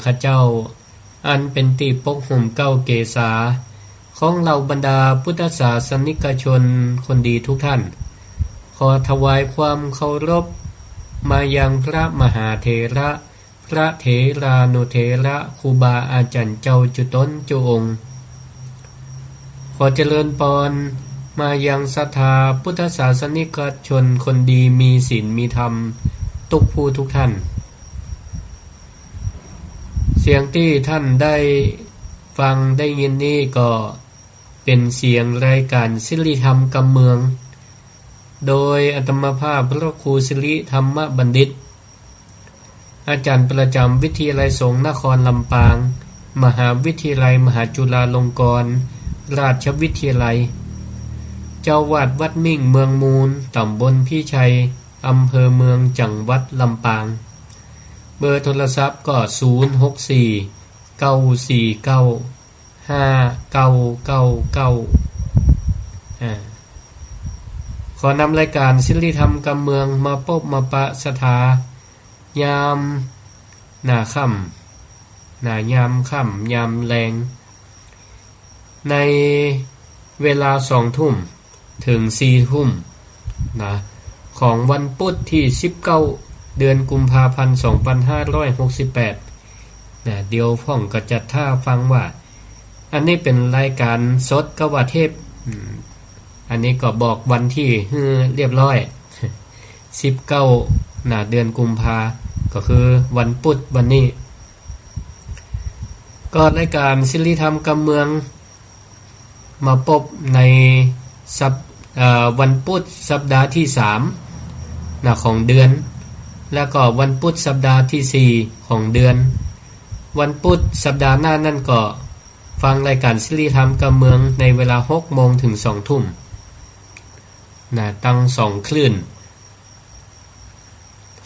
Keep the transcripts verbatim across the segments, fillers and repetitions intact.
ข้าเจ้า อันเป๋นตี้ปกห่มเกล้าเกษา ของเหล่าบรรดาพุทธศาสนิกชนคนดีทุกท่าน ขอถวายความเคารพ มายังพระมหาเถระ พระเถรานุเถระ ครูบาอาจ๋ารย์เจ้าจุ๊ตนจุ๊องค์ ขอเจริญปอน มายังศรัทธาพุทธศาสนิกชนคนดีมีศีลมีธรรม ทุกผู้ทุกท่าน เสียงตี้ท่านได้ฟังได้ยินนี้ก็เป๋นเสียงรายก๋านสิริธรรมกำเมือง โดยอาตมาภาพพระครูสิริธรรมบัณฑิต อาจ๋ารย์ประจ๋ำวิทยาลัยสงฆ์นครลำปาง มหาวิทยาลัยมหาจุฬาลงกรณราชวิทยาลัย เจ้าอาวาสวัดมิ่งเมืองมูล ต๋ำบลพิชัย อำเภอเมือง จังหวัดลำปาง เบอร์โทรศัพท์ก็ ศูนย์ หก สี่ เก้า สี่ เก้า ห้า เก้า เก้า เก้า อ่า ขอนำรายก๋านสิริธรรมกำเมืองมาปบมาปะศรัทธา ยามหน้าค่ำ หน้ายามค่ำ ยามแลง ในเวลาสองทุ่มเถิงสี่ทุ่มนะ ของวันพุธตี้สิบเก้า เดือนกุมภาพันธ์ สองปันห้าร้อยหกสิบแปด นะ เดี๋ยวพ่องก็จะท้าฟังว่า อันนี้เป๋นรายก๋านสดกาว่าเทป อืม อันนี้ก็บอกวันตี้หื้อเรียบร้อย สิบเก้า นะ เดือนกุมภา ก็คือวันพุธวันนี้ ก็รายก๋านสิริธรรมกำเมือง มาปบในสัป- เอ่อ วันพุธสัปดาห์ตี้สาม นะ ของเดือน แล้วก็วันพุธสัปดาห์ตี้สี่ ของเดือน วันพุธสัปดาห์หน้านั้นก็ฟังรายก๋านสิริธรรมกำเมืองในเวลาหกโมงเถิงสองทุ่ม นะ ตังสองคลื่น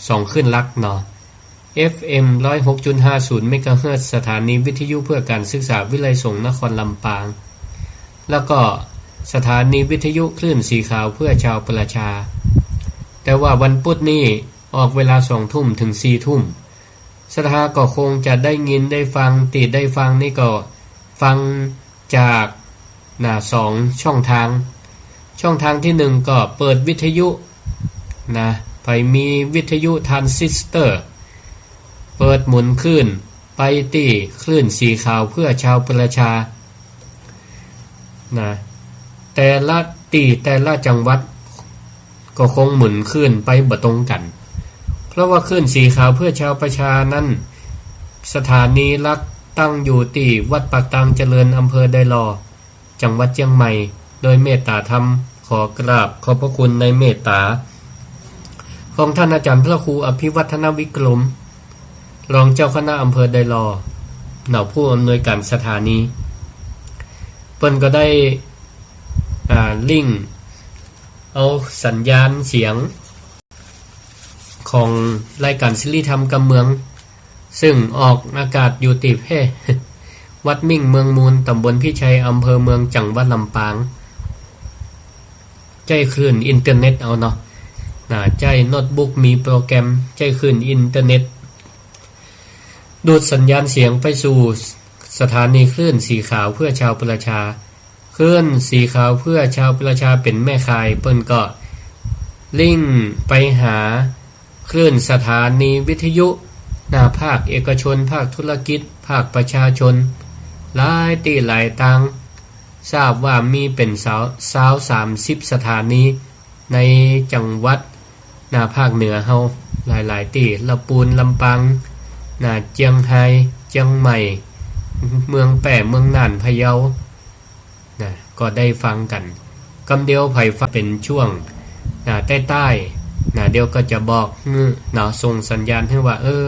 สองคลื่นหลักเนาะ เอฟเอ็ม ร้อยหกจุดห้าศูนย์ เมกะเฮิรตซ์ สถานีวิทยุเพื่อการศึกษาวิทยาลัยสงฆ์นครลำปาง แล้วก็สถานีวิทยุคลื่นสีขาวเพื่อชาวประชา แต่ว่าวันพุธนี้ออกเวลาสองทุ่มเถิงสี่ทุ่ม ศรัทธาก็คงจะได้ยินได้ฟัง ตี้ได้ฟังนี่ก็ฟังจาก นะ สองช่องทาง ช่องทางตี้หนึ่งก็เปิดวิทยุ นะ ใผมีวิทยุทรานซิสเตอร์ เปิดหมุนคลื่นไปตี้คลื่นสีขาวเพื่อชาวประชา นะ แต่ละตี้แต่ละจังหวัดก็คงหมุนคลื่นไปบ่ตรงกั๋น เพราะว่าคลื่นสีขาวเพื่อชาวประชานั้น สถานีหลักตั้งอยู่ตี้วัดปากตางเจริญ อำเภอดอยหล่อ จังหวัดเจียงใหม่ โดยเมตตาธรรม ขอกราบขอบพระคุณในเมตตา ของท่านอาจ๋ารย์พระครูอภิวัฒนวิกรม รองเจ้าคณะอำเภอดอยหล่อ เนาะ ผู้อำนวยการสถานี เปิ้นก็ได้ อ่า ลิงก์เอาสัญญาณเสียง ของรายก๋านสิริธรรมกำเมือง ซึ่งออกอากาศอยู่ตี้แพร่ วัดมิ่งเมืองมูล ต๋ำบลพิชัย อำเภอเมือง จังหวัดลำปาง ใจ๊คลื่นอินเทอร์เน็ตเอาเนาะ นะ ใจ๊โน้ตบุ๊กมีโปรแกรม ใจ๊คลื่นอินเทอร์เน็ต ดูดสัญญาณเสียงไปสู่สถานีคลื่นสีขาวเพื่อชาวประชา คลื่นสีขาวเพื่อชาวประชาเป๋นแม่ข่าย เปิ้นก็ลิงก์ไปหาคลื่นสถานีวิทยุ นะ ภาคเอกชน ภาคธุรกิจ ภาคประชาชน หลายตี้หลายตาง ทราบว่ามีเป๋นซาว ซาวสามสิบสถานี ในจังหวัด นะ ภาคเหนือเฮาหลายๆ ตี้ ละปูน ลำปาง นะ เจียงฮาย เจียงใหม่ เมืองแป้ เมืองน่าน พะเยา นะ ก็ได้ฟังกั๋น กำเดียวใผฟังเป๋นช่วง นะ ใต้ๆ นะ เดี๋ยวก็จะบอกหื้อ นะ ส่งสัญญาณหื้อว่า เออ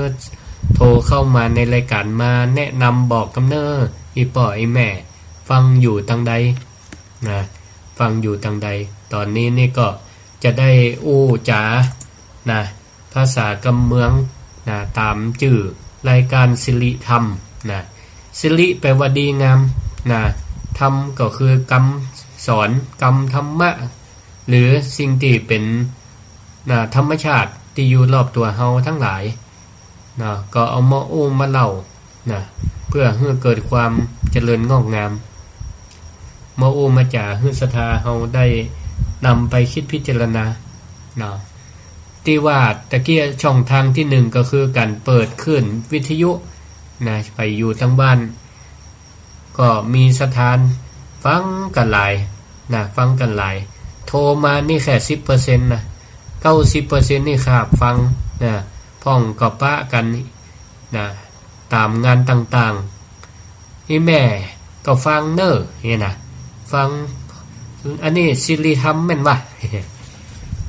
โทรเข้ามาในรายก๋าน มาแนะนำบอกกำเน่อ อี่ป้ออี่แม่ ฟังอยู่ตางใด นะ ฟังอยู่ตางใด ต๋อนนี้นี่ก็จะได้อู้จ๋า นะ ภาษากำเมือง นะ ต๋ามจื้อรายก๋านสิริธรรม นะ สิริแปลว่าดีงาม นะ ธรรมก็คือกำสอน กำธรรมะ หรือสิ่งตี้เป๋น นะ ธรรมชาติตี้อยู่รอบตั๋วเฮาตังหลาย นะ ก็เอามาอู้มาเล่า นะ เปื้อหื้อเกิดความเจริญงอกงาม มาอู้มาจ๋าหื้อศรัทธาเฮาได้นำไปกึ๊ดพิจารณาเนาะ ตี้ว่าตะกี้ช่องตางตี้นึ่งก็คือก๋านเปิดคลื่นวิทยุนะ ไปอยู่ตางบ้าน ก็มีศรัทธาฟังกั๋นหลายนะ ฟังกั๋นหลาย โทรมานี่แค่สิบเปอร์เซ็นต์นะ เก้าสิบเปอร์เซ็นต์นี่ข้าฟังนะ พ่องก็ปะกั๋นนะ ต๋ามงานต่างๆ อี่แม่ก็ฟังเน่อ เนี่ยนะ ฟัง อันนี้สิริธรรมแม่นวะ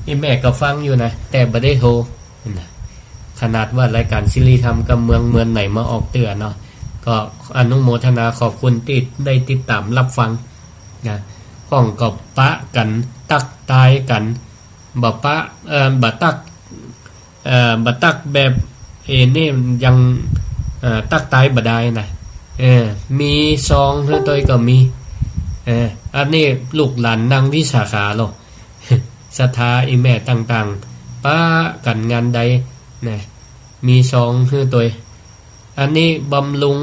อี่แม่ก็ฟังอยู่นะ แต่บ่ได้โทรนะ ขนาดว่ารายก๋านสิริธรรมกับเมืองเมินไหนมาออกเตื้อเนาะ ก็อนุโมทนาขอบคุณตี้ได้ติดต๋ามฮับฟังนะ พ่องก็ปะกั๋นตั๊กตายกั๋น บ่ปะ เอ่อ บ่ตั๊ก เอ่อ บ่ตั๊กแบบ เอ นี่ยัง เอ่อ ตั๊กตายบ่ได้นะ เออ มีซองหื้อตวยก็มี เออ อันนี้ลูกหลานนางวิสาขาลอ ศรัทธาอี่แม่ต่างๆ ปะกั๋นงานใดนะ มีซองหื้อตวย อันนี้บำรุง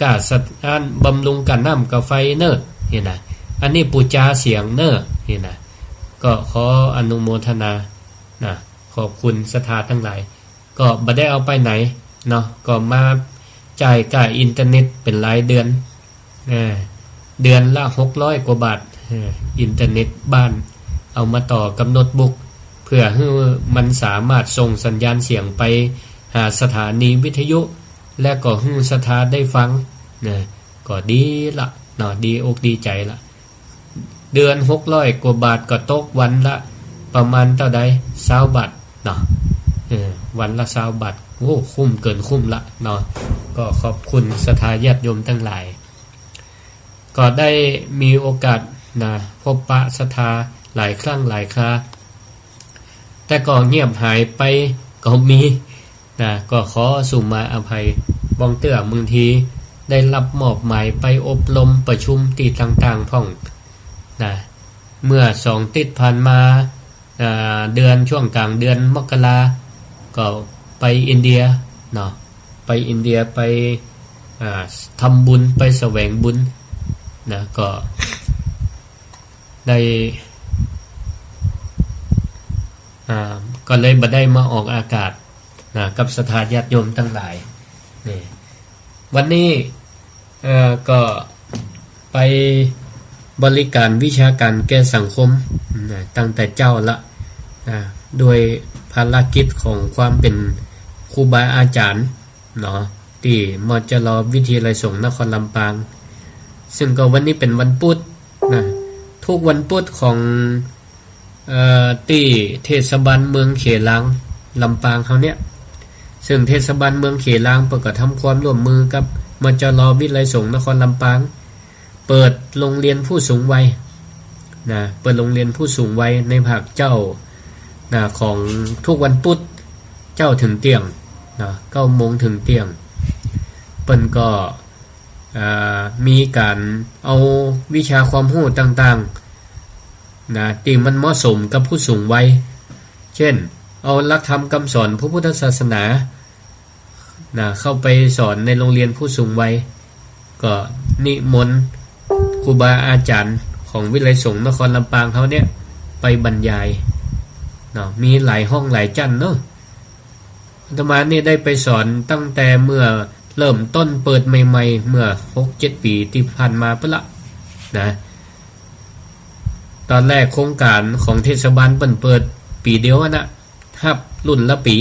ก้าสัตว์ อันบำรุงก้าน้ำก้าไฟเน่อ เนี่ยนะ อันนี้ปู๋จาเสียงเน่อ เนี่ยนะ ก็ขออนุโมทนานะ ขอบคุณศรัทธาตังหลาย ก็บ่ได้เอาไปไหนเนาะ ก็มาจ่ายก้าอินเทอร์เน็ตเป๋นรายเดือน เออ เดือนละหกร้อยกว่าบาท เออ อินเทอร์เน็ตบ้าน เอามาต่อกับโน้ตบุ๊ก เปื้อหื้อมันสามารถส่งสัญญาณเสียงไปหาสถานีวิทยุ และก็หื้อศรัทธาได้ฟังนะ ก็ดีละเนาะ ดีอกดีใจ๋ละ เดือนหกร้อยกว่าบาทก็ตกวันละประมาณเต้าใด ซาวบาทเนาะ เออ วันละซาวบาท โอ้ คุ้มเกินคุ้มละเนาะ ก็ขอบคุณศรัทธาญาติโยมตังหลาย ก็ได้มีโอกาสนะ พบปะศรัทธาหลายครั้งหลายครา แต่ก็เงียบหายไปก็มีนะ ก็ขอสุมาอภัย บางเตื้อบางทีได้ฮับมอบหมายไปอบรมประชุมตี้ต่างๆ พ่องนะ เมื่อสองติ๊ดผ่านมา อ่า เดือน ช่วงก๋างเดือนมกรา ก็ไปอินเดียเนาะ ไปอินเดีย ไป อ่า ทำบุญ ไปแสวงบุญนะ ก็ได้ อ่า ก็เลยบ่ได้มาออกอากาศนะ กับศรัทธาญาติโยมตังหลาย นี่ วันนี้ เอ่อ ก็ไปบริก๋ารวิชาก๋านแก่สังคมนะ ตั้งแต่เจ๊าละนะ ด้วยภารกิจของความเป๋นครูบาอาจ๋ารย์เนาะ ตี้ มจร วิทยาลัยสงฆ์นครลำปาง ซึ่งก็วันนี้เป๋นวันปุ๊ดนะ ทุกวันปุ๊ดของ เอ่อ ตี้เทศบาลเมืองเขลาง ลำปางเฮาเนี่ย ซึ่งเทศบาลเมืองเขลางเปิ้นก็ทำความร่วมมือกับ มจร วิทยาลัยสงฆ์นครลำปาง เปิดโรงเรียนผู้สูงวัยนะ เปิดโรงเรียนผู้สูงวัยในภาคเจ๊านะ ของทุกวันปุ๊ด เจ๊าเถิงเตี้ยงนะ เก้าโมงเถิงเตี้ยง เปิ้นก็ อ่า มีก๋านเอาวิชาความฮู้ต่างๆ นะ ตี้มันเหมาะสมกับผู้สูงวัย เจ้น เอาหลักธรรมกำสอนพระพุทธศาสนา นะ เข้าไปสอนในโรงเรียนผู้สูงวัย ก็นิมนต์ครูบาอาจ๋ารย์ของวิทยาลัยสงฆ์นครลำปางเฮาเนี่ย ไปบรรยาย เนาะ มีหลายห้องหลายจั้นเนาะ อาตมานี่ได้ไปสอนตั้งแต่เมื่อเริ่มต้นเปิดใหม่ๆ เมื่อหกเจ็ดปี๋ตี้ผ่านมาปู้นละนะ ต๋อนแรกโครงก๋านของเทศบาลเปิ้นเปิดปี๋เดียวอะนะ ฮับรุ่นละปี๋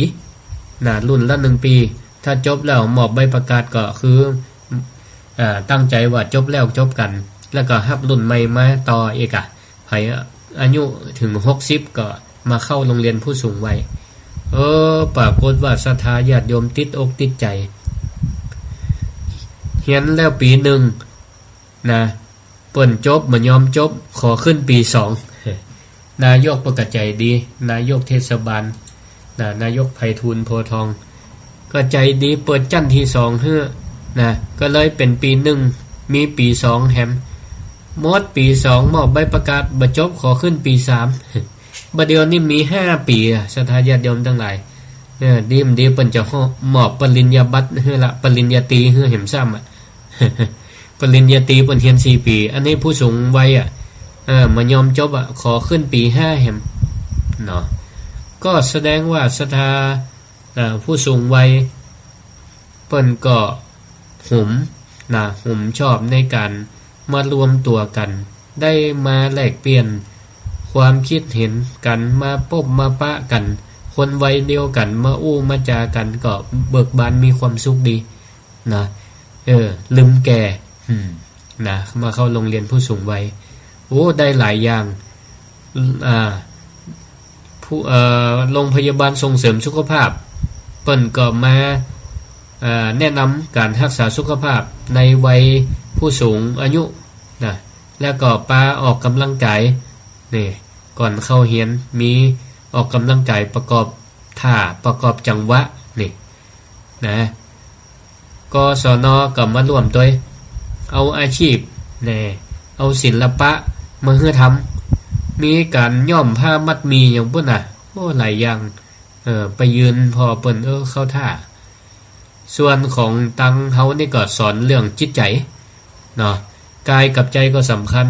นะ รุ่นละนึ่งปี๋ ถ้าจบแล้วมอบใบประกาศก็คือ อ่า ตั้งใจ๋ว่าจบแล้วจบกั๋น แล้วก็ฮับรุ่นใหม่มาต่ออีกอะ ใผอายุเถิงหกสิบก็มาเข้าโรงเรียนผู้สูงวัย เออ ปรากฏว่าศรัทธาญาติโยมติดอกติดใจ๋ เฮียนแล้วปี๋นึ่งนะ เปิ้นจบบ่ยอมจบ ขอขึ้นปี๋สอง นายกเปิ้นก็ใจ๋ดี นายกเทศบาลนะ นายกไพฑูรย์ โพธิ์ทอง ก็ใจ๋ดีเปิดจั้นตี้สองหื้อนะ ก็เลยเป๋นปี๋นึ่ง มีปี๋สองแถม หมดปี๋สอง มอบใบประกาศ บ่จบขอขึ้นปี๋สาม บ่าเดี่ยวนี้มีห้าปี๋อะ ศรัทธาญาติโยมตังหลาย เออ ดีบ่ดีเปิ้นจะมอบปริญญาบัตรหื้อละ ปริญญาตรีหื้อแหมซ้ำอะ ปริญญาตรีเปิ้นเฮียนสี่ปี๋ อันนี้ผู้สูงวัยอะ เออ บ่ยอมจบอะ ขอขึ้นปี๋ห้าแหมเนาะ ก็แสดงว่าศรัทธา เอ่อ ผู้สูงวัย เปิ้นก็หุมนะ หุมชอบในก๋านมารวมตั๋วกั๋น ได้มาแลกเปลี่ยนความกึ๊ดเห็นกั๋น มาปบมาปะกั๋น คนวัยเดียวกั๋น มาอู้มาจ๋ากั๋น ก็เบิกบานมีความสุขดีนะ เออ ลืมแก่ อืม นะ มาเข้าโฮงเฮียนผู้สูงวัย โอ้ ได้หลายอย่าง อ่า ผู้ เอ่อ โฮงพยาบาลส่งเสริมสุขภาพ เปิ้นก็มา เอ่อ แนะนำก๋านฮักษาสุขภาพในวัยผู้สูงอายุนะ แล้วก็ปาออกก๋ำลังกาย นี่ ก่อนเข้าเฮียนมีออกก๋ำลังกายประกอบท่า ประกอบจังหวะ นี่ นะ กศน ก็มาร่วมตวย เอาอาชีพ แน่ เอาศิลปะมาหื้อทำ มีก๋านย้อมผ้ามัดหมี่อย่างปู้นน่ะ โอ้ หลายอย่าง เออ ไปยืนผ่อเปิ้น เออ เข้าท่า ส่วนของตังเฮานี่ก็สอนเรื่องจิตใจ๋เนาะ ก๋ายกับใจ๋ก็สำคัญ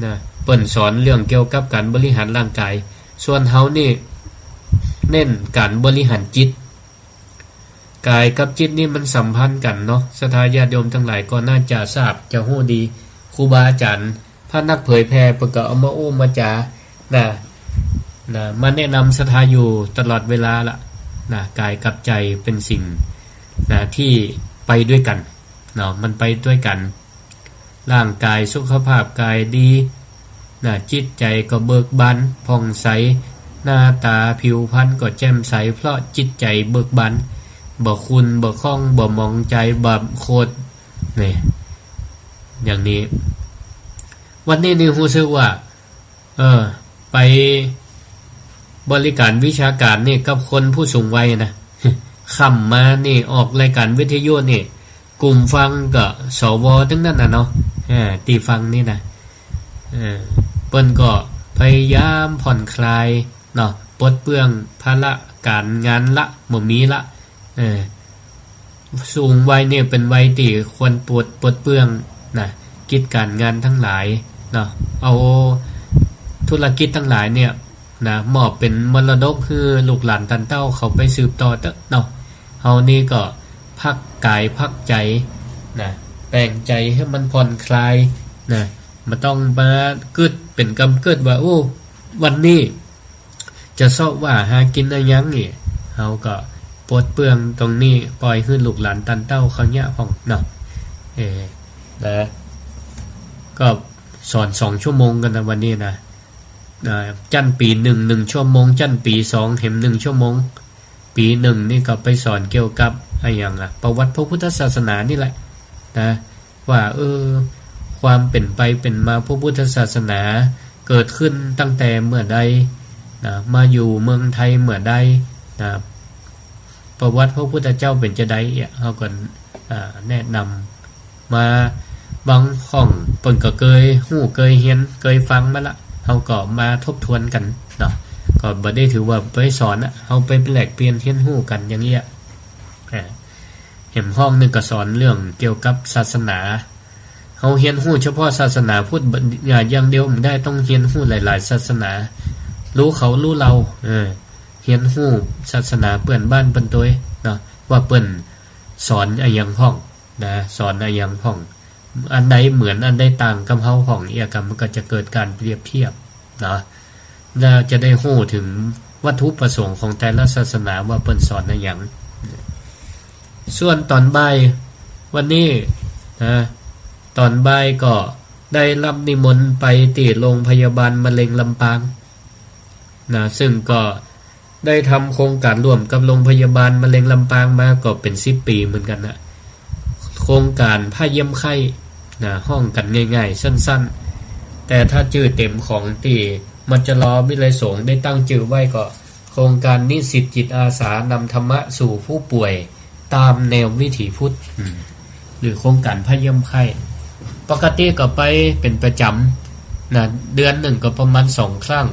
นะ เปิ้นสอนเรื่องเกี่ยวกับก๋านบริหารร่างก๋าย ส่วนเฮานี่เน้นก๋านบริหารจิต ก๋ายกับจิตนี่มันสัมพันธ์กั๋นเนาะ ศรัทธาญาติโยมตังหลายก็น่าจะทราบ จะฮู้ดี ครูบาอาจ๋ารย์ พระนักเผยแผ่เปิ้นก็เอามาอู้มาจ๋า นะ นะ มาแนะนำศรัทธาอยู่ตลอดเวลาละ นะ ก๋ายกับใจ๋เป๋นสิ่ง นะ ตี้ไปตวยกั๋น เนาะ มันไปตวยกั๋น ร่างก๋ายสุขภาพก๋ายดี นะ จิตใจ๋ก็เบิกบานผ่องใส หน้าต๋าผิวพรรณก็แจ่มใส เพราะจิตใจ๋เบิกบาน บ่ขุ่น บ่ข้อง บ่หมองใจ๋ บ่โขด นี่ อย่างนี้ วันนี้นี่ฮู้สึกว่า เออ ไปบริการวิชาก๋านนี่กับคนผู้สูงวัยนะ ค่ำมานี่ออกรายก๋านวิทยุนี่ กลุ่มฟังก็ สว ตึงนั้นน่ะเนาะ เออ ตี้ฟังนี่นะ เออ เปิ้นก็พยายามผ่อนคลายเนาะ ปลดเปลื้องภาระก๋านงานละ บ่มีละ เออ สูงวัยเนี่ยเป๋นวัยตี้ควรปลด ปลดเปลื้องนะ กิจก๋านงานตังหลายเนาะ เอาธุรกิจตังหลายเนี่ยนะ มอบเป๋นมรดกหื้อลูกหลานตันเต้าเขาไปสืบต่อเต๊อะเนาะ เฮานี่ก็พักก๋ายพักใจ๋นะ แป๋งใจ๋หื้อมันผ่อนคลายนะ บ่ต้องมากึ๊ดเป๋นกำกึ๊ดว่า โอ้ วันนี้ จะเซาะว่าหากิ๋นอะหยังนี่ เฮาก็ปลดเปลื้องตรงนี้ ป่อยหื้อลูกหลานตันเต้าเขาเยียะพ่องเนาะ เออ นะ ก็สอนสองชั่วโมงกั๋นนะวันนี้นะ อ่า จั้นปี๋หนึ่ง หนึ่งชั่วโมง จั้นปี๋สองแหมหนึ่งชั่วโมง ปี๋หนึ่งนี่ก็ไปสอนเกี่ยวกับอะหยังอะ ประวัติพระพุทธศาสนานี่แหละนะ ว่า เออ ความเป๋นไปเป๋นมาพระพุทธศาสนาเกิดขึ้นตั้งแต่เมื่อใดนะ มาอยู่เมืองไทยเมื่อใดนะ ประวัติพระพุทธเจ้าเป๋นจาใดเนี่ย เฮาก็ อ่า แนะนำมา บางพ่องเปิ้นก็เกยฮู้เกยเฮียนเกยฟังมาละ เฮาก็มาทบทวนกั๋นเนาะ ก็บ่ได้ถือว่าไปสอนนะ เฮาไปแลกเปลี่ยนเฮียนฮู้กั๋นอย่างเงี้ย อ่า แหมพ่องนึ่งก็สอนเรื่องเกี่ยวกับศาสนา เฮาเฮียนฮู้เฉพาะศาสนาพุทธบ่ อ่า อย่างเดียวบ่ได้ ต้องเฮียนฮู้หลายๆ ศาสนา ฮู้เขาฮู้เฮา เออ เฮียนฮู้ศาสนาเปื้อนบ้านเปิ้นตวยเนาะ ว่าเปิ้นสอนอะหยังพ่องนะ สอนอะหยังพ่อง อันใดเหมือนอันใดต่างกับเฮาพ่อง เอี้ย ก็มันก็จะเกิดก๋านเปรียบเทียบเนาะ แล้วจะได้ฮู้เถิงวัตถุประสงค์ของแต่ละศาสนาว่าเปิ้นสอนอะหยัง ส่วนต๋อนบ่ายวันนี้นะ ต๋อนบ่ายก็ได้รับนิมนต์ไปตี้โรงพยาบาลมะเร็งลำปางนะ ซึ่งก็ได้ทำโครงก๋านร่วมกับโรงพยาบาลมะเร็งลำปางมาก็เป๋นสิบปี๋เหมือนกั๋นนะ โครงก๋านผ้าเยี่ยมไข้นะ ฮ้องกั๋นง่ายๆ สั้นๆ แต่ถ้าจื้อเต๋มของตี้ มจล วิไลสงฆ์ได้ตั้งจื้อไว้ก็ โครงก๋านนิสิตจิตอาสานำธรรมะสู่ผู้ป่วยต๋ามแนววิถีพุทธ อืม หรือโครงก๋านผ้าเยี่ยมไข้ ปกติก็ไปเป๋นประจ๋ำนะ เดือนนึ่งก็ประมาณสองครั้ง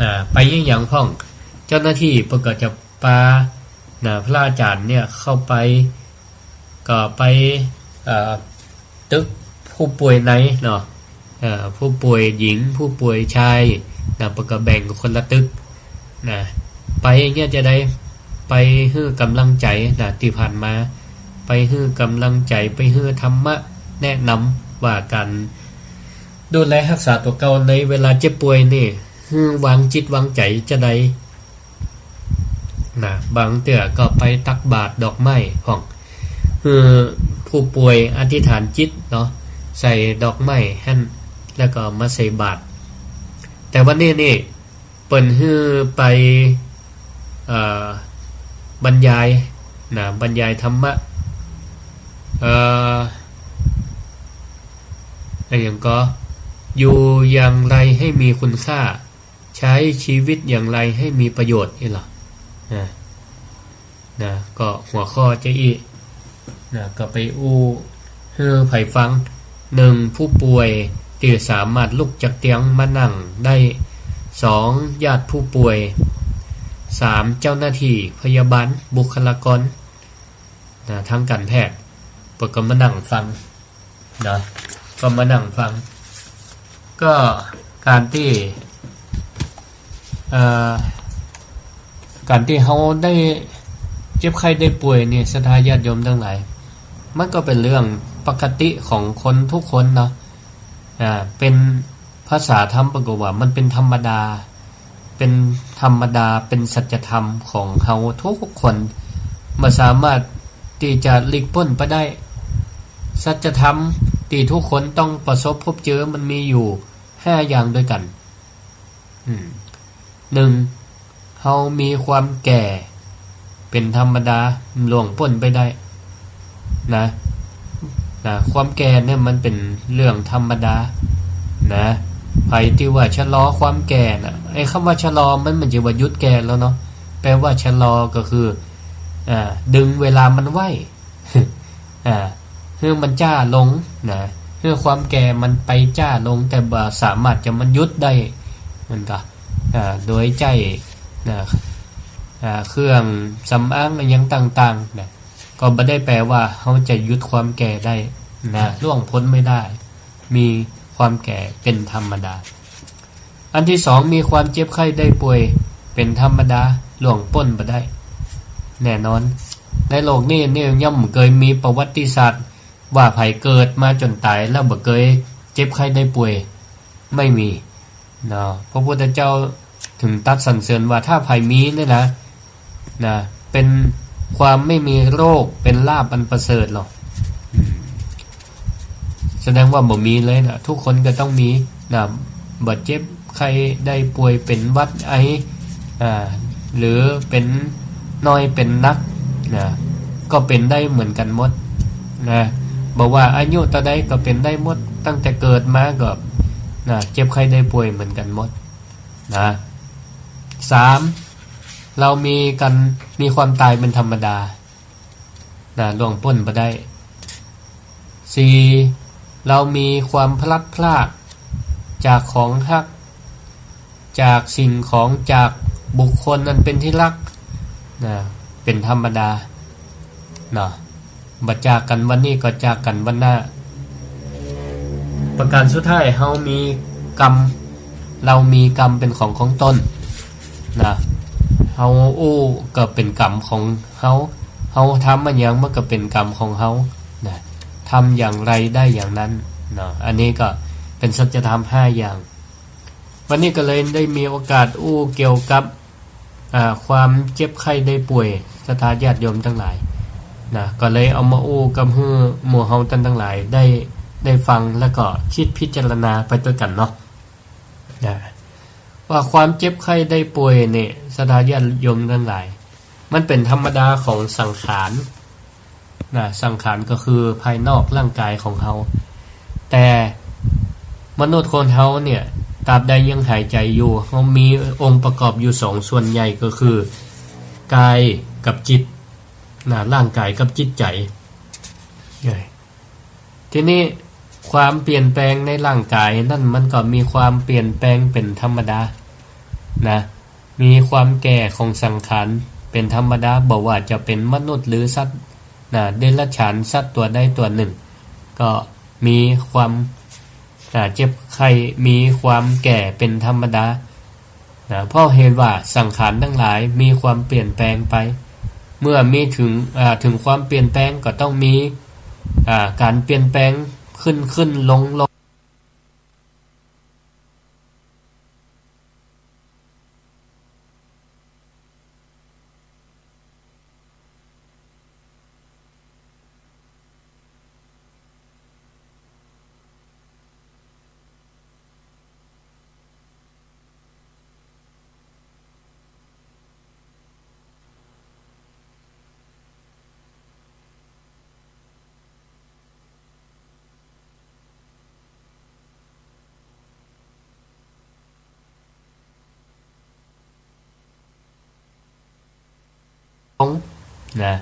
อ่า ไปอะหยังพ่อง เจ้าหน้าตี้เปิ้นก็จะ ปา นะ พระอาจารย์เนี่ยเข้าไป ก็ไป เอ่อ ตึกผู้ป่วยในเนาะ เอ่อ ผู้ป่วยหญิง ผู้ป่วยชาย นะ เปิ้นก็แบ่งคนละตึก นะ ไปเนี่ยจะได้ไปหื้อกำลังใจ๋ นะ ตี้ผ่านมา ไปหื้อกำลังใจ๋ ไปหื้อธรรมะแนะนำว่าก๋านดูแลฮักษาตั๋วเก่าในเวลาเจ็บป่วยนี่ หื้อวางจิตวางใจ๋จะใด นะ บางเตื้อก็ไปตักบาตรดอกไม้พ่อง หื้อผู้ป่วยอธิษฐานจิตเนาะ ใส่ดอกไม้หั้น แล้วก็มาใส่บาตร แต่วันนี้นี่ เปิ้นหื้อไป เอ่อ บรรยาย นะ บรรยายธรรมะ เอ่อ อะหยังก็ อยู่อย่างไรให้มีคุณค่า ใช้ชีวิตอย่างไรให้มีประโยชน์ นี่เหรอ นะ นะ ก็หัวข้อจะอี้ นะ ก็ไปอู้หื้อใผฟัง หนึ่ง ผู้ป่วยตี้สามารถลุกจากเตียงมานั่งได้ สอง ญาติผู้ป่วย สาม เจ้าหน้าที่พยาบาล บุคลากร นะ ทางการแพทย์ เปิ้นก็มานั่งฟัง นะ ก็มานั่งฟัง ก็ก๋านตี้ เอ่อ ก๋านตี้เฮาได้เจ็บไข้ได้ป่วยนี่ ศรัทธาญาติโยมตังหลาย มันก็เป๋นเรื่องปกติของคนทุกคนเนาะ อ่า เป๋น ภาษาธรรมเปิ้นก็ว่ามันเป๋นธรรมดา เป๋นธรรมดา เป๋นสัจธรรมของเฮาทุกคน บ่สามารถตี้จะหลีกป๊นไปได้ สัจธรรมตี้ทุกคนต้องประสบพบเจอมันมีอยู่ห้าอย่างด้วยกั๋น อืม หนึ่ง เฮามีความแก่เป๋นธรรมดา ล่วงป๊นไปได้ นะ นะ ความแก่เนี่ยมันเป๋นเรื่องธรรมดา นะ ใผตี้ว่าชะลอความแก่น่ะ ไอ้กำว่าชะลอมัน มันบ่ใจ้ว่าหยุดแก่แล้วเนาะ แปล๋ว่าชะลอก็คือ อ่า ดึงเวลามันไว้ อ่า หื้อมันจ๊าลง นะ หื้อความแก่มันไปจ๊าลง แต่บ่สามารถจะมันหยุดได้ มันก็ อ่า โดยใจ๊ นะ อ่า เครื่องสำอางอะหยังต่างๆ นะ ก็บ่ได้แปล๋ว่าเฮาจะหยุดความแก่ได้ นะ ล่วงป๊นไม่ได้ มีความแก่เป๋นธรรมดา อันตี้สอง มีความเจ็บไข้ได้ป่วยเป๋นธรรมดา ล่วงป๊นบ่ได้ แน่นอน ในโลกนี้เนี่ยยังบ่เกยมีประวัติศาสตร์ว่าใผเกิดมาจ๋นต๋ายแล้วบ่เกยเจ็บไข้ได้ป่วย ไม่มี เนาะ พระพุทธเจ้าถึงตรัสสรรเสริญว่าถ้าใผมีเนี่ยนะ นะ เป๋นความไม่มีโรค เป๋นลาภอันประเสริฐหรอก อืม แสดงว่าบ่มีเลยนะ ทุกคนก็ต้องมีนะ บ่เจ็บไข้ได้ป่วย เป๋นหวัดไอ อ่า หรือเป๋นน้อยเป๋นนักนะ ก็เป๋นได้เหมือนกั๋นหมดนะ บ่ว่าอายุเต้าใดก็เป๋นได้หมด ตั้งแต่เกิดมาก็นะ เจ็บไข้ได้ป่วยเหมือนกั๋นหมดนะ สาม เฮามีกั๋น มีความต๋ายเป๋นธรรมดา นะ ล่วงป๊นบ่ได้ สี่ เฮามีความพลัดพรากจากของฮัก จากสิ่งของ จากบุคคลอันเป๋นตี้ฮัก นะ เป๋นธรรมดา เนาะ บ่จากกั๋นวันนี้ก็จากกั๋นวันหน้า ประการสุดท้าย เฮามีกรรม เฮามีกรรมเป๋นของของตน นะ เฮาอู้ก็เป๋นกรรมของเฮา เฮาทำอะหยังมันก็เป๋นกรรมของเฮา นะ ทำอย่างไรได้อย่างนั้น เนาะ อันนี้ก็เป๋นสัจธรรมห้าอย่าง วันนี้ก็เลยได้มีโอกาสอู้เกี่ยวกับ อ่า ความเจ็บไข้ได้ป่วย ศรัทธาญาติโยมตังหลาย นะ ก็เลยเอามาอู้กับหื้อหมู่เฮาต้านตังหลายได้ ได้ฟังแล้วก็กึ๊ดพิจารณาไปตวยกั๋นเนาะ นะ ว่าความเจ็บไข้ได้ป่วยเนี่ย ศรัทธาญาติโยมตังหลาย มันเป๋นธรรมดาของสังขาร นะ สังขารก็คือภายนอกร่างกายของเฮา แต่มนุษย์คนเฮาเนี่ย ตราบใดยังหายใจ๋อยู่ เฮามีองค์ประกอบอยู่สองส่วนใหญ่ก็คือ กายกับจิต นะ ร่างกายกับจิตใจ๋ ทีนี้ความเปลี่ยนแปลงในร่างกายนั้นมันก็มีความเปลี่ยนแปลงเป๋นธรรมดา นะ มีความแก่ของสังขาร เป๋นธรรมดา บ่ว่าจะเป๋นมนุษย์หรือสัตว์ นะ เดรัจฉาน สัตว์ตั๋วใดตั๋วนึ่ง ก็มีความ อ่า เจ็บไข้ มีความแก่เป๋นธรรมดา นะ เพราะเหตุว่าสังขารตังหลายมีความเปลี่ยนแปลงไป เมื่อมีเถิง อ่า เถิงความเปลี่ยนแปลงก็ต้องมี อ่า ก๋านเปลี่ยนแปลง ขึ้นขึ้นลงลงลง นะ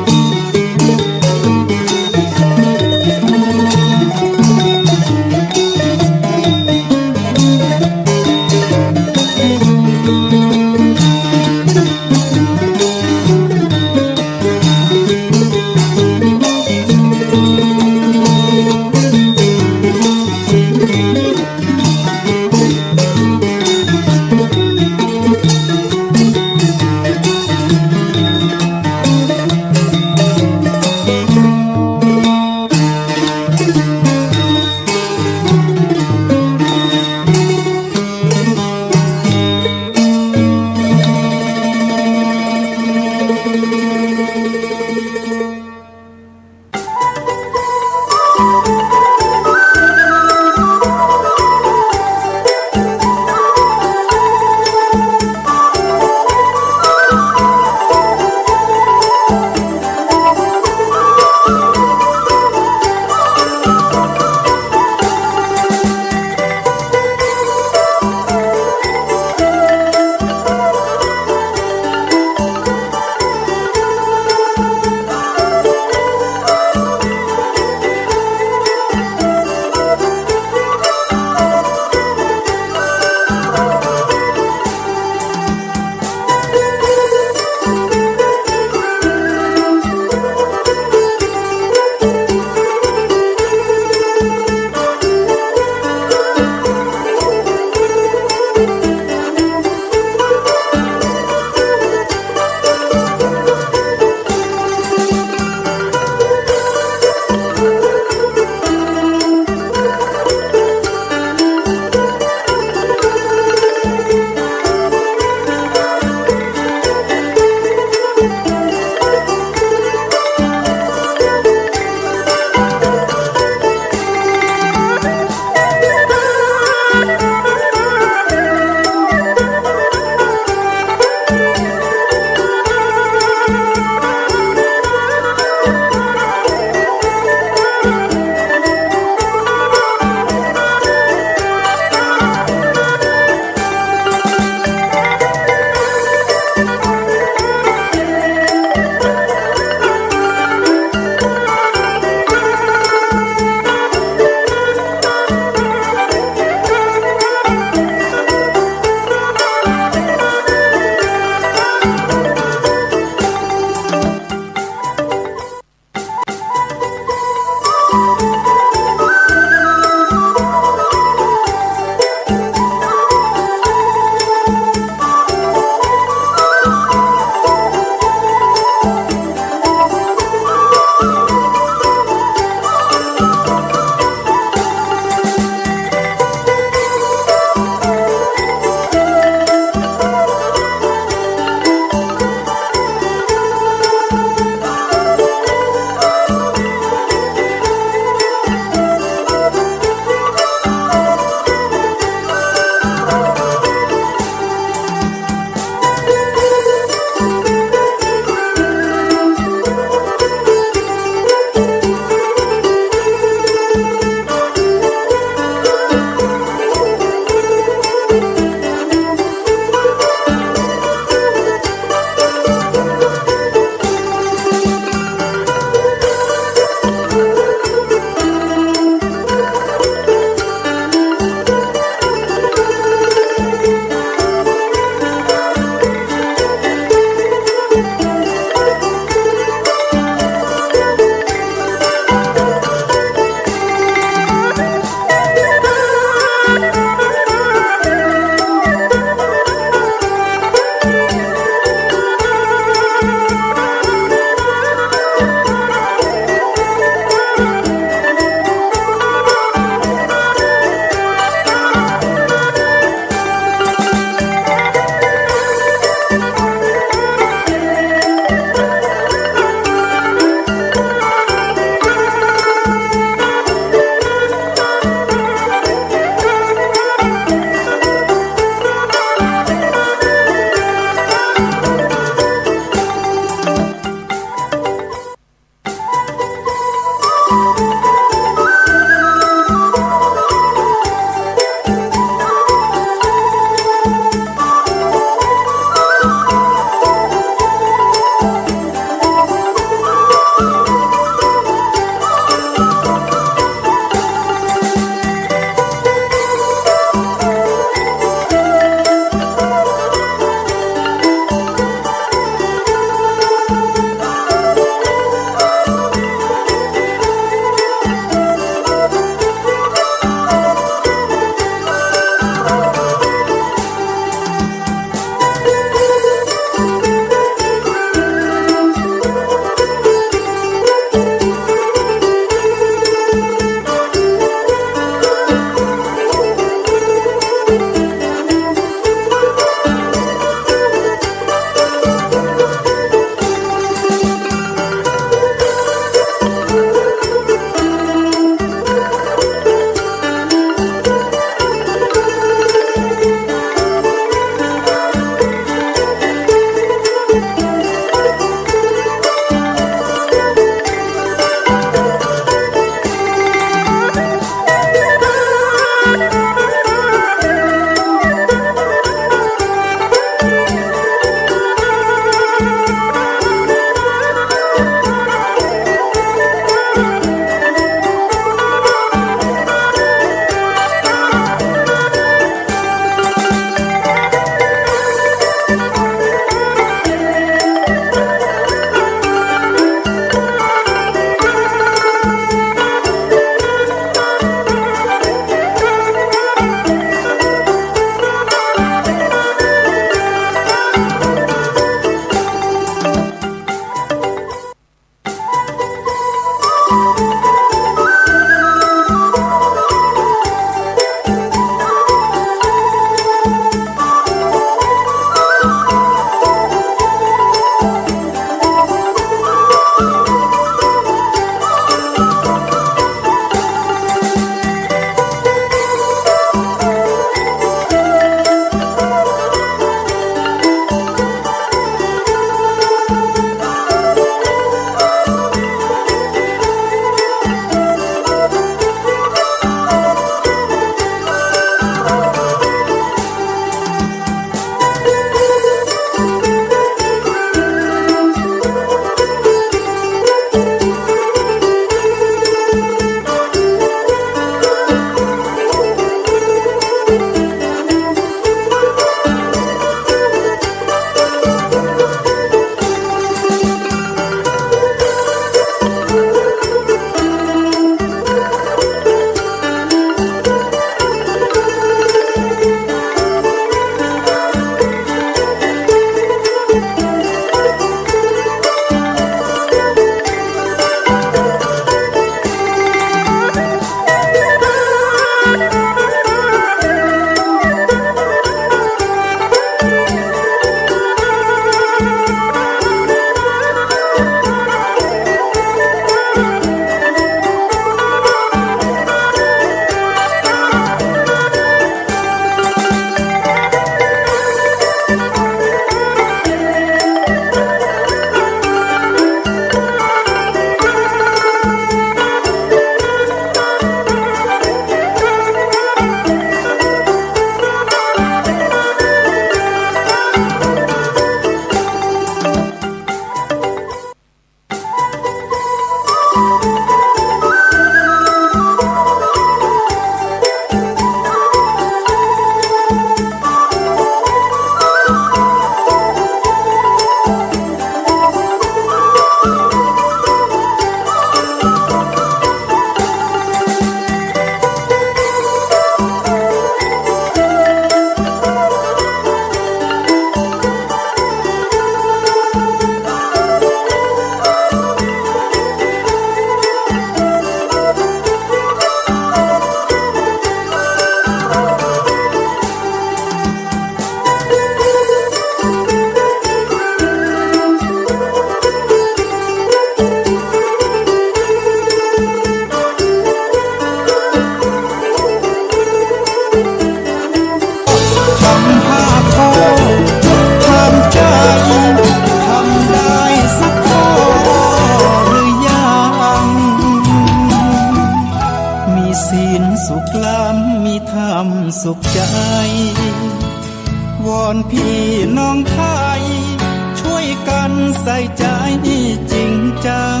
จริงจัง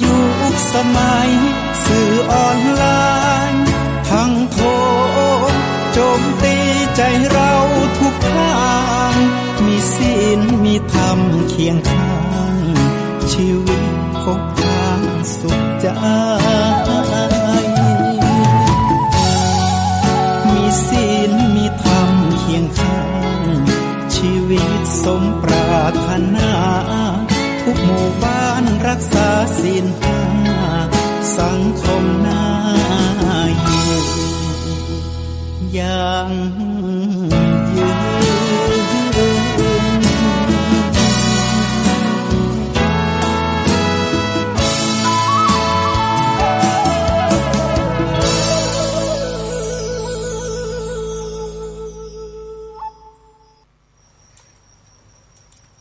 ยุคสมัยสื่อออนไลน์ ทั้งโทรโจมตีใจเราทุกทาง มีศีลมีธรรมเคียงข้าง ชีวิตพบความสุขใจ มีศีลมีธรรมเคียงข้าง ชีวิตสมปรารถนา ทุกหมู่บ้านรักษาศีลห้า สังคมน่าอยู่ยั่งยืน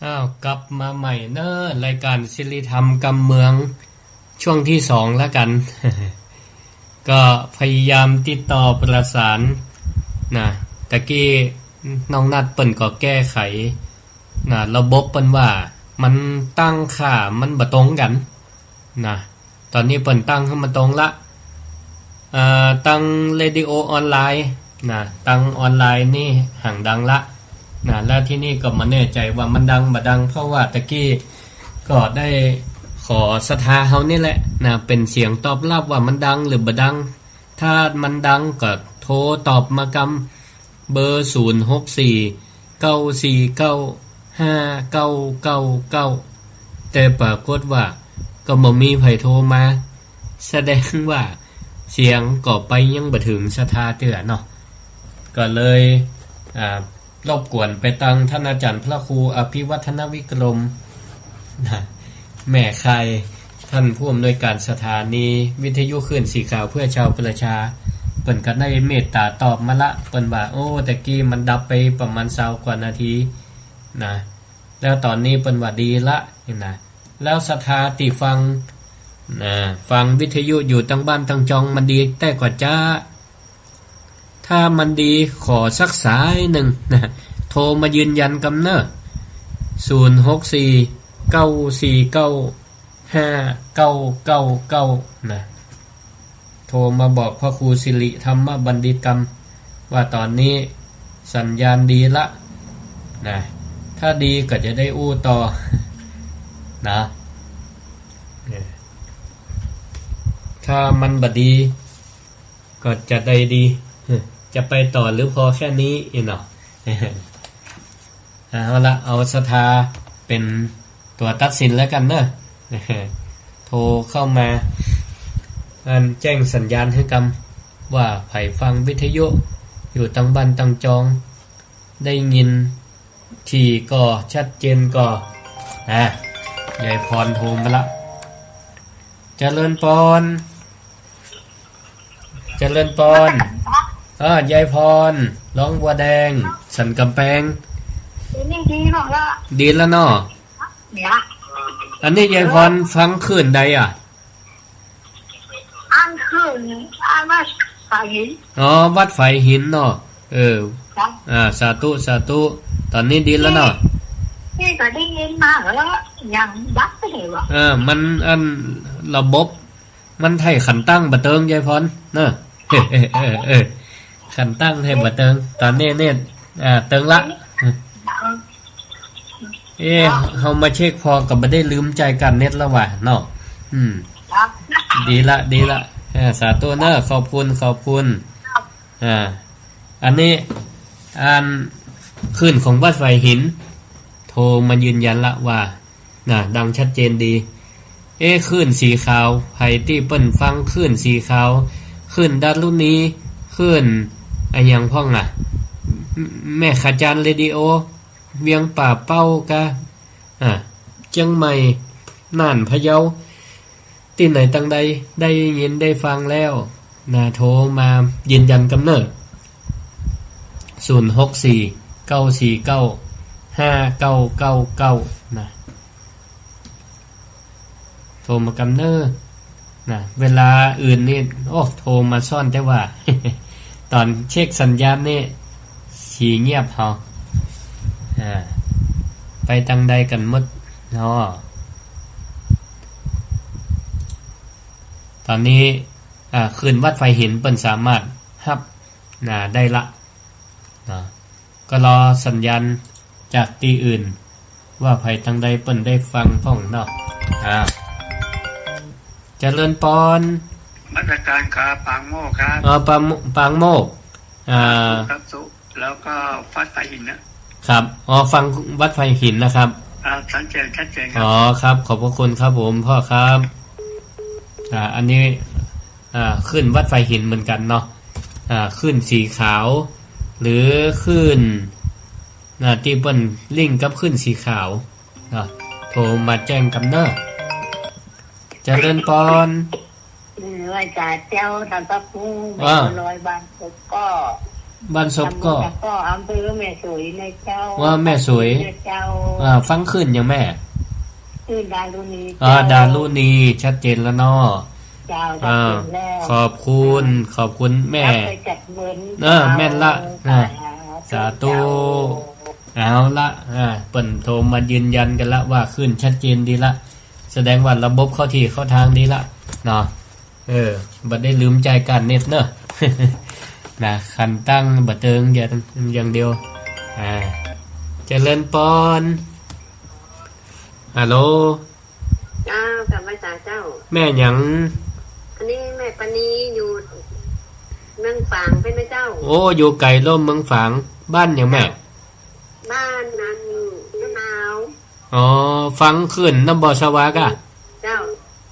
อ้าว กลับมาใหม่เนอะ รายการสิริธรรมกำเมือง ช่วงที่สองแล้วกั๋น ก็พยายามติดต่อประสานนะ ตะกี้น้องนัดเปิ้นก็แก้ไขนะ ระบบเปิ้นว่ามันตั้งค่ามันบ่ตรงกั๋นนะ ต๋อนนี้เปิ้นตั้งหื้อมันตรงละ เอ่อ ตั้งเรดิโอออนไลน์นะ ตั้งออนไลน์นี่หังดังละนะ แล้วทีนี้ก็บ่แน่ใจ๋ว่ามันดังบ่ดัง เพราะว่าตะกี้ก็ได้ขอศรัทธาเฮานี่แหละนะ เป๋นเสียงตอบรับว่ามันดังหรือบ่ดัง ถ้ามันดังก็โทรตอบมากำ เบอร์ ศูนย์ หก สี่ เก้า สี่ เก้า ห้า เก้า เก้า เก้า แต่ปรากฏว่าก็บ่มีใผโทรมา แสดงว่าเสียงก็ไปยังบ่เถิงศรัทธาเตื้อเนาะ ก็เลย อ่า รบกวนไปตังท่านอาจ๋ารย์พระครูอภิวัฒนวิกรม นะ แม่ข่าย ท่านผู้อำนวยการสถานีวิทยุคลื่นสีขาวเพื่อชาวประชา เปิ้นก็ได้เมตต๋าตอบมาละ เปิ้นว่า โอ้ ตะกี้มันดับไปประมาณซาวกว่านาทีนะ แล้วต๋อนนี้เปิ้นว่าดีละนี่นะ แล้วศรัทธาตี้ฟังนะ ฟังวิทยุอยู่ตังบ้านตังจอง มันดีแต๊ก่อจ๊ะ ถ้ามันดีขอสักสายนึ่งนะ โทรมายืนยันกำเน่อ ศูนย์ หก สี่ เก้า สี่ เก้า ห้า เก้า เก้า เก้า นะ โทรมาบอกพระครูสิริธรรมบัณฑิตกำว่าต๋อนนี้สัญญาณดีละนะ ถ้าดีก็จะได้อู้ต่อนะ เออ ถ้ามันบ่ดี ก็จะได้ดี จะไปต่อหรือพอแค่นี้อีเนาะ เอาละ เอาศรัทธาเป๋นตั๋วตัดสินแล้วกั๋นเนอะ โทรเข้ามา อันแจ้งสัญญาณหื้อกำ ว่าใผฟังวิทยุอยู่ตังบ้านตังจอง ได้ยิน ถี่ก่อ ชัดเจนก่อ อ่ะ ยายพรโทรมาละ เจริญพร เจริญพร เออ ยายพร ร้องบัวแดง สันก๋ำแปง เดี๋ยวนี้ดีแล้วละ ดีแล้วเนาะ เนี่ย อันนี้ยายพรฟังคลื่นใดอ่ะ อันคลื่น อันวัดฝายหิน อ๋อ วัดฝายหินเนาะ เออ ครับ อ่า สาธุ สาธุ ต๋อนนี้ดีแล้วเนาะ นี่ นี่ก็ได้ยินมาเหอะ ยังดับไปเลยวะ เออ มันอันระบบ มันไถ่ขันตั้งบ่เติง ยายพร เนาะ เออ เออ เออ เออ ขันตั้งไถ่บ่เติง ต๋อนนี้เนี่ย อ่า เติงละ เอ๊ะ เฮามาเช็คผ่อก็บ่ได้ลืมจ่ายค่าเน็ตแล้ววะเนาะ อืม ครับ ดีละ ดีละ อ่า สาธุเนอะ ขอบคุณ ขอบคุณ อ่า อันนี้ อันคลื่นของวัดฝายหิน โทรมายืนยันละว่า น่ะ ดังชัดเจนดี เอ๊ะ คลื่นสีขาว ใผตี้เปิ้นฟังคลื่นสีขาว คลื่นดารุณี คลื่นอะหยังพ่องอะ แม่ขจารเรดิโอ เวียงป่าเป้ากะ อ่ะ เจียงใหม่ น่าน พะเยา ตี้ไหนตังใด ได้ยินได้ฟังแล้ว น่ะ โทรมายืนยันกำเน่อ ศูนย์ หก สี่ เก้า สี่ เก้า ห้า เก้า เก้า เก้า น่ะ โทรมากำเน่อ น่ะ เวลาอื่นนี่ โอ้ โทรมาซ่อนแต่ว่า ต๋อนเช็คสัญญาณนี่ สีเงียบเฮา อ่า ไปตังใดกั๋นหมด เนาะ ต๋อนนี้ อ่า คลื่นวัดฝายหินเปิ้นสามารถฮับ อ่า ได้ละ เนาะ ก็รอสัญญาณจากตี้อื่น ว่าไปตางใดเปิ้นได้ฟังพ่องเนาะ อ่า เจริญปอน นมัสการครับ ปางโมกข์ครับ อ๋อ ปางโม- ปางโมกข์ อ่า ครับ สุ แล้วก็วัดฝายหินนะ ครับ อ๋อ ฟังวัดฝายหินนะครับ อ่า ชัดเจน ชัดเจนครับ อ๋อ ครับ ขอบพระคุณครับผม พ่อครับ อ่า อันนี้ อ่า คลื่นวัดฝายหินเหมือนกั๋นเนาะ อ่า คลื่นสีขาว หรือคลื่น อ่า ตี้เปิ้นลิงก์กับคลื่นสีขาวเนาะ โทรมาแจ้งกำเนาะ เจริญปอน เออ ไหว้สาเจ้า ตำบลพระพุง อ่า แม่บัวลอย บ้านศพก้อ บ้านศพก้อ ตำบลศพก้อ อำเภอแม่สวยนะเจ้า ว่าแม่สวย นะเจ้า อ่า ฟังคลื่นหยังแม่ คลื่นดารุณี อ่า เจ้า ดารุณี ชัดเจนแล้วเนาะ เจ้า อ่า ชัดเจนแล้ว ขอบคุณ อ่า ขอบคุณแม่ รับไปจากเมือง เออ เจ้า แม่นละ อ่า สาธุ สาธุ เจ้า เอาละ อ่า เปิ้นโทรมายืนยันกั๋นละว่าคลื่นชัดเจนดีละ แสดงว่าระบบเข้าที่เข้าทางดีละเนาะ เออ บ่ได้ลืมจ่ายค่าเน็ตเนาะ นะ คันตังบ่เติงอย่าง อย่างเดียว อ่า เจริญปอน ฮัลโหล เจ้า กราบไหว้สาเจ้า แม่หยัง อันนี้แม่ปานี อยู่เมืองฝางเปิ้นนะเจ้า โอ้ อยู่ไก๋โลเมืองฝาง บ้านหยังแม่ บ้านนั้น น้ำหนาว อ๋อ ฟังคลื่นน้ำบ่อสวาก่ะ เจ้า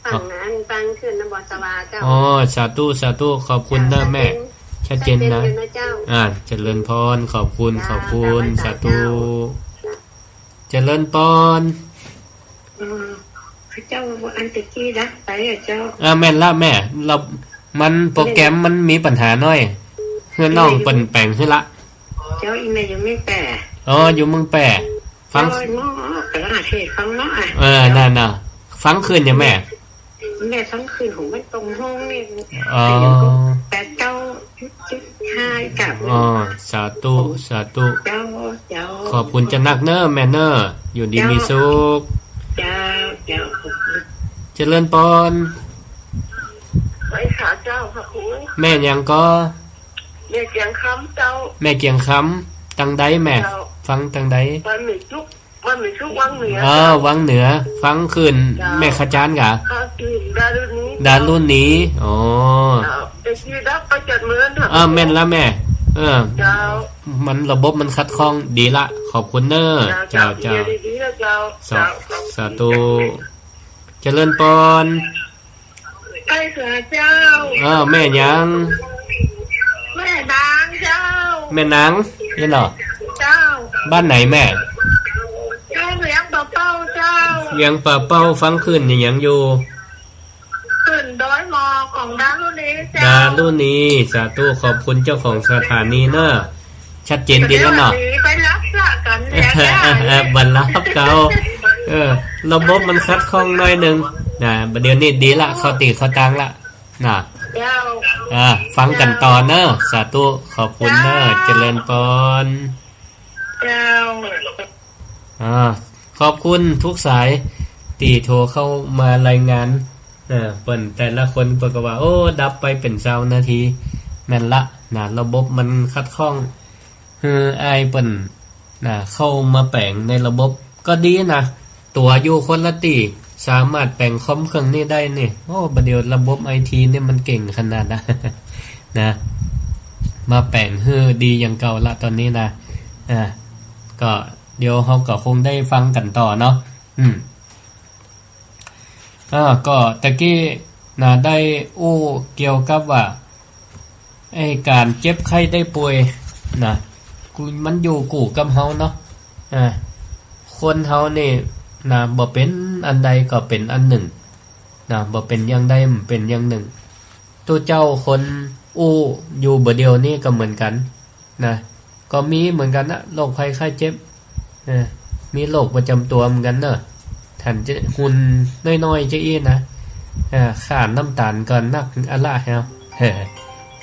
ฟัง อ๋อ อันฟังคลื่นน้ำบ่อสวาเจ้า อ๋อ สาธุ สาธุ ขอบคุณนะ เจ้า แม่ ชัดเจน ชัดเจนนะ ชัดเจนอยู่นะเจ้า อ่า เจริญปอน ขอบคุณ เจ้า ขอบคุณ เจ้า สาธุ เจ้า เจริญปอน อืม เขาเจ้าอันตะกี้ดับไปอะเจ้า อ่า แม่นละแม่ เรา มันโปรแกรมมันมีปัญหาหน้อย หื้อน้องเปิ้นแป๋งหื้อละ เจ้า อีแม่อยู่เมืองแป้ อ๋อ อยู่เมืองแป้ ฟัง เจ้า ไอ้หม้อ กำลังอัดเทปฟังเนาะอะ เออ นั่นน่ะ ฟังคลื่นหยังแม่ แม่ฟังคลื่นของบ้านตรงห้องนี่ อ๋อ เสียงก็แปดเก้าจุดห้ากับ อ๋อ สาธุ สาธุ เจ้า เจ้า ขอบคุณเจ้านักเน้อแม่เน้อ อยู่ดี เจ้า มีสุข เจ้า เจ้า ขอบคุณ เจริญปอน ไหว้สาเจ้าค่ะครู แม่หยังก่อ แม่เกียงคำเจ้า แม่เกียงคำ ตางใดแม่ เจ้า ฟังตางใด บ้านหมีจุก บ้านหมีจุกวังเหนือ เออ เจ้า วังเหนือ ฟังคลื่น เจ้า แม่ขจารย์ก่ะ ค่ะ คลื่นดารุณี ดารุณี อ๋อ เจ้า ตะกี้ดับไปเจ็ดหมื่นค่ะ เออ แม่นละแม่ เออ เจ้า มันระบบมันขัดข้อง ดีละ ขอบคุณเน้อ เจ้า เจ้า เจ้า เจ้า ดีๆนะเจ้า สา เจ้า สาธุ เจริญปอน ไหว้สาเจ้า เออ แม่หยัง แม่นางเจ้า แม่นาง นี่เนาะ เจ้า บ้านไหนแม่ เจ้า เวียงป่าเป้าเจ้า เวียงป่าเป้า ฟังคลื่นหยังอยู่ คลื่นดอยหมอกของดารุณีเจ้า ดารุณี สาธุ ขอบคุณเจ้าของสถานีเน้อ ชัดเจนดีแล้วเนาะ เดี๋ยวนี้ไปรับละกั๋นเนี่ย เออ เออ เออ บ่รับเขา เออ ระบบมันขัดข้องหน้อยหนึ่ง นะ บ่าเดี๋ยวนี้ดีละ เข้าตี้เข้าตางละ นะ เจ้า อ่า ฟังกั๋นต่อเน้อ สาธุ ขอบคุณเน้อ เจ้า เจริญปอน เจ้า อ่า ขอบคุณทุกสายตี้โทรเข้ามารายงาน เออ เปิ้นแต่ละคนเปิ้นก็ว่า โอ้ ดับไปเป๋นซาวนาที แม่นละ นะ ระบบมันขัดข้อง คืออ้ายเปิ้น นะ เข้ามาแป๋งในระบบก็ดีนะ ตั๋วอยู่คนละตี้ สามารถแป๋งคอมเครื่องนี้ได้นี่ โอ้ บ่าเดี๋ยวระบบไอทีนี่มันเก่งขนาดนะ นะ มาแป๋งหื้อดีอย่างเก่าละต๋อนนี้นะ อ่า ก็เดี๋ยวเฮาก็คงได้ฟังกั๋นต่อเนาะ อืม อ่า ก็ตะกี้นะ ได้อู้เกี่ยวกับว่า ไอ้ก๋านเจ็บไข้ได้ป่วยนะ กู มันอยู่กู้กับเฮาเนาะ อ่า คนเฮานี่นะ บ่เป๋นอันใดก็เป๋นอันนึ่งนะ บ่เป๋นอย่างใดบ่เป๋นอย่างนึ่ง ตุ๊เจ้าคนอู้อยู่บ่าเดี่ยวนี้ก็เหมือนกั๋น นะ ก็มีเหมือนกั๋นนะ โรคภัยไข้เจ็บ เออ มีโรคประจำตั๋วเหมือนกั๋นเนาะ หันจะหุ่นน้อยๆ จะอี้นะ เออ ค่าน้ำต๋าลก็นักอะละแฮว เออ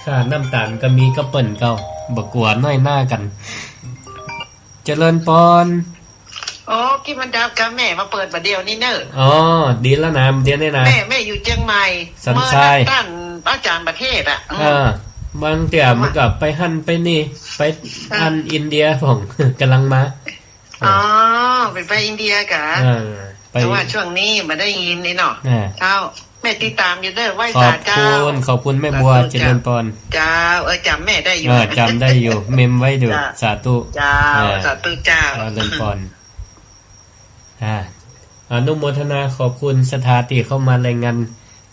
ค่าน้ำต๋าลก็มีกับเปิ้นเก่า บ่กั๋วน้อยหน้ากั๋น เจริญปอน โอ้ กี้มันดับกะ แม่มาเปิดบ่าเดี่ยวนี้เน่อ อ๋อ ดีแล้วนะ เดี๋ยวนี้นะ แม่ แม่อยู่เจียงใหม่ สันทราย เมื่อนั้นต้านอาจ๋ารย์ประเทศอะ อืม เออ บางเตื้อมันก็ไปหั้นไปนี่ ไป อ่า อันอินเดียพ่อง ก่ำลังมา อ๋อ เออ ไป ไปอินเดียกะ เออ ไป แต่ว่าช่วงนี้บ่ได้ยินนี่เนาะ อ่า เจ้า แม่ติดต๋ามอยู่เน่อ ไหว้สาเจ้า ขอบคุณ ขอบคุณแม่บัว สาธุเจ้า เจริญปอน เจ้า เออ จ๋ำแม่ได้อยู่ เออ จ๋ำได้อยู่ เมมไว้อยู่ เจ้า สาธุ เจ้า เออ สาธุเจ้า เจริญปอน อ่า อนุโมทนาขอบคุณศรัทธาตี้เข้ามารายงาน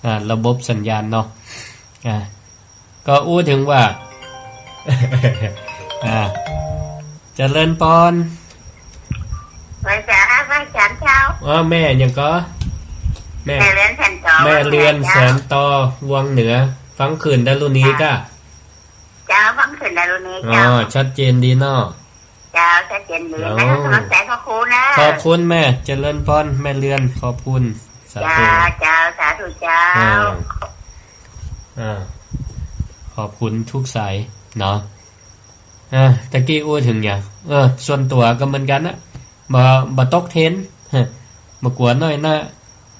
อ่า ระบบสัญญาณเนาะ อ่า ก็อู้เถิงว่า อ่า เจริญปอน ไหว้สา ไหว้สามเจ้า อ๋อ แม่หยังก่อ แม่ แม่เรือนแสนต่อ แม่เรือนแสนต่อ วังเหนือ ฟังขึ้นดารุณีก้า เจ้า ฟังขึ้นดารุณี อ๋อ เจ้า ชัดเจนดีเนาะ เจ้า ชัดเจนดี อ๋อ นะ กำลังใจ๋พ่อครูนะ ขอบคุณแม่ เจริญปอน แม่เรือน ขอบคุณ สาธุ เจ้า เจ้า สาธุเจ้า อ่า อ่า ขอบคุณทุกสายเนาะ อ่า ตะกี้อู้เถิงหยัง เออ ส่วนตั๋วก็เหมือนกั๋นนะ บ่ บ่ตกเทรนด์ บ่กั๋วน้อยหน้า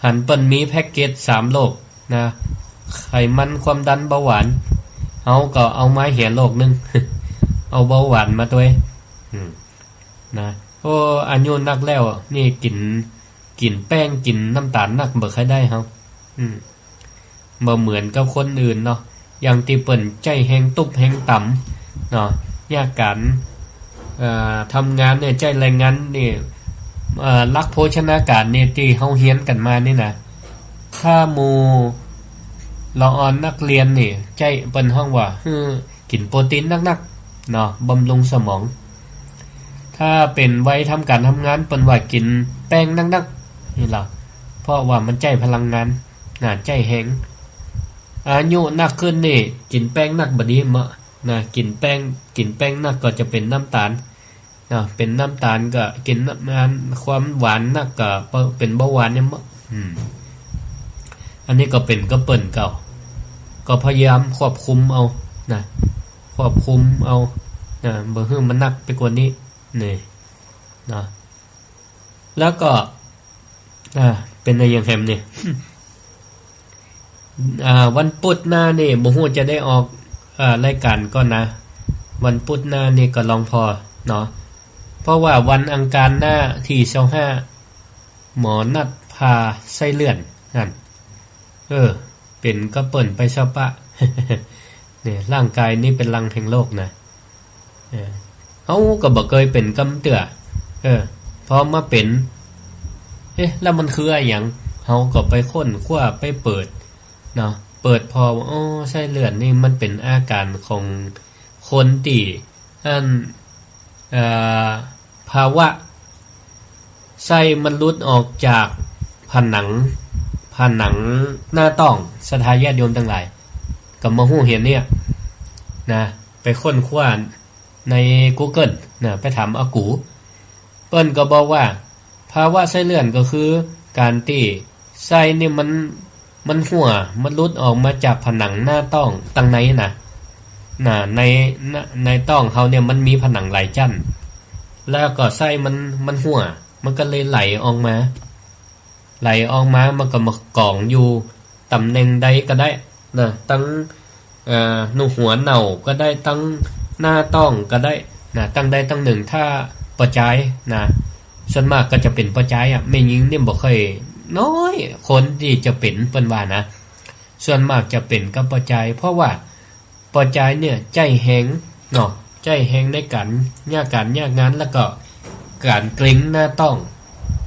หันเปิ้นมีแพ็กเกจสามโรคนะ ไขมัน ความดัน เบาหวาน เฮาก็เอามาเหียโรคนึ่ง เอาเบาหวานมาตวย อืม นะ โอ้ อายุนักแล้วนี่กิ๋น กิ๋นแป้ง กิ๋นน้ำต๋าลนักบ่ใค่ได้เฮา อืม บ่เหมือนกับคนอื่นเนาะ อย่างตี้เปิ้นใจ๊แฮงตุ๊บแฮงต๋ำเนาะ ยากก๋าน เอ่อ ทำงานเนี่ย ใจ๊แรงงานนี่ เอ่อ หลักโภชนาการนี่ตี้เฮาเฮียนกั๋นมานี่นะ ถ้าหมู่ละอ่อนนักเรียนนี่ ใจ๊เปิ้นฮ้องว่า หื้อกิ๋นโปรตีนนักๆ เนาะ บำรุงสมอง ถ้าเป๋นวัยทำก๋านทำงาน เปิ้นว่ากิ๋นแป้งนักๆ นี่ล่ะ เพราะว่ามันใจ๊พลังงาน นะ ใจ๊แฮง อายุนักขึ้นนี่ กิ๋นแป้งนักบ่ดีเมาะ นะ กิ๋นแป้ง กิ๋นแป้งนักก็จะเป๋นน้ำต๋าล นะ เป๋นน้ำต๋าลก็กิ๋นน้ำต๋าล ความหวานนักก็เป๋นเบาหวานเนี่ยเมาะ อืม อันนี้ก็เป๋นกับเปิ้นเก่า ก็พยายามควบคุมเอา นะ ควบคุมเอา นะ บ่หื้อมันนักไปกว่านี้ นี่ นะ แล้วก็ อ่า เป๋นอะหยังแหมนี่ อ่า วันปุธหน้านี่ บ่ฮู้จะได้ออก อ่า รายก๋านก่อนะ วันปุธหน้านี่ก็ลองผ่อเนาะ เพราะว่าวันอังคารหน้าตี้ซาวห้า หมอนัดผ่าไส้เลื่อนนั่น เออ เป๋นกับเปิ้นไปซะปะ เนี่ย ร่างกายนี่เป๋นรังแห่งโรคนะ เออ เฮาก็บ่เกยเป๋นกำเตื้อ เออ พอมาเป๋น เอ๊ะ แล้วมันคืออะหยัง เฮาก็ไปค้นคว้าไปเปิดเนาะ เปิดผ่อ อ๋อ ไส้เลื่อนนี่มันเป๋นอาก๋านของคนตี้ อัน เอ่อ ภาวะไส้มันหลุดออกจากผนัง ผนังหน้าต๊อง ศรัทธาญาติโยมตังหลาย ก็มาฮู้เหียนเนี่ยนะ ไปค้นคว้าในกูเกิลนะ ไปถามอากู เปิ้นก็บอกว่า ภาวะไส้เลื่อนก็คือก๋านตี้ไส้นี่มัน มันหั้ว มันหลุดออกมาจากผนังหน้าต๊องตังในนะ นะ ใน ในต๊องเฮาเนี่ยมันมีผนังหลายจั้น แล้วก็ไส้มัน มันหั้ว มันก็เลยไหลออกมา ไหลออกมา มันก็มาก๋องอยู่ต๋ำแหน่งใดก็ได้นะ ตัง เอ่อ หนุหัวเน่าก็ได้ ตังหน้าต๊องก็ได้นะ ตังใดตังนึ่ง ถ้าป้อจายนะ ส่วนมากก็จะเป๋นป้อจายอะ แม่ญิงนี่บ่ค่อย น้อยคนตี้จะเป๋น เปิ้นว่านะ ส่วนมากจะเป๋นกับป้อจาย เพราะว่าป้อจายเนี่ยใจ๊แฮงเนาะ ใจ๊แฮงในก๋าน ยากก๋านยากงาน แล้วก็ก๋านเกร็งหน้าต๊อง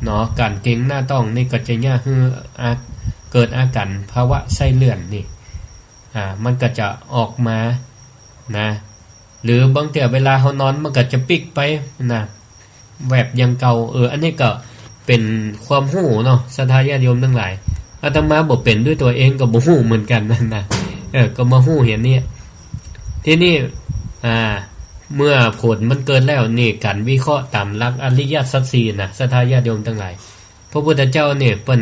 เนาะ ก๋านเกร็งหน้าต๊องนี่ก็จะเยียะหื้ออา เกิดอาก๋านภาวะไส้เลื่อนนี่ อ่า มันก็จะออกมานะ หรือบางเตื้อเวลาเฮานอนมันก็จะปิ๊กไปนะ แวบอย่างเก่า เออ อันนี้ก็เป๋นความฮู้เนาะ ศรัทธาญาติโยมตังหลาย อาตมาบ่เป๋นด้วยตั๋วเองก็บ่ฮู้เหมือนกั๋นนั่นนะ เออ ก็มาฮู้เหียนเนี่ย ทีนี้ อ่า เมื่อผลมันเกิดแล้วนี่ ก๋านวิเคราะห์ต๋ามหลักอริยสัจสี่นะ ศรัทธาญาติโยมตังหลาย พระพุทธเจ้าเนี่ยเปิ้น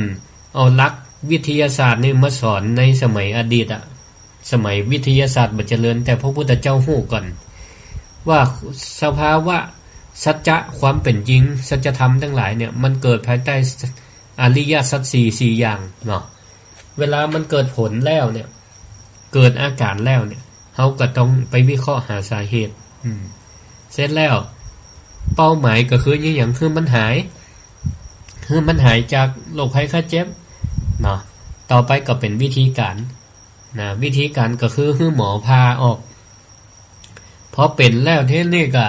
เอาหลักวิทยาศาสตร์นี่มาสอนในสมัยอดีตอะ สมัยวิทยาศาสตร์บ่เจริญ แต่พระพุทธเจ้าฮู้ก่อน ว่าสภาวะ สัจจะความเป๋นจริง สัจธรรมตังหลายเนี่ย มันเกิดภายใต้อริยสัจสี่ สี่อย่างเนาะ เวลามันเกิดผลแล้วเนี่ย เกิดอาก๋ารแล้วเนี่ย เฮาก็ต้องไปวิเคราะห์หาสาเหตุ อืม เสร็จแล้ว เป้าหมายก็คือหยัง หื้อมันหาย หื้อมันหายจากโรคภัยไข้เจ็บเนาะ ต่อไปก็เป๋นวิธีก๋านนะ วิธีก๋านก็คือหื้อหมอผ่าออก พอเป๋นแล้วทีนี้ก็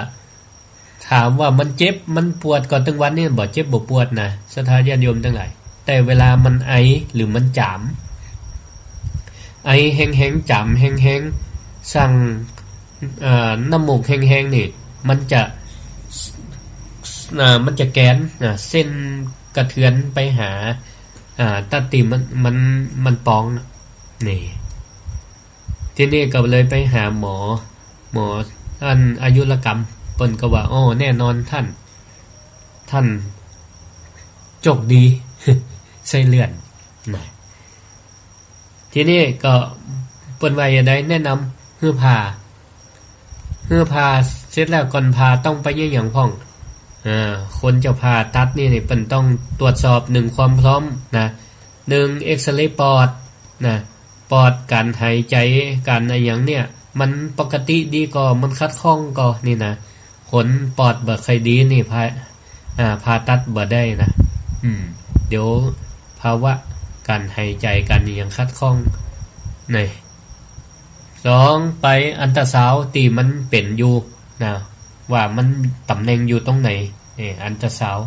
ถามว่ามันเจ็บมันปวดก่อ ตึงวันนี้บ่เจ็บบ่ปวดนะ ศรัทธาญาติโยมตังหลาย แต่เวลามันไอหรือมันจ๋าม ไอแฮงๆ จ๋ามแฮงๆ สัง เอ่อ น้ำมูกแฮงๆ นี่ มันจะ อ่า มันจะแกนนะ เส้นกระเทือนไปหา อ่า ตั๊ดตี้มัน มัน มันปองนะ นี่ ทีนี้ก็เลยไปหาหมอ หมออันอายุรกรรม เปิ้นก็ว่า อ้อ แน่นอนต้าน ต้านโจคดี ไส้เลื่อนนะ ทีนี้ก็เปิ้นว่าจะได้แนะนำหื้อผ่า หื้อผ่าเสร็จแล้ว ก่อนผ่าต้องไปเยียะหยังพ่อง อ่า คนจะผ่าตัดนี่ นี่เปิ้นต้องตรวจสอบ นึ่ง ความพร้อมนะ นึ่ง เอกซเรย์ปอดนะ ปอด ก๋านหายใจ๋ ก๋านอะหยังเนี่ย มันปกติดีก่อ มันขัดข้องก่อ นี่นะ คนปอดบ่ใค่ดีนี่ ผ่า อ่า ผ่าตัดบ่ได้นะ อืม เดี๋ยวภาวะก๋านหายใจ๋ ก๋านอะหยังขัดข้อง นี่ สอง ไปอัลตราซาวด์ตี้มันเป๋นอยู่นะ ว่ามันต๋ำแหน่งอยู่ตรงไหน เอ่อ อัลตราซาวด์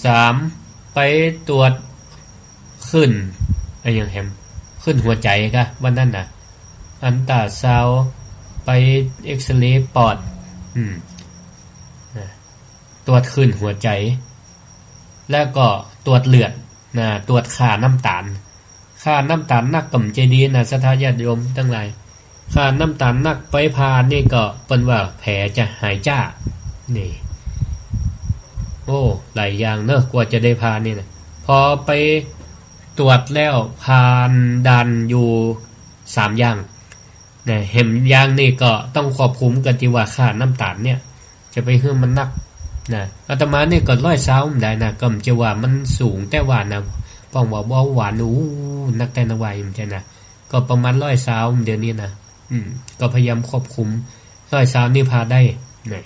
สาม ไปตรวจคลื่น อะหยังแหม คลื่นหัวใจ๋กะ วันนั้นนะ อัลตราซาวด์ ไปเอกซเรย์ปอด อืม นะ ตรวจคลื่นหัวใจ๋ แล้วก็ตรวจเลือดนะ ตรวจค่าน้ำตาล ค่าน้ำตาลนักก็บ่ใจ้ดีนะ ศรัทธาญาติโยมตังหลาย ค่าน้ำตาลนักไปผ่านี่ก็เปิ้นว่าแผลจะหายจ้า นี่ โอ้ หลายอย่างเนาะ กว่าจะได้ผ่านี่นะ พอไปตรวจแล้วผ่านด่านอยู่สามอย่างนะ แหมอย่างนี่ก็ต้องควบคุมกั๋นตี้ว่าค่าน้ำตาลเนี่ย จะไปหื้อมันนักนะ อาตมานี่ก็ร้อยซาวบ่ได้นะ ก็บ่ใจ้ว่ามันสูง แต่ว่านะ ป้องว่าเบาหวาน อู้ นักแต๊นักว่า บ่ใจ้นะ ก็ประมาณร้อยซาวเดี๋ยวนี้นะ อืม ก็พยายามควบคุม ร้อยซาวนี่ผ่าได้นะ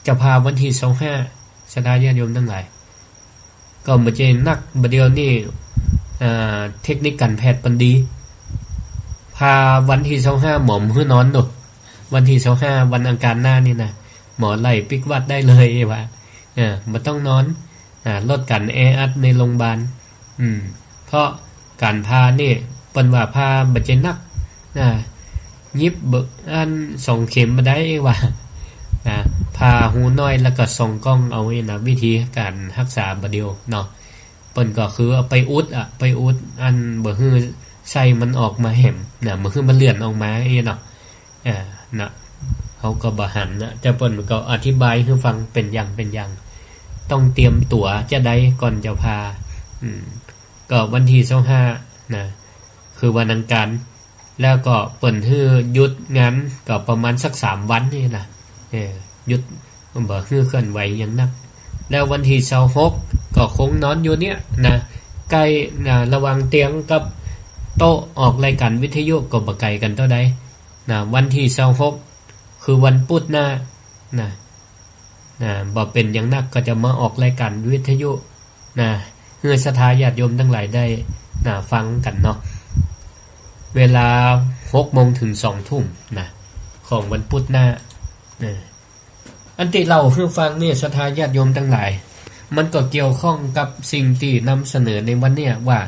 จะผ่าวันตี้ซาวห้า ศรัทธาญาติโยมตังหลาย ก็บ่ใจ้นัก บ่าเดี่ยวนี้ อ่า เทคนิคก๋านแพทย์เปิ้นดี ผ่าวันตี้ซาวห้า หมอบ่หื้อนอนเนาะ วันตี้ซาวห้า วันอังคารหน้านี่นะ หมอไล่ปิ๊กวัดได้เลยว่า เออ บ่ต้องนอน อ่า ลดก๋านแออัดในโรงพยาบาล อืม เพราะก๋านผ่านี่ เปิ้นว่าผ่าบ่ใจ้นัก อ่า ยิบเบิ่งอันสองเข็มบ่ได้ว่า อ่า ผ่าหูน้อยแล้วก็ส่องกล้องเอานี่นะ วิธีก๋านฮักษาบ่าเดี่ยวเนาะ เปิ้นก็คือเอาไปอุดอะ ไปอุดอันบ่หื้อไส้มันออกมาแหมนะ บ่หื้อมันเลื่อนออกมานี่เนาะ อ่า นะ เฮาก็บ่หันนะ แต่เปิ้นก็อธิบายหื้อฟังเป๋นอย่างเป๋นอย่าง ต้องเตรียมตั๋วจาใดก่อนจะผ่า อืม ก็วันตี้ซาวห้านะ คือวันอังคาร แล้วก็เปิ้นหื้อหยุดงานก็ประมาณสักสามวันนี่นะ เออ หยุด บ่หื้อเคลื่อนไหวหยังนัก แล้ววันตี้ซาวหก ก็คงนอนอยู่เนี่ยนะ ใก้นะ ระหว่างเตียงกับโต๊ะออกรายการวิทยุก็บ่ไก๋กั๋นเต้าใดนะ วันตี้ซาวหก คือวันปุธหน้านะ นะ บ่เป๋นหยังนักก็จะมาออกรายการวิทยุนะ หื้อศรัทธาญาติโยมตังหลายได้นะ ฟังกั๋นเนาะ เวลาหกโมงเถิงสองทุ่มนะ ของวันปุธหน้านะ อันตี้เล่าหื้อฟังนี่ ศรัทธาญาติโยมตังหลาย มันก็เกี่ยวข้องกับสิ่งตี้นำเสนอในวันเนี้ยว่า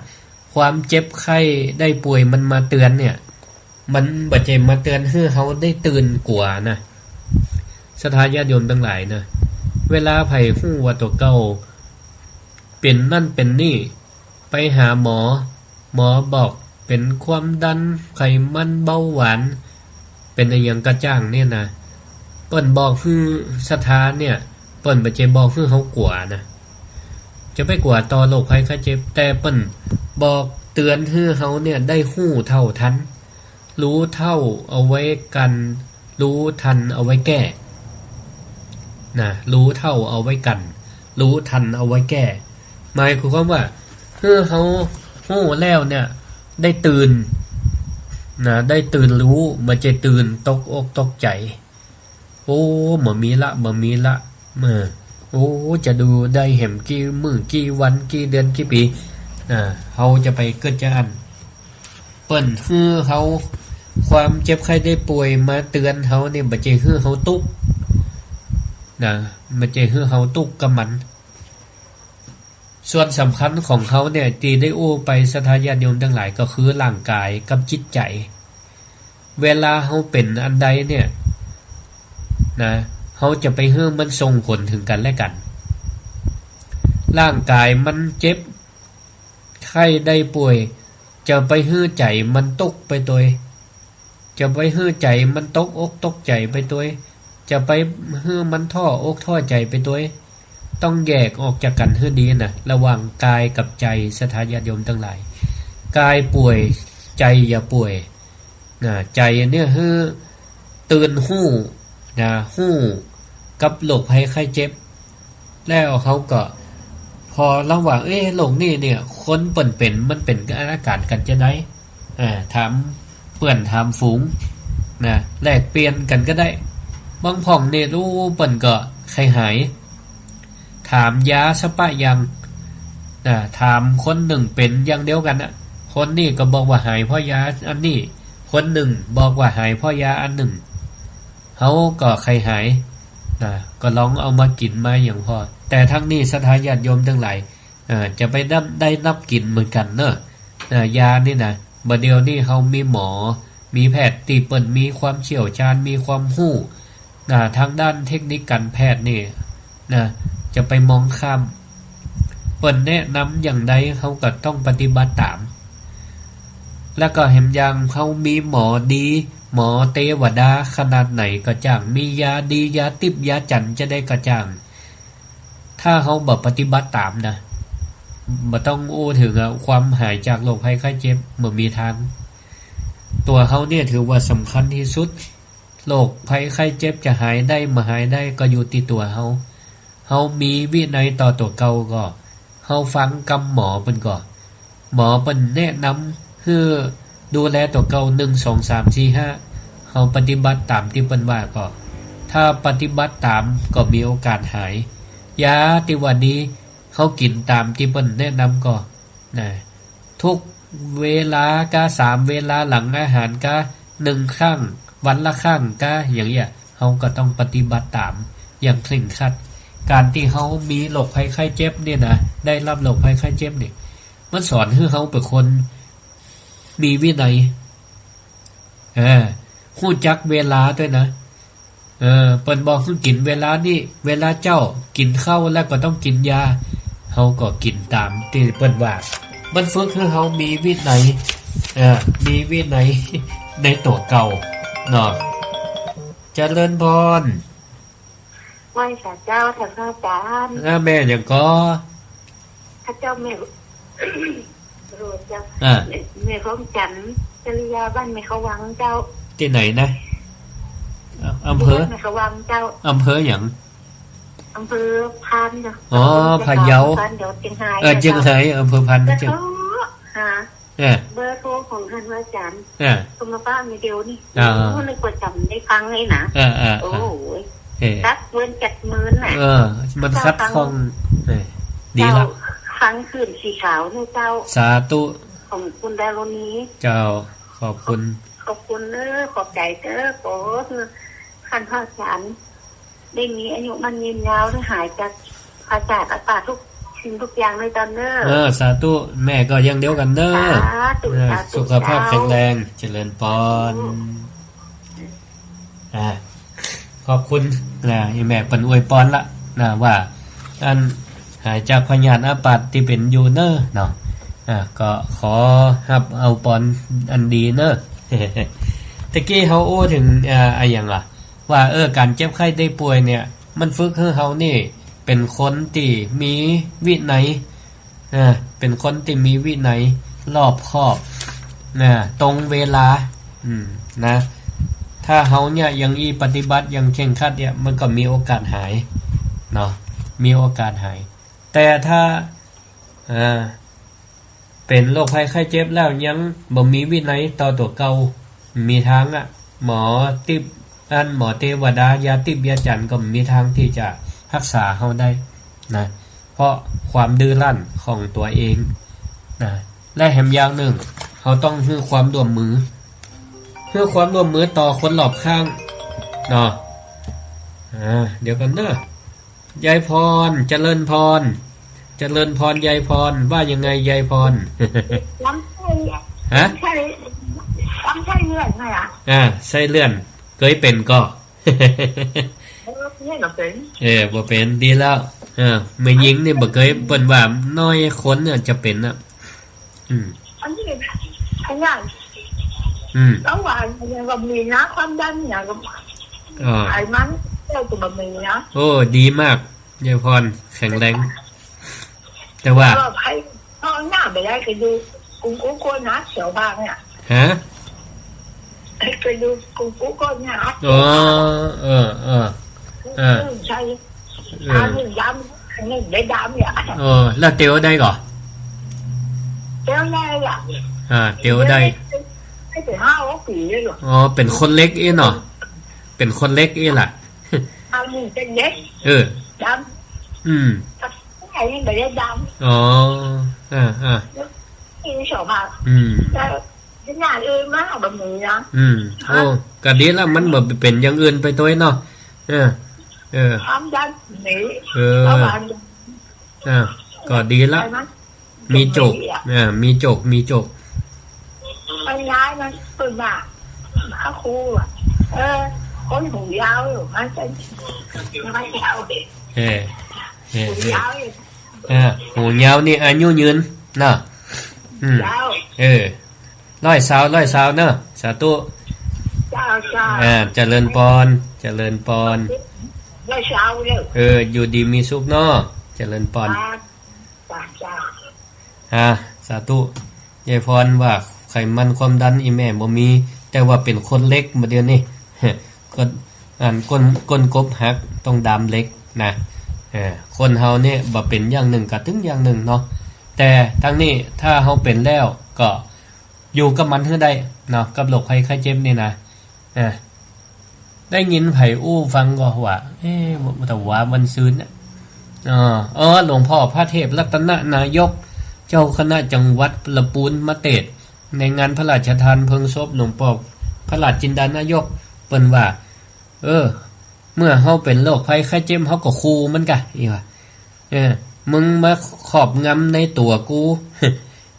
ความเจ็บไข้ได้ป่วยมันมาเตือนเนี่ย มันบ่ใจ้มาเตือนหื้อเฮาได้ตื่นกั๋วนะ ศรัทธาญาติโยมตังหลายนะ เวลาใผฮู้ว่าตั๋วเก่าเป๋นนั่นเป๋นนี่ ไปหาหมอ หมอบอกเป๋นความดัน ไขมัน เบาหวาน เป๋นอะหยังก็จ้างเนี่ยนะ เปิ้นบอกหื้อศรัทธาเนี่ย เปิ้นบ่ใจ้บอกหื้อเฮากั๋วนะ จะไปกั๋วต่อโรคภัยไข้เจ็บ แต่เปิ้นบอกเตือนหื้อเฮาเนี่ยได้ฮู้เท่าทัน รู้เท่าเอาไว้กั๋น รู้ทันเอาไว้แก้ นะ ฮู้เท่าเอาไว้กั๋น ฮู้ตันเอาไว้แก้ หมายความว่า หื้อเฮาฮู้แล้วเนี่ย ได้ตื่น นะ ได้ตื่นฮู้ บ่ใจ้ตื่นตกอกตกใจ๋ โอ้ บ่มีละ บ่มีละ เออ โอ้ จะดูได้แหมกี่มื้อ กี่วัน กี่เดือน กี่ปี๋ นะ เฮาจะไปกึ๊ดจาอั้น เปิ้นหื้อเฮา ความเจ็บไข้ได้ป่วยมาเตือนเฮาเนี่ย บ่ใจ้หื้อเฮาตุ๊กข์ นะ บ่ใจ้หื้อเฮาตุ๊กข์กับมัน ส่วนสำคัญของเฮาเนี่ย ตี้ได้อู้ไปศรัทธาญาติโยมตังหลาย ก็คือร่างก๋ายกับจิตใจ๋ เวลาเฮาเป๋นอันใดเนี่ย นะ เฮาจะไปหื้อมันส่งผลเถิงกั๋นและกั๋น ร่างก๋ายมันเจ็บ ไข้ได้ป่วย จะไปหื้อใจ๋มันตุ๊กข์ไปตวย จะไปหื้อใจ๋มันตกอกตกใจ๋ไปตวย จะไปหื้อมันท้ออกท้อใจ๋ไปตวย ต้องแยกออกจากกั๋นหื้อดีนะ ระหว่างก๋ายกับใจ๋ ศรัทธาญาติโยมตังหลาย ก๋ายป่วย ใจ๋อย่าป่วย นะ ใจ๋เนี่ยหื้อตื่นฮู้ นะ ฮู้กับโรคภัยไข้เจ็บ แล้วเฮาก็ พอเฮาว่า เอ๊ะ โรคนี้เนี่ย คนเปิ้นเป๋น มันเป๋นอาก๋ารกั๋นจาใด อ่า ถามเปื้อนถามฝูง นะ แลกเปลี่ยนกั๋นก็ได้ บางพ่องเนี่ย โอ้ เปิ้นก็ใค่หาย ถามยาซะปะยัง นะ ถามคนนึ่งเป๋นอย่างเดียวกั๋นนะ คนนี้ก็บอกว่าหายเพราะยาอันนี้ คนนึ่งบอกว่าหายเพราะยาอันนึ่ง เฮาก็ใค่หาย นะ ก็ลองเอามากิ๋นมาหยังผ่อ แต่ทั้งนี้ศรัทธาญาติโยมตังหลาย เอ่อ จะไปนับ ได้นับกิ๋นเหมือนกั๋นเนาะ เอ่อ ยานี่นะ บ่าเดี่ยวนี้เฮามีหมอ มีแพทย์ตี้เปิ้นมีความเชี่ยวชาญ มีความฮู้ อ่า ทางด้านเทคนิคก๋านแพทย์นี่นะ จะไปมองข้าม เปิ้นแนะนำอย่างใด เฮาก็ต้องปฏิบัติต๋าม แล้วก็แหมอย่างเฮามีหมอดี หมอเตวดาขนาดไหนก็จ้าง มียาดี ยาติ๊บ ยาจั๋นจาใดก็จ้าง ถ้าเฮาบ่ปฏิบัติต๋ามนะ บ่ต้องอู้เถิงอะ ความหายจากโรคภัยไข้เจ็บ บ่มีตาง ตั๋วเฮาเนี่ยถือว่าสำคัญตี้สุด โรคภัยไข้เจ็บจะหายได้บ่หายได้ก็อยู่ตี้ตั๋วเฮา เฮามีวินัยต่อตั๋วเก่าก่อ เฮาฟังกำหมอเปิ้นก่อ หมอเปิ้นแนะนำหื้อดูแลตั๋วเก่า นึ่ง สอง สาม สี่ ห้า เฮาปฏิบัติต๋ามตี้เปิ้นว่าก่อ ถ้าปฏิบัติต๋ามก็มีโอกาสหาย ยาตี้ว่าดี เฮากิ๋นต๋ามตี้เปิ้นแนะนำก่อ นะ ทุกเวลากา สามเวลาหลังอาหารกา นึ่งครั้ง วันละครั้งกา อย่างเนี้ย เฮาก็ต้องปฏิบัติต๋ามอย่างเคร่งครัด ก๋านตี้เฮามีโรคภัยไข้เจ็บเนี่ยนะ ได้ฮับโรคภัยไข้เจ็บเนี่ย มันสอนหื้อเฮาเป๋นคนมีวินัย เออ ฮู้จักเวลาตวยนะ เออ เปิ้นบอกหื้อกิ๋นเวลานี้ เวลาเจ๊า กิ๋นข้าวแล้วก็ต้องกิ๋นยา เฮาก็กิ๋นต๋ามตี้เปิ้นว่า มันฝึกหื้อเฮามีวินัย เออ มีวินัยในตั๋วเก่าเนาะ เจริญพร ไหว้สาเจ้า ท่านพระอาจารย์ อ่า แม่หยังก่อ ข้าเจ้าแม่ โอ้เจ้า อ่า แม่ แม่ของจั๋น จริยา บ้านแม่เขาวังเจ้า ตี้ไหนนะ อำเภอ บ้านแม่เขาวังเจ้า อำเภอหยัง อำเภอพานเจ้า อ๋อ พะเยา พาน เดี๋ยวเจียงฮาย เออ เจ้า เจียงฮาย อำเภอพาน เจ้า เจ้า หา เออ เบอร์โทรของท่านพระอาจารย์ เออ โทรมาป้ามีเดียวนี่ อ่า โอ้ นึกว่าจ๋ำได้ฟังเลยนะ เออ เออ เออ โอ้ย เออ ตักเวินจัดเมินน่ะ เออ มันขัดข้อง เออ ดีละ เจ้า ฟังคลื่นสีขาวนี่เจ้า สาธุ ของคุณดารุณี เจ้า ขอบคุณ ขอบคุณเด้อ ขอบใจ๋เด้อ ขอหื้อท่านพระอาจารย์ ได้มีอายุมั่นยืนยาว ได้หายจากอาชาติอาปาดทุกสิ่งทุกอย่างเลยเจ้าเนอะ เออ สาธุ แม่ก็อย่างเดียวกั๋นเนอะ สาธุ เออ สาธุ สุขภาพ เจ้า แข็งแรง เจริญพร อืม อ่า ขอบคุณนะ อีแม่เปิ้นอวยปอนละนะ ว่าอันหายจากพยาธิอาปาดตี้เป๋นอยู่เนอะเนาะ อ่า ก็ขอฮับเอาปอนอันดีเนอะ ตะกี้เฮาอู้เถิง อ่า อะหยังล่ะ ว่า เออ ก๋านเจ็บไข้ได้ป่วยเนี่ย มันฝึกหื้อเฮานี่เป๋นคนตี้มีวินัย อ่า เป๋นคนตี้มีวินัย รอบคอบ นะ ตรงเวลา อืม นะ ถ้าเฮาเนี่ยยังอี้ปฏิบัติอย่างเคร่งครัดเนี่ย มันก็มีโอกาสหาย เนาะ มีโอกาสหาย แต่ถ้า อ่า เป๋นโรคภัยไข้เจ็บแล้วยังบ่มีวินัยต่อตั๋วเก่า บ่มีตางอะ หมอติ๊บอัน หมอเตวดา ยาติ๊บยาจั๋นก็บ่มีตางตี้จะฮักษาเฮาได้นะ เพราะความดื้อรั้นของตั๋วเองนะ และแหมอย่างนึ่ง เฮาต้องหื้อความร่วมมือ หื้อความร่วมมือต่อคนรอบข้างเนาะ อ่า เดี๋ยวก่อนเนาะ ยายพร เจริญพร เจริญพร ยายพร ว่ายังไงยายพร ลำไส้ ฮะ ลำไส้ ลำไส้เลื่อนไหมอะ อ่า ไส้เลื่อน เกยเป๋นก่อ เออ เนี่ยเหรอเป๋น เออ บ่เป๋น ดีแล้ว เออ แม่ญิงนี่บ่เกย เปิ้นว่าน้อยคนเนี่ยจะเป๋นน่ะ อืม อันนี้ขนาด อืม เบาหวานเนี่ยก็มีนะ ความดันเนี่ยก็ อ๋อ ไขมันก็บ่มีนะ โอ้ ดีมาก ยายพร แข็งแรง แต่ว่า ก็ไปห้องน้ำไปได้ ไปดูกุงกู้ก้นนะ แถวบ้านเนี่ย ฮะ ไปดูกุงกู้ก้นนะ อ๋อ เออ เออ เออ ใช่ เออ ตาหนึ่งดำ หนึ่งได้ดำเนี่ย เออ แล้วเตียวได้ก่อ เตียวได้อะ อ่า เตียวได้ ไม่ถึงห้าหกปี๋เลยเหรอ อ๋อ เป๋นคนเล็กอี้เนาะ เป๋นคนเล็กอี้ล่ะ เอาหนึ่งเป็นเล็ก เออ ดำ อืม ไอ้นี่ไม่ได้ดำ อ๋อ อ่า อ่า กินสองบาท อืม แต่ขนาดอื่นมากแบบนี้นะ อืม โอ้ ก็ดีละ มันบ่เป๋นอย่างอื่นไปตวยเนาะ เออ เออ ความดันหนี เออ เบาหวาน อ่า ก็ดีละ ใช่ไหม มีโจก อ่า มีโจก มีโจก มันย้ายมันเปิ้นว่า พระครูอะ เออ คนหูยาวอยู่ มันเป็น มันยาวเด็ก เออ เออ หู เออ ยาวอยู่ เออ หูยาวนี่อายุยืนเนาะ อืม ยาว เออ ร้อยซาว ร้อยซาวเนาะ สาธุ เจ้า เจ้า อ่า เจริญปอน เจริญปอน ร้อยซาวเลย เออ อยู่ดีมีสุขเนาะ เจริญปอน ครับ จ้า จ้า อ่า สาธุ ยายพรว่าไขมันความดันอีแม่บ่มี แต่ว่าเป๋นคนเล็กบ่าเดี่ยวนี้ ก้น อันก้น ก้นกบหัก ต้องดามเหล็กนะ เออ คนเฮาเนี่ยบ่เป๋นอย่างนึ่งก็ตึงอย่างนึ่งเนาะ แต่ทั้งนี้ถ้าเฮาเป๋นแล้วก็อยู่กับมันหื้อได้เนาะ กับโรคภัยไข้เจ็บนี่นะ อ่ะ ได้ยินใผอู้ฟังก่อว่า เอ๊ะ ตะวาวันซืนน่ะ อ๋อ เออ หลวงพ่อพระเทพรัตนนายก เจ้าคณะจังหวัดละปูนมาเตสน์ ในงานพระราชทานเพลิงศพหลวงพ่อพระราชจินดานายก เปิ้นว่า เออ เมื่อเฮาเป๋นโรคภัยไข้เจ็บ เฮาก็คูมันก่ะ อีหว่า เออ มึงมาครอบงำในตั๋วกู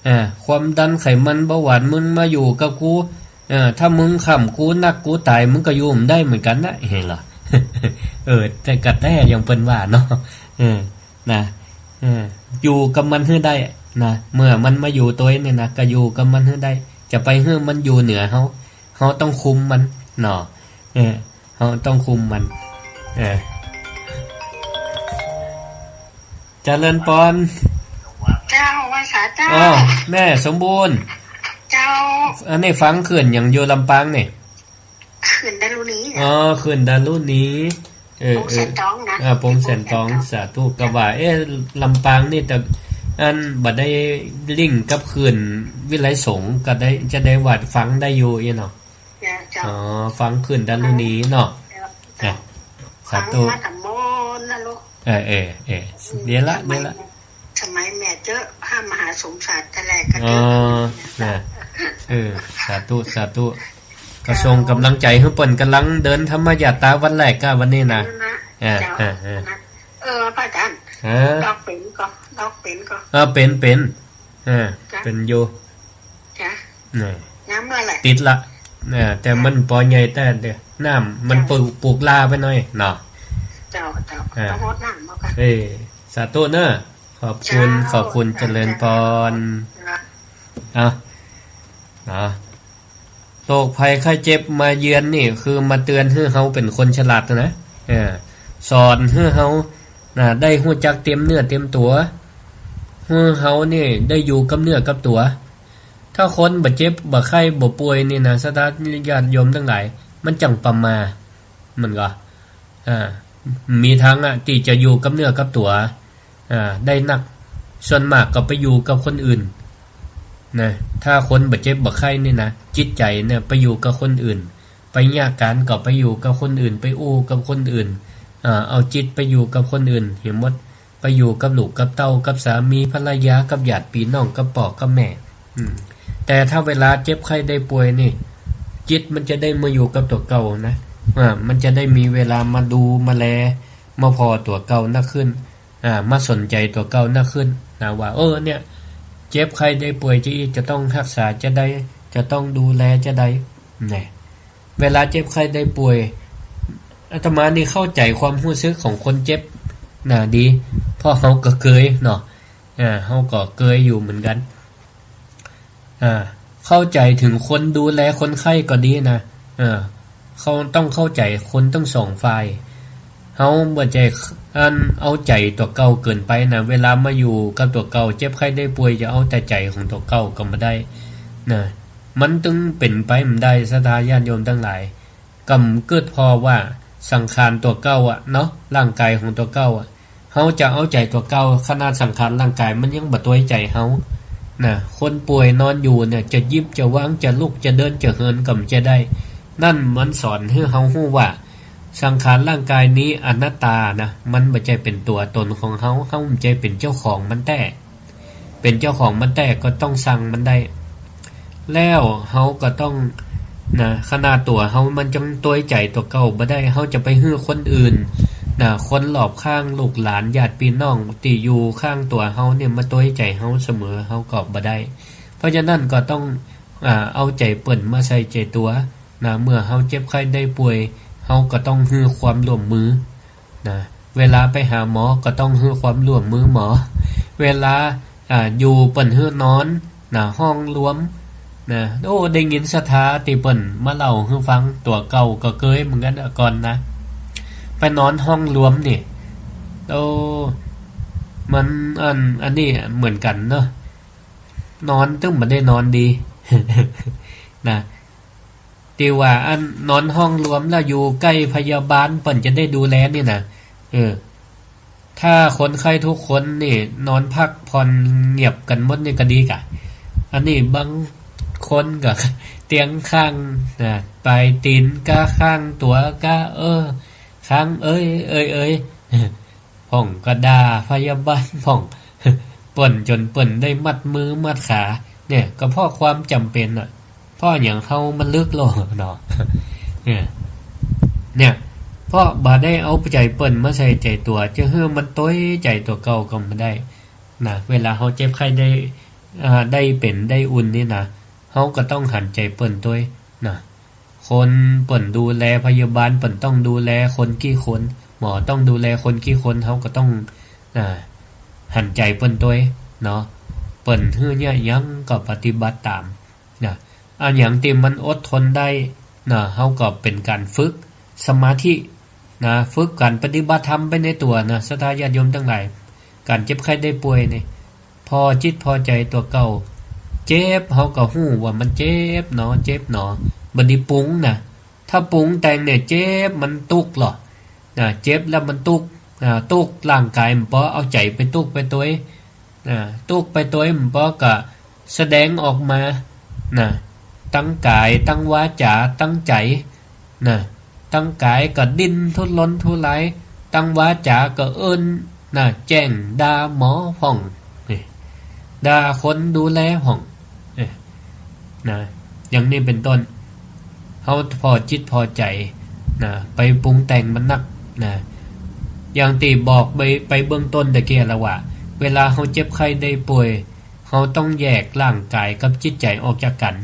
อ่า ความดันไขมันเบาหวาน มึงมาอยู่กับกู เออ ถ้ามึงค้ำกูนัก กูต๋าย มึงก็อยู่บ่ได้เหมือนกั๋นนะ หันก่อ เออ แต่กะแต๊อย่างเปิ้นว่าเนาะ เออ นะ เออ อยู่กับมันหื้อได้นะ เมื่อมันมาอยู่ตวยเนี่ยนะ ก็อยู่กับมันหื้อได้ จะไปหื้อมันอยู่เหนือเฮา เฮาต้องคุมมันเนาะ เออ เฮาต้องคุมมัน เออ เจริญปอน เจ้า ไหว้สาเจ้า อ้อ แม่สมบูรณ์ เจ้า อันนี้ฟังเขื่อนหยังอยู่ลำปางนี่ เขื่อนดารุณี อ๋อ เขื่อนดารุณี เออ ปงแสนตองนะ เออ อ่า ปงแสนตอง ปงแสนตอง สาธุ กะว่า เอ๊ะ ลำปางนี่แต่ อันบ่ได้ลิงก์กับเขื่อนวิไลสงฆ์ ก็ได้ จะได้ว่าฟังได้อยู่อี้เนาะ เจ้า เจ้า อ๋อ ฟังเขื่อนดารุณีเนาะ เจ้า อ่ะ สาธุ ฟังมาตั้งโน้นนะลูก เออ เออ เออ อืม เดี๋ยวละ สมัย เดี๋ยวละ สมัยแม่เจอพระมหาสมศักดิ์แต่แรกก็ อ๋อ เจอ นะ เออ สาธุ สาธุ ก็ส่งก๋ำลังใจ๋หื้อเปิ้น ก่ำลังเดินธรรมยาตราวันแรกกะวันนี้นะ นะ อ่า เจ้า อ่า อ่า นะ เออ พระอาจ๋ารย์ ฮะ ลอกเป๋นก่อ ลอกเป๋นก่อ เออ เป๋น เป๋น อ่า จ้ะ เป๋นอยู่ จ้ะ นี่ น้ำเมื่อไหร่ ติดละ อ่า แต่มันปอใหญ่แต่เดียว น้ำมัน เจ้า ปลูก ปลูกล้าไปหน่อยเนาะ เจ้า เจ้า อ่า ต้องรดน้ำเอาค่ะ เอ้ย สาธุเนอะ ขอบคุณ เจ้า ขอบคุณ เจ้า เจริญปอน เจ้า เอา เอา โรคภัยไข้เจ็บมาเยือนนี่คือมาเตือนหื้อเฮาเป๋นคนฉลาดนะ เออ สอนหื้อเฮา นะ ได้ฮู้จักเตรียมเนื้อเตรียมตั๋ว หื้อเฮานี่ได้อยู่กับเนื้อกับตั๋ว ถ้าคนบ่เจ็บบ่ไข้บ่ป่วยนี่นะ ศรัทธาญาติโยมตังหลาย มันจั่งประหม่า มันก่อ อ่า มีตังอะ ตี้จะอยู่กับเนื้อกับตั๋ว อ่า ได้นัก ส่วนมากก็ไปอยู่กับคนอื่น นะ ถ้าคนบ่เจ็บบ่ไข้นี่นะ จิตใจ๋เนี่ยไปอยู่กับคนอื่น ไปเยียะก๋านก็ไปอยู่กับคนอื่น ไปอู้กับคนอื่น อ่า เอาจิตไปอยู่กับคนอื่น หั้นหมด ไปอยู่กับลูกกับเต้า กับสามีภรรยา กับญาติปี้น้อง กับป้อกับแม่ อืม แต่ถ้าเวลาเจ็บไข้ได้ป่วยนี่ จิตมันจะได้มาอยู่กับตั๋วเก่านะ อ่า มันจะได้มีเวลามาดูมาแล มาผ่อตั๋วเก่านักขึ้น อ่า มาสนใจ๋ตั๋วเก่านักขึ้นนะ ว่า เออ เนี่ย เจ็บไข้ได้ป่วยจะอี้ จะต้องฮักษาจาใด จะต้องดูแลจาใด เนี่ย เวลาเจ็บไข้ได้ป่วย อาตมานี่เข้าใจ๋ความฮู้สึกของคนเจ็บนะดี เพราะเฮาก็เกยเนาะ อ่า เฮาก็เกยอยู่เหมือนกั๋น อ่า เข้าใจ๋เถิงคนดูแลคนไข้ก็ดีนะ เออ เฮาต้องเข้าใจ๋คนตึงสองฝ่าย เฮาบ่ใจ้อันเอาใจ๋ตั๋วเก่าเกินไปนะ เวลามาอยู่กับตั๋วเก่า เจ็บไข้ได้ป่วยจะเอาแต่ใจ๋ของตั๋วเก่าก็บ่ได้นะ มันตึงเป๋นไปบ่ได้ ศรัทธาญาติโยมตังหลาย กำกึ๊ดผ่อว่าสังขารตั๋วเก่าอะเนาะ ร่างก๋ายของตั๋วเก่าอะ เฮาจะเอาใจ๋ตั๋วเก่า ขนาดสังขารร่างก๋ายมันยังบ่ตวยใจ๋เฮา นะ คนป่วยนอนอยู่เนี่ย จะหยิบจะวาง จะลุกจะเดินจะเหินก็บ่ใจ้ได้ นั่นมันสอนหื้อเฮาฮู้ว่า สังขารร่างก๋ายนี้อนัตตานะ มันบ่ใจ้เป๋นตั๋วตนของเฮา เฮาบ่ใจ้เป๋นเจ้าของมันแต๊ เป๋นเจ้าของมันแต๊ก็ต้องสั่งมันได้ แล้วเฮาก็ต้อง นะ ขนาดตั๋วเฮามันยังตวยใจ๋ตั๋วเก่าบ่ได้ เฮาจะไปหื้อคนอื่น นะ คนรอบข้าง ลูกหลาน ญาติปี้น้องตี้อยู่ข้างตั๋วเฮาเนี่ยมาตวยใจ๋เฮาเสมอ เฮาก็บ่ได้ เพราะฉะนั้นก็ต้อง อ่า เอาใจ๋เปิ้นมาใส่ใจ๋ตั๋ว นะ เมื่อเฮาเจ็บไข้ได้ป่วย เฮาก็ต้องหื้อความร่วมมือ นะ เวลาไปหาหมอก็ต้องหื้อความร่วมมือหมอ เวลา อ่า อยู่เปิ้นหื้อนอน นะ ห้องรวม นะ โอ้ ได้ยินศรัทธาตี้เปิ้นมาเล่าหื้อฟัง ตั๋วเก่าก็เกยเหมือนกั๋นก่อนนะ ไปนอนห้องรวมนี่ โอ้ มันอัน อันนี้เหมือนกั๋นเนาะ นอนตึงบ่ได้นอนดี นะ ตี้ว่าอันนอนห้องรวมแล้วอยู่ใก้พยาบาลเปิ้นจะได้ดูแลนี่นะ เออ ถ้าคนไข้ทุกคนนี่นอนพักผ่อนเงียบกั๋นหมดนี่ก็ดีก่ะ อันนี้บางคนก็เตียงข้างนะ ป๋ายตี๋นก้าข้างตั๋วก้า เออ ข้างเอ้ย เอ้ย เอ้ย พ่องก็ด่าพยาบาลพ่อง เปิ้นจ๋นเปิ้นได้มัดมือมัดขา เนี่ย ก็เพราะความจ๋ำเป๋นน่ะ เพราะหยังเฮามันลึกโลกเนาะ เนี่ย เนี่ย เพราะบ่ได้เอาใจ๋เปิ้นมาใส่ใจ๋ตั๋ว จะหื้อมันตวยใจ๋ตั๋วเก่าก็บ่ได้ นะ เวลาเฮาเจ็บไข้ได้ อ่า ได้เป๋นได้อุ่นนี่นะ เฮาก็ต้องหันใจ๋เปิ้นตวย นะ คนเปิ้นดูแล พยาบาลเปิ้นต้องดูแลคนกี่คน หมอต้องดูแลคนกี่คน เฮาก็ต้อง อ่า หันใจ๋เปิ้นตวยเนาะ เปิ้นหื้อเยียะหยังก็ปฏิบัติต๋าม นะ อันหยังตี้มันอดทนได้ นะ เฮาก็เป๋นก๋านฝึกสมาธิ นะ ฝึกก๋านปฏิบัติธรรมไปในตั๋วนะ ศรัทธาญาติโยมตังหลาย ก๋านเจ็บไข้ได้ป่วยนี่ ผ่อจิตผ่อใจ๋ตั๋วเก่า เจ็บ เฮาก็ฮู้ว่ามันเจ็บหนอ เจ็บหนอ บ่ดีปรุงนะ ถ้าปรุงแต่งเนี่ย เจ็บมันตุ๊กหลอ นะ เจ็บแล้วมันตุ๊ก อ่า ตุ๊กร่างก๋ายมันปอ เอาใจ๋ไปตุ๊กไปตวย อ่า ตุ๊กไปตวยมันปอก็แสดงออกมา นะ ตังก๋าย ตังวาจ๋า ตังใจ๋ นะ ตังก๋ายก็ดิ้นทุรนทุราย ตังวาจ๋าก็เอิ้น นะ แจ้งด่าหมอพ่อง นี่ ด่าคนดูแลพ่อง นี่ นะ อย่างนี้เป๋นต้น เฮาผ่อจิตผ่อใจ๋ นะ ไปปรุงแต่งมันนัก นะ อย่างตี้บอกไป ไปเบื้องต้นตะกี้แล้วว่า เวลาเฮาเจ็บไข้ได้ป่วย เฮาต้องแยกร่างก๋ายกับจิตใจ๋ออกจากกั๋น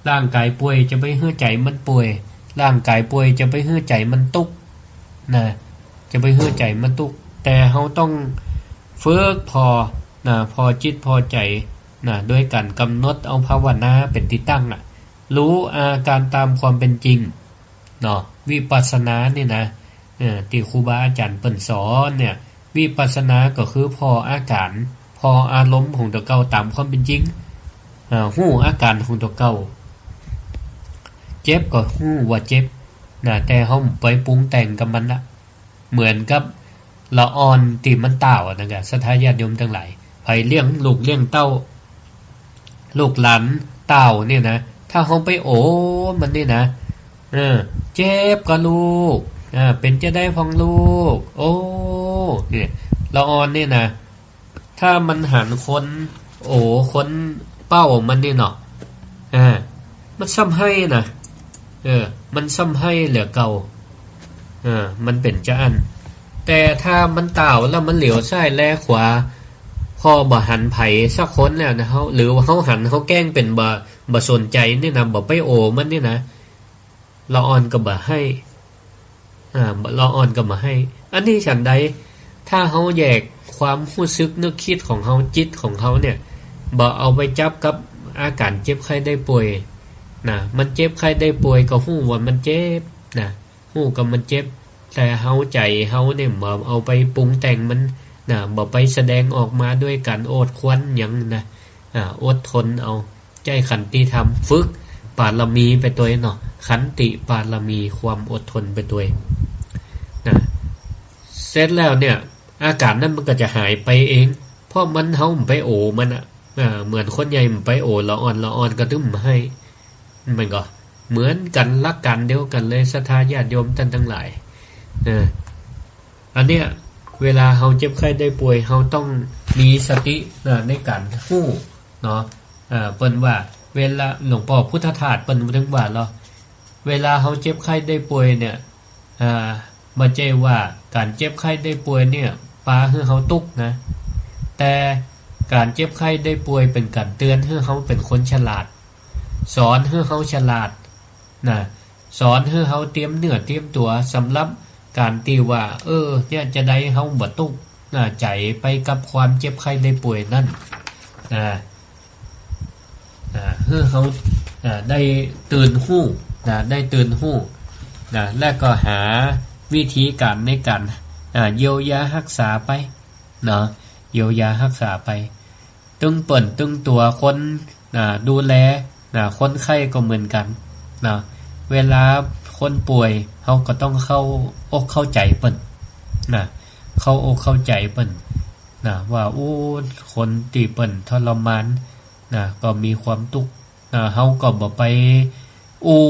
ร่างก๋ายป่วยจะไปหื้อใจ๋มันป่วย ร่างก๋ายป่วยจะไปหื้อใจ๋มันตุ๊ก นะ จะไปหื้อใจ๋มันตุ๊ก แต่เฮาต้องฝึกผ่อ นะ ผ่อจิตผ่อใจ๋ นะ โดยก๋านก๋ำหนดเอาภาวนาเป๋นตี้ตั้งอะ ฮู้อาก๋านต๋ามความเป๋นจริง เนาะ วิปัสสนานี่นะ เออ ตี้ครูบาอาจ๋ารย์เปิ้นสอนเนี่ย วิปัสสนาก็คือผ่ออาก๋าน ผ่ออารมณ์ของตั๋วเก่าต๋ามความเป๋นจริง เออ ฮู้อาก๋านของตั๋วเก่า เจ็บก็ฮู้ว่าเจ็บ นะ แต่เฮาบ่ไปปรุงแต่งกับมันละ เหมือนกับละอ่อนตี้มันต้าวอะนะกะ ศรัทธาญาติโยมตังหลาย ใผเลี้ยงลูกเลี้ยงเต้า ลูกหลานต้าวเนี่ยนะ ถ้าเฮาไปโอมันนี่นะ เออ เจ็บก่อลูก อ่า เป๋นจาใดพ่องลูก โอ้ เนี่ย ละอ่อนเนี่ยนะ ถ้ามันหันคนโอคนเป้ามันนี่เนาะ อ่า มันซ้ำไห้นะ เออ มันซ้ำไห้เหลือเก่า เออ มันเป๋นจาอั้น แต่ถ้ามันต้าวแล้วมันเหลียวซ้ายแลขวา ผ่อบ่หันใผสักคนแล้วนะ เฮา หรือว่าเฮาหัน เฮาแกล้งเป๋นบ่ บ่สนใจ๋นี่นะ บ่ไปโอมันนี่นะ ละอ่อนก็บ่ไห้ อ่า ละอ่อนก็บ่ไห้ อันนี้ฉันใด ถ้าเฮาแยกความฮู้สึกนึกกึ๊ดของเฮา จิตของเฮาเนี่ย บ่เอาไปจับกับอาก๋านเจ็บไข้ได้ป่วยนะ มันเจ็บไข้ได้ป่วยก็ฮู้ว่ามันเจ็บนะ ฮู้ว่ามันเจ็บ แต่เฮา ใจ๋เฮาเนี่ยบ่เอาไปปรุงแต่งมันนะ บ่ไปแสดงออกมาด้วยก๋านโอดครวญหยังนะ อ่า อดทนเอา ใจ๊ขันติธรรม ฝึกบารมีไปตวยเนาะ ขันติบารมี ความอดทนไปตวยนะ เสร็จแล้วเนี่ย อาก๋านนั้นมันก็จะหายไปเอง เพราะมัน เฮาบ่ไปโอมันอะ อ่า เหมือนคนใหญ่บ่ไปโอละอ่อน ละอ่อนก็ตึงบ่ไห้ มันก็เหมือนกั๋น หลักก๋านเดียวกั๋นเลย ศรัทธาญาติโยมต้านตังหลาย เออ อันเนี้ย เวลาเฮาเจ็บไข้ได้ป่วย เฮาต้องมีสตินะ ในก๋านฮู้เนาะ เอ่อ เปิ้นว่าเวลา หลวงป้อพุทธทาสเปิ้นเถิงว่าเนาะ เวลาเฮาเจ็บไข้ได้ป่วยเนี่ย อ่า บ่ใจ้ว่าก๋านเจ็บไข้ได้ป่วยเนี่ย ปาหื้อเฮาตุ๊กข์นะ แต่ก๋านเจ็บไข้ได้ป่วยเป๋นก๋านเตือนหื้อเฮาเป๋นคนฉลาด สอนหื้อเฮาฉลาดนะ สอนหื้อเฮาเตรียมเนื้อเตรียมตั๋วสำหรับก๋านตี้ว่า เออ เนี่ย จาใดเฮาบ่ตุ๊กข์นะใจ๋ไปกับความเจ็บไข้ได้ป่วยนั้นนะ อ่า หื้อเฮา อ่า ได้ตื่นฮู้นะ ได้ตื่นฮู้นะ และก็หาวิธีก๋านในก๋าน อ่า เยียวยาฮักษาไปเนาะ เยียวยาฮักษาไป ตึงเปิ้นตึงตั๋วคน อ่า ดูแล อ่า คนไข้ก็เหมือนกั๋นเนาะ เวลาคนป่วย เฮาก็ต้องเข้าอกเข้าใจ๋เปิ้นนะ เข้าอกเข้าใจ๋เปิ้นนะ ว่า โอ้ คนตี้เปิ้นทรมานนะ ก็มีความตุ๊กข์นะ เฮาก็บ่ไปอู้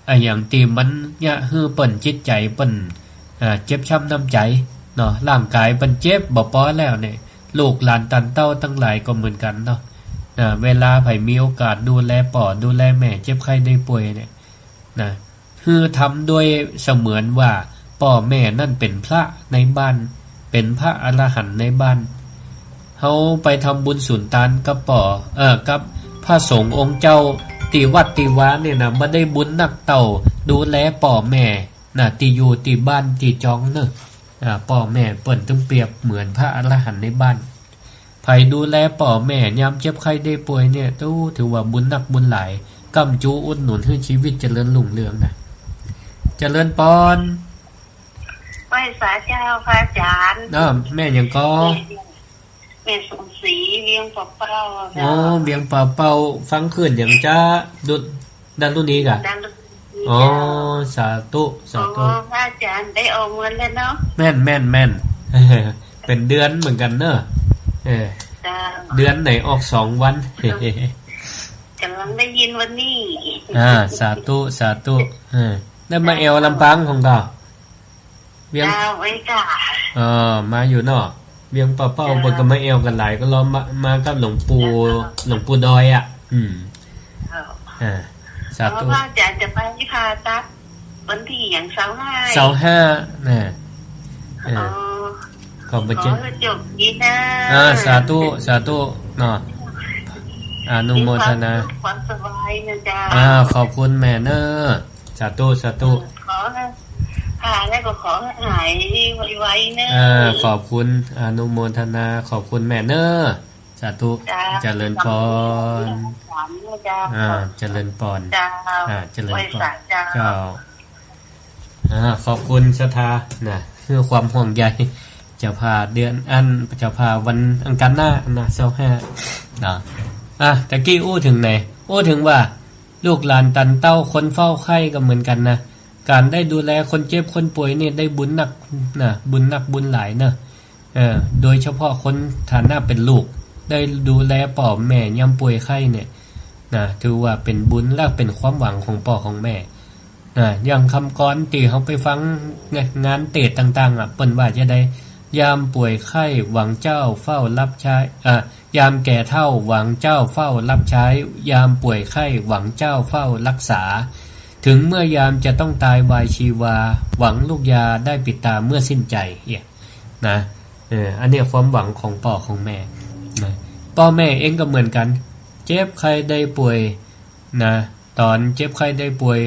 อะหยังตี้มันเยียะหื้อเปิ้น จิตใจ๋เปิ้น อ่า เจ็บช้ำน้ำใจ๋เนาะ ร่างก๋ายเปิ้นเจ็บบ่ปอแล้วเนี่ย ลูกหลานต้านเต้าตังหลายก็เหมือนกั๋นเนาะ อ่า เวลาใผมีโอกาสดูแลป้อดูแลแม่เจ็บไข้ได้ป่วยเนี่ยนะ หื้อทำด้วยเสมือนว่าป้อแม่นั้นเป๋นพระในบ้าน เป๋นพระอรหันต์ในบ้าน เฮาไปทำบุญสุนตานกับป้อ เอ่อ กับพระสงฆ์องค์เจ้าตี้วัดตี้วาเนี่ยนะ บ่ได้บุญนักเต้าดูแลป้อแม่นะ ตี้อยู่ตี้บ้านตี้จองเนาะ อ่า ป้อแม่เปิ้นตึงเปรียบเหมือนพระอรหันต์ในบ้าน ใผดูแลป้อแม่ยามเจ็บไข้ได้ป่วยเนี่ย โอ้ ถือว่าบุญนักบุญหลาย ก้ำจูอุดหนุนหื้อชีวิตเจริญรุ่งเรืองนะ เจริญปอน ไหว้สาเจ้าพระอาจ๋ารย์ อ้าว แม่หยังก่อ แม่ แม่สมศรี เวียงป่าเป้า อ๋อ เจ้า เวียงป่าเป้า ฟังคลื่นหยังจ๊ะ ดุ ดารุณีก่ะ ดารุณี อ๋อ เจ้า สาธุ สาธุ อ๋อ พระอาจ๋ารย์ได้ออกเงินแล้วเนาะ แม่น แม่น แม่น เป๋นเดือนเหมือนกั๋นเนาะ เออ เจ้า เดือนไหนออกสองวัน เจ้า ก๋ำลังได้ยินวันนี้ อ่า สาธุ สาธุ เออ ได้มาแอ่วลำปางของเก่า เวียง เจ้า ไว้จ้า เออ มาอยู่เนาะ เวียงป่าเป้า เจ้า เปิ้นก็มาแอ่วกั๋นหลาย ก็ลองมา มากับหลวงปู่ เจ้า หลวงปู่ดอยอะ อืม เจ้า อ่า สาธุ เพราะว่าอาจ๋ารย์จะไปผ่าตัดวันตี้หยัง ซาวห้า ซาวห้า นะ เออ อ๋อ ก็บ่ ขอ เจ้า หื้อโจคดีนะ อ่า สาธุ สาธุเนาะ อนุโมทนา มีความสุขความสบายนะเจ้า อ่า ขอบคุณแม่เนาะ สาธุ สาธุ ขอให้ ค่ะ แล้วก็ขอให้หายไวๆเนอะ อ่า ขอบคุณ อนุโมทนา ขอบคุณแม่เนอะ สาธุ จ้า เจริญปอน สาธุ เจ้า อ่า เจริญปอน เจ้า อ่า เจริญปอน ไหว้สาเจ้า เจ้า อ่า ขอบคุณศรัทธานะ เพื่อความห่วงใย จะผ่าเดือนอัน จะผ่าวันอังคารหน้านะ ซาวห้า นะ อ่ะ ตะกี้อู้เถิงไหน อู้เถิงว่า ลูกหลานต้านเต้าคนเฝ้าไข้ก็เหมือนกั๋นนะ ก๋านได้ดูแลคนเจ็บคนป่วยนี่ได้บุญนักนะ บุญนักบุญหลายเนาะ เออ โดยเฉพาะคนฐานะเป๋นลูก ได้ดูแลป้อแม่ยามป่วยไข้เนี่ยนะ ถือว่าเป๋นบุญและเป๋นความหวังของป้อของแม่นะ อย่างกำกลอนตี้เฮาไปฟังงานเตสน์ต่างๆ อะ เปิ้นว่าจาใด ยามป่วยไข้หวังเจ้าเฝ้ารับใช้ อ่า ยามแก่เฒ่าหวังเจ้าเฝ้ารับใช้ ยามป่วยไข้หวังเจ้าเฝ้ารักษา ถึงเมื่อยามจะต้องตายวายชีวา หวังลูกยาได้ปิดตาเมื่อสิ้นใจ เนี่ยนะ เออ อันเนี้ยความหวังของป้อของแม่นะ ป้อแม่เองก็เหมือนกั๋น เจ็บไข้ได้ป่วยนะ ต๋อนเจ็บไข้ได้ป่วย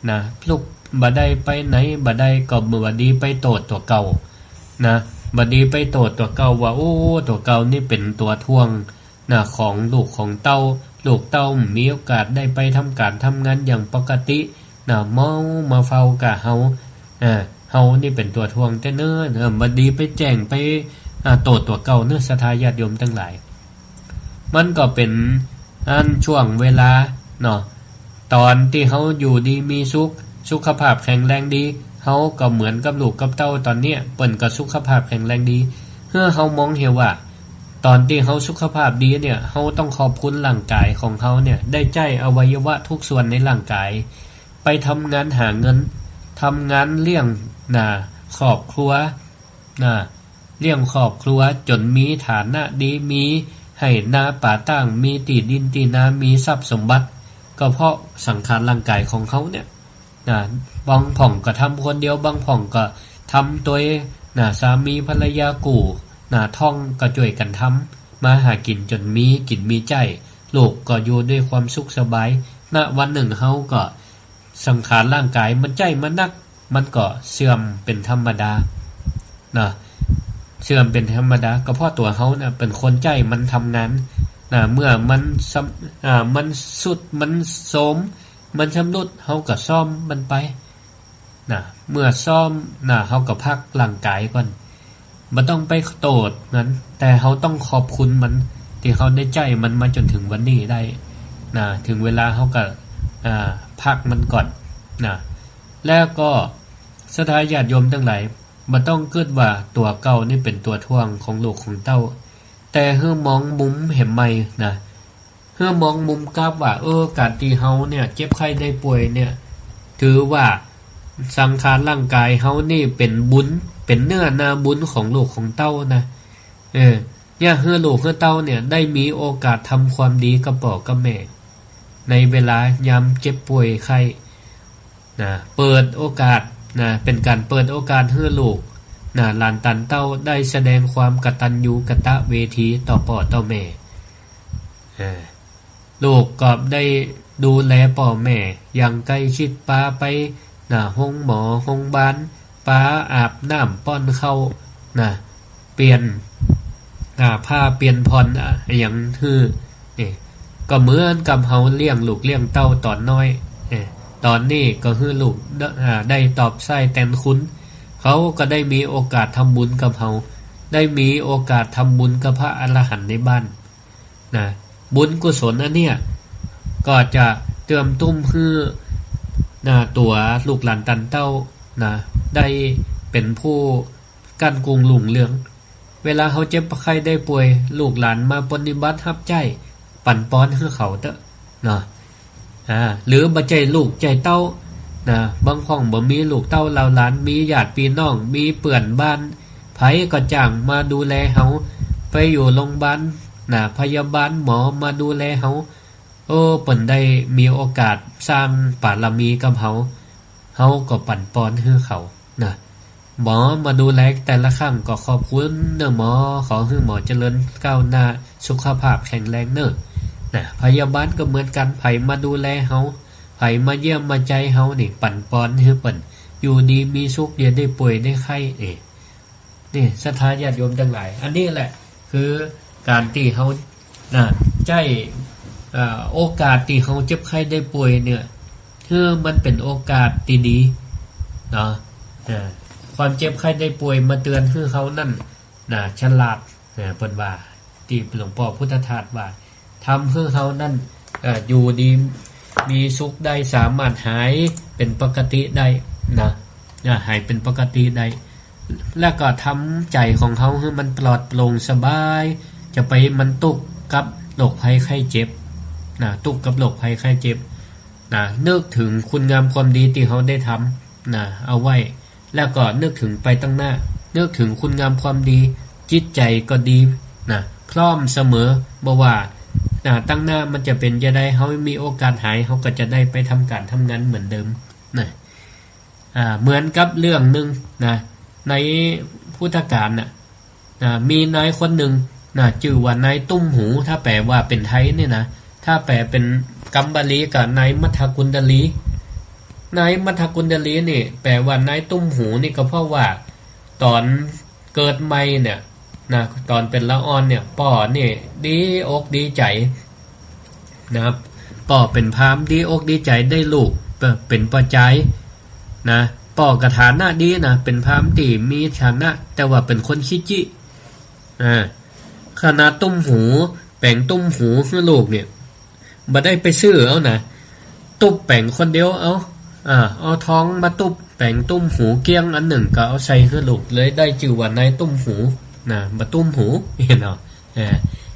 นะ ลุกบ่ได้ไปไหนบ่ได้ ก็บ่ดีไปโตษตั๋วเก่านะ บ่ดีไปโตษตั๋วเก่าว่า โอ้ ตั๋วเก่านี่เป๋นตั๋วถ่วงนะ ของลูกของเต้า ลูกเต้ามีโอกาสได้ไปทำก๋านทำงานอย่างปกตินะ เฮามาเฝ้าก้าเฮา อ่า เฮานี่เป๋นตั๋วถ่วงแต๊เน้อ เออ บ่ดีไปแจ้งไป อ่า โตษตั๋วเก่าเน้อ ศรัทธาญาติโยมตังหลาย มันก็เป๋นอันช่วงเวลาเนาะ ต๋อนตี้เฮาอยู่ดีมีสุข สุขภาพแข็งแรงดี เฮาก็เหมือนกับลูกกับเต้าต๋อนเนี้ย เปิ้นก็สุขภาพแข็งแรงดี หื้อเฮามองเหียว่า ต๋อนตี้เฮาสุขภาพดีเนี่ย เฮาต้องขอบคุณร่างก๋ายของเฮาเนี่ย ได้ใจ๊อวัยวะทุกส่วนในร่างก๋าย ไปทำงานหาเงิน ทำงานเลี้ยงนะ ครอบครัวนะ เลี้ยงครอบครัวจ๋นมีฐานะดี มีไฮ่นาป่าตาง มีตี้ดินตี้นา มีทรัพย์สมบัติ ก็เพราะสังขารร่างก๋ายของเฮาเนี่ยนะ บางพ่องก็ทำคนเดียว บางพ่องก็ทำตวยนะ สามีภรรยากู้นะ ท้องก็จ้วยกั๋นทำมาหากิ๋นจ๋นมีกิ๋นมีใจ๊ ลูกก็อยู่ด้วยความสุขสบาย ณ วันนึ่งเฮาก็ สังขารร่างก๋ายมันใจ๊มันนัก มันก็เสื่อมเป๋นธรรมดานะ เสื่อมเป๋นธรรมดา ก็เพราะตั๋วเฮาน่ะเป๋นคนใจ๊มันทำงานนะ เมื่อมันสำ อ่า มันทรุด มันโทรม มันชำรุด เฮาก็ซ่อมมันไปนะ เมื่อซ่อมนะ เฮาก็พักร่างก๋ายก่อน บ่ต้องไปโตษมัน แต่เฮาต้องขอบคุณมัน ตี้เฮาได้ใจ๊มันมาจ๋นเถิงวันนี้ได้นะ เถิงเวลาเฮาก็ อ่า พักมันก่อนนะ แล้วก็ศรัทธาญาติโยมตังหลาย บ่ต้องกึ๊ดว่าตั๋วเก่านี่เป๋นตั๋วถ่วงของลูกของเต้า แต่หื้อมองมุมแหมใหม่นะ หื้อมองมุมกลับว่า เออ ก๋านตี้เฮาเนี่ยเจ็บไข้ได้ป่วยเนี่ย ถือว่าสังขารร่างก๋ายเฮานี่เป๋นบุญ เป๋นเนื้อนาบุญของลูกของเต้านะ เออ เนี่ย หื้อลูกหื้อเต้าเนี่ยได้มีโอกาสทำความดีกับป้อกับแม่ ในเวลายามเจ็บป่วยไข้นะ เปิดโอกาสนะ เป๋นก๋านเปิดโอกาสหื้อลูกนะ หลานต๋านเต้าได้แสดงความกตัญญูกตเวทีต่อป้อต่อแม่ อ่า ลูกก็ได้ดูแลป้อแม่อย่างใกล้ชิด ปาไปนะ โฮงหมอ โฮงบาล ปาอาบน้ำ ป้อนข้าวนะ เปลี่ยน อ่า ผ้า เปลี่ยนผ่อน อ่า อะหยังหื้อ นี่ ก็เหมือนกับเฮาเลี้ยงลูกเลี้ยงเต้าต๋อนน้อย เอ่อ ต๋อนนี้ก็หื้อลูก อ่า ได้ตอบใช้แตนคุณ เขาก็ได้มีโอกาสทำบุญกับเฮา ได้มีโอกาสทำบุญกับพระอรหันต์ในบ้าน นะ บุญกุศลอันเนี้ย ก็จะเติมตุ้มหื้อ นะ ตั๋วลูกหลานต๋านเต้า นะ ได้เป๋นผู้ก้านกุงรุ่งเรือง เวลาเฮาเจ็บไข้ได้ป่วย ลูกหลานมาปรนนิบัติฮับใจ๊ ปั๋นปอนหื้อเขาเต๊อะ เนาะ อ่า หรือบ่ใจ้ลูกใจ้เต้า นะ บางพ่องบ่มีลูกเต้าเหล่าหลาน มีญาติปี้น้อง มีเปื้อนบ้าน ใผก็จ้างมาดูแลเฮา ไปอยู่โฮงบาล นะ พยาบาลหมอมาดูแลเฮา เออ เปิ้นได้มีโอกาสสร้างบารมีกับเฮา เฮาก็ปั๋นปอนหื้อเขา นะ หมอมาดูแลแต่ละครั้งก็ขอบคุณเน้อหมอ ขอหื้อหมอเจริญก้าวหน้า สุขภาพแข็งแรงเน้อ นะ พยาบาลก็เหมือนกั๋น ใผมาดูแลเฮา ใผมาเยี่ยมมาใจ๊เฮานี่ ปั๋นปอนหื้อเปิ้น อยู่ดีมีสุข อย่าได้ป่วยได้ไข้ เอ นี่ ศรัทธาญาติโยมตังหลาย อันนี้แหละคือก๋านตี้เฮา นะ ใจ๊ เอ่อ โอกาสตี้เฮาเจ็บไข้ได้ป่วยเนี่ย หื้อมันเป๋นโอกาสตี้ดี เนาะ อ่า ความเจ็บไข้ได้ป่วยมาเตือนหื้อเฮานั้น นะ ฉลาด นะ เปิ้นว่า ตี้หลวงป้อพุทธทาสว่า ทำหื้อเฮานั้น เอ่อ อยู่ดี มีสุขได้ สามารถหายเป๋นปกติได้นะ อ่า หายเป๋นปกติได้ แล้วก็ทำใจ๋ของเฮาหื้อมันปลอดโปร่งสบาย จะไปมันตุ๊กข์กับโรคภัยไข้เจ็บนะ ตุ๊กข์กับโรคภัยไข้เจ็บนะ นึกเถิงคุณงามความดีตี้เฮาได้ทำนะ เอาไว้ แล้วก็นึกเถิงไปตังหน้า นึกเถิงคุณงามความดี จิตใจ๋ก็ดีนะ พร้อมเสมอ บ่ว่านะ ตังหน้ามันจะเป๋นจะใด เฮามีโอกาสหาย เฮาก็จะได้ไปทำก๋านทำงานเหมือนเดิมนะ อ่า เหมือนกับเรื่องนึ่งนะ ในพุทธกาลน่ะ นะ มีนายคนนึ่งนะ จื้อว่านายตุ้มหู ถ้าแปลว่าเป๋นไทยนี่นะ ถ้าแปลเป๋นกำบาลีก็นายมัทธกุณฑลี นายมัทธกุณฑลีนี่ แปลว่านายตุ้มหูนี่ ก็เพราะว่าต๋อนเกิดใหม่เนี่ยนะ ต๋อนเป๋นละอ่อนเนี่ย ป้อนี่ดีอกดีใจ๋ นะครับ ป้อเป๋นพราหมณ์ดีอกดีใจ๋ได้ลูก เป๋นป้อจายนะ ป้อก็ฐานะดีนะ เป๋นพราหมณ์ตี้มีฐานะ แต่ว่าเป๋นคนขี้จี้ อ่า ขนาดตุ้มหู แป๋งตุ้มหูหื้อลูกเนี่ย บ่ได้ไปซื้อเอานะ ตุ๊บแป๋งคนเดียวเอา อ่า เอาทองมาตุ๊บแป๋งตุ้มหูเกลี้ยงอันนึ่ง ก็เอาใส่หื้อลูก เลยได้จื้อว่านายตุ้มหูนะ บ่ตุ้มหู หันก่อ อ่า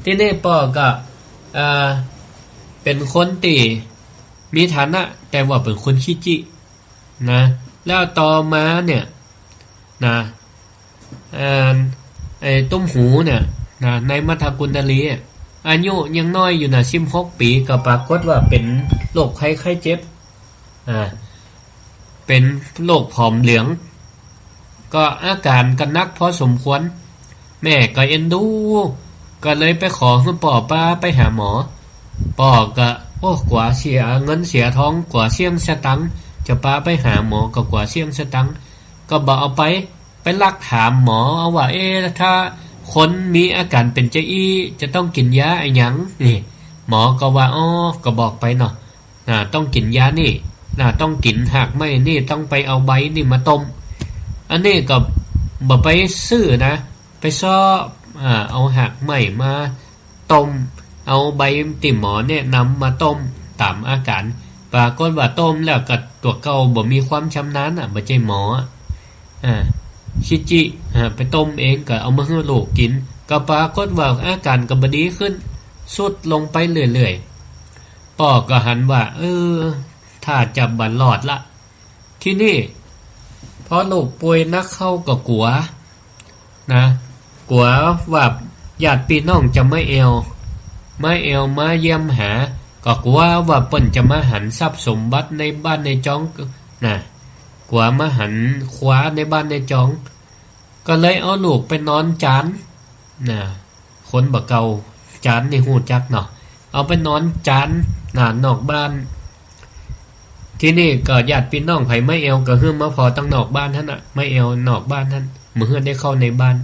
ตี้นี่ป้อก็ อ่า เป๋นคนตี้มีฐานะ แต่ว่าเป๋นคนขี้จี้นะ แล้วต่อมาเนี่ยนะ เอ่อ ไอ้ตุ้มหูเนี่ยนะ นายมัทธกุณฑลีอะ อายุยังน้อยอยู่นะ สิบหกปี๋ ก็ปรากฏว่าเป๋นโรคภัยไข้เจ็บ อ่า เป๋นโรคผอมเหลือง ก็อาก๋านก็หนักพอสมควร แม่ก็เอ็นดู ก็เลยไปขอหื้อป้อปาไปหาหมอ ป้อก็ โอ้ กั๋วเสียเงินเสียทอง กั๋วเสี้ยงสตังค์ จะปาไปหาหมอก็กั๋วเสี้ยงสตังค์ ก็บ่เอาไป ไปลักถามหมอเอาว่า เอ๊ะ ถ้าคนมีอาก๋านเป๋นจะอี้ จะต้องกิ๋นยาอะหยัง นี่ หมอก็ว่า อ๋อ ก็บอกไปเนาะ น่ะ ต้องกิ๋นยานี่ น่ะ ต้องกิ๋นหากไม้นี่ ต้องไปเอาใบนี่มาต้ม อันนี้ก็บ่ไปซื้อนะ ไปเซาะ อ่า เอาหากไม้มาต้ม เอาใบตี้หมอแนะนำมาต้มต๋ามอาก๋าน ปรากฏว่าต้มแล้วก็ตั๋วเก่าบ่มีความชำนาญอะ บ่ใจ้หมออะ อ่า ขี้จี้ อ่า ไปต้มเองก็เอามาหื้อลูกกิ๋น ก็ปรากฏว่าอาก๋านก็บ่ดีขึ้น ทรุดลงไปเรื่อยๆ ป้อก็หันว่า เออ ถ้าจะบ่รอดละ ตี้นี่ พอลูกป่วยหนักเข้าก็กั๋วนะ กั๋วว่าญาติปี้น้องจะมาแอ่ว มาแอ่ว มาเยี่ยมหา ก็กั๋วว่าเปิ้นจะมาหันทรัพย์สมบัติในบ้านในจองนะ กั๋วมาหันคว้าในบ้านในจอง ก็เลยเอาลูกไปนอนจานนะ คนบ่าเก่า จานนี่ฮู้จักเนาะ เอาไปนอนจานนะ นอกบ้าน ตี้นี่ก็ญาติปี้น้องใผมาแอ่วก็หื้อมาผ่อตังนอกบ้านหั้นน่ะ มาแอ่วนอกบ้านหั้น บ่หื้อได้เข้าในบ้าน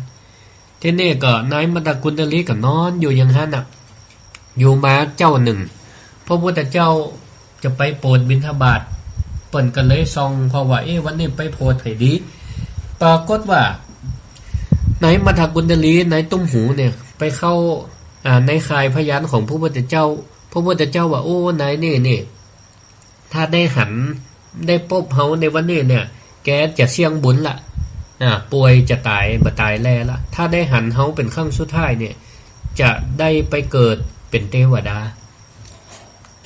ตี้นี่ก็นายมัทธกุณฑลีก็นอนอยู่อย่างหั้นน่ะ อยู่มาเจ๊านึ่ง พระพุทธเจ้าจะไปโผดบิณฑบาต เปิ้นก็เลยส่องผ่อว่า เอ๊ะ วันนี้ไปโผดใผดี ปรากฏว่า นายมัทธกุณฑลี นายตุ้มหูเนี่ย ไปเข้า อ่า ในข่ายพยานของพระพุทธเจ้า พระพุทธเจ้าว่า โอ้ นายนี่นี่ ถ้าได้หัน ได้ปบเฮาในวันนี้เนี่ย แกจะเสี่ยงบุญละ อ่า ป่วยจะต๋าย บ่ต๋ายแลละ ถ้าได้หันเฮาเป๋นครั้งสุดท้ายเนี่ย จะได้ไปเกิดเป๋นเตวดา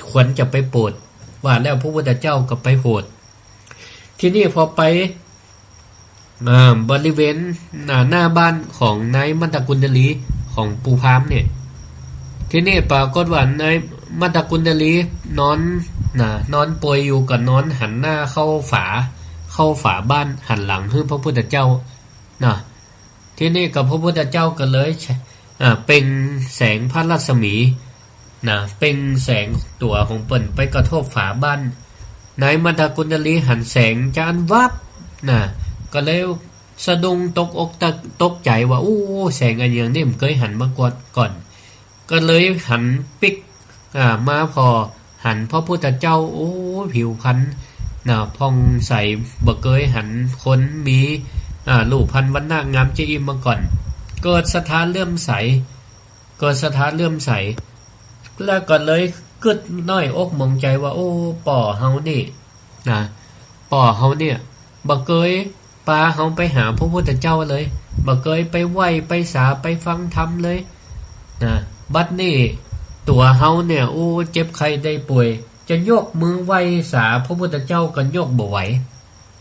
ควรจะไปโผด ว่าแล้วพระพุทธเจ้าก็ไปโผด ตี้นี่พอไป อ่า บริเวณ อ่า หน้าบ้านของนายมัทธกุณฑลี ของปู่พราหมณ์เนี่ย ตี้นี่ปรากฏว่านายมัทธกุณฑลีนอนนะ นอนป่วยอยู่ก็นอนหันหน้าเข้าฝา เข้าฝาบ้าน หันหลังหื้อพระพุทธเจ้านะ ตี้นี่ก็พระพุทธเจ้าก็เลย อ่า เปล่งแสงพระรัศมีนะ เปล่งแสงตั๋วของเปิ้นไปกระทบฝาบ้าน นายมัทธกุณฑลีหันแสงจานวับนะ ก็เลยสะดุ้งตกอกตก ตกใจ๋ว่า โอ้ แสงอะหยังนี่ บ่เกยหันมาก่อน ก่อน ก็เลยหันปิ๊ก อ่า มาผ่อหันพระพุทธเจ้า โอ้ ผิวพรรณนะ ผ่องใส บ่เกยหันคนมี อ่า รูปพรรณวรรณะงามจะอี้มาก่อน เกิดศรัทธาเลื่อมใส เกิดศรัทธาเลื่อมใส แล้วก็เลย กึ๊ดน้อยอกหมองใจ๋ว่า โอ้ ป้อเฮานี่ นะ ป้อเฮาเนี่ย บ่เกยปาเฮาไปหาพระพุทธเจ้าเลย บ่เกยไปไหว้ไปสาไปฟังธรรมเลย นะ บัดนี้ตั๋วเฮาเนี่ย โอ้ เจ็บไข้ได้ป่วย จะยกมือไหว้สาพระพุทธเจ้าก็ยกบ่ไหว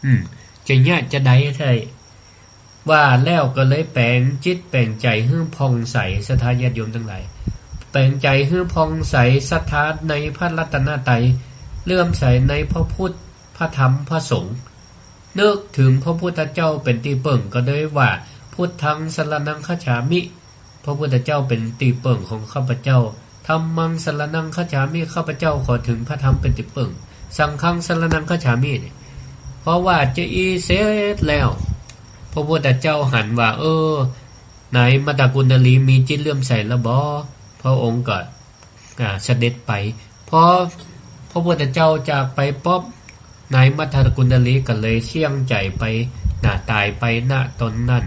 อืม จะเยียะจาใดแท้ ว่าแล้วก็เลยแป๋งจิตแป๋งใจ๋หื้อผ่องใส ศรัทธาญาติโยมตังหลาย แป๋งใจ๋หื้อผ่องใส ศรัทธาในพระรัตนตรัย เลื่อมใสในพระพุทธ พระธรรม พระสงฆ์ นึกเถิงพระพุทธเจ้าเป๋นตี้เปิ้ง ก็เลยว่า พุทธังสรณังคัจฉามิ พระพุทธเจ้าเป๋นตี้เปิ้งของข้าพเจ้า ธัมมังสรณังคัจฉามิ ข้าพเจ้าขอเถิงพระธรรมเป๋นตี้เปิ้ง สังฆังสรณังคัจฉามิ นี่ เพราะว่าจะอี้เสร็จแล้ว พระพุทธเจ้าหันว่า เออ นายมัทธกุณฑลีมีจิตเลื่อมใสแล้วบ่ พระองค์ก็ อ่า เสด็จไป พอพระพุทธเจ้าจากไปป๊อบ นายมัทธกุณฑลีก็เลยเสี้ยงใจ๋ไป นะ ต๋ายไป ณ ต๋อนนั้น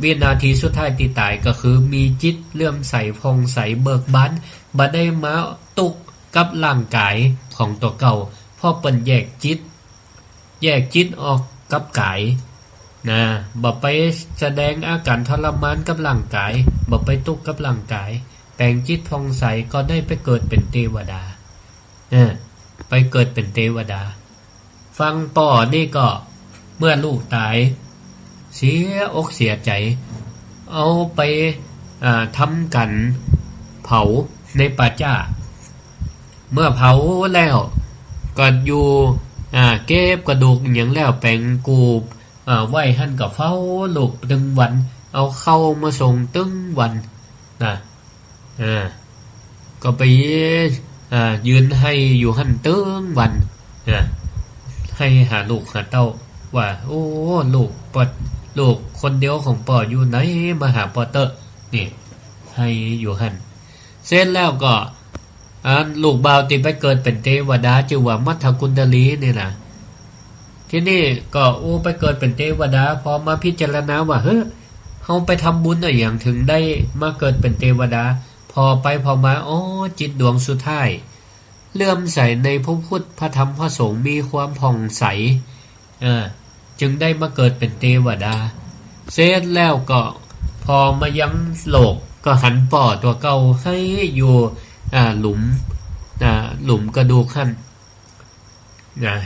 วินาทีสุดท้ายตี้ต๋ายก็คือมีจิตเลื่อมใสผ่องใสเบิกบาน บ่ได้มาตุ๊กกับร่างก๋ายของตั๋วเก่า เพราะเปิ้นแยกจิต แยกจิตออกกับก๋าย นะ บ่ไปแสดงอาก๋ารทรมานกับร่างก๋าย บ่ไปตุ๊กกับร่างก๋าย แป๋งจิตผ่องใสก็ได้ไปเกิดเป๋นเตวดา เออ ไปเกิดเป๋นเตวดา ฝั่งป้อนี่ก็เมื่อลูกต๋าย เสียอกเสียใจ๋ เอาไป อ่า ทำก๋านเผาในป่าจ๊า เมื่อเผาแล้วก็อยู่ อ่า เก็บกระดูกหยังแล้วแป๋งกู อ่า ไว้หั้นก็เฝ้าลูกตึงวัน เอาข้าวมาส่งตึงวัน นะ อ่า ก็ไป อ่า ยืนไห้อยู่หั้นตึงวัน นะ ไห้หาลูกหาเต้าว่า โอ้ ลูกป้อ ลูกคนเดียวของป้ออยู่ไหน มาหาป้อเต๊อะ นี่ ไห้อยู่หั้น เสร็จแล้วก็ อันลูกบ่าวตี้ไปเกิดเป๋นเตวดา จื้อว่ามัทธกุณฑลีนี่นะ ทีนี้ก็ โอ้ ไปเกิดเป๋นเตวดา พอมาพิจารณาว่า เฮ้อ เฮาไปทำบุญอะหยังเถิงได้มาเกิดเป๋นเตวดา ผ่อไปผ่อมา อ๋อ จิตดวงสุดท้าย เลื่อมใสในพระพุทธ พระธรรม พระสงฆ์ มีความผ่องใส อ่า จึงได้มาเกิดเป๋นเตวดา เสร็จแล้วก็พอมายังโลกก็หันป้อตั๋วเก่าไห้อยู่ อ่า หลุม อ่า หลุมกระดูกหั้น นะ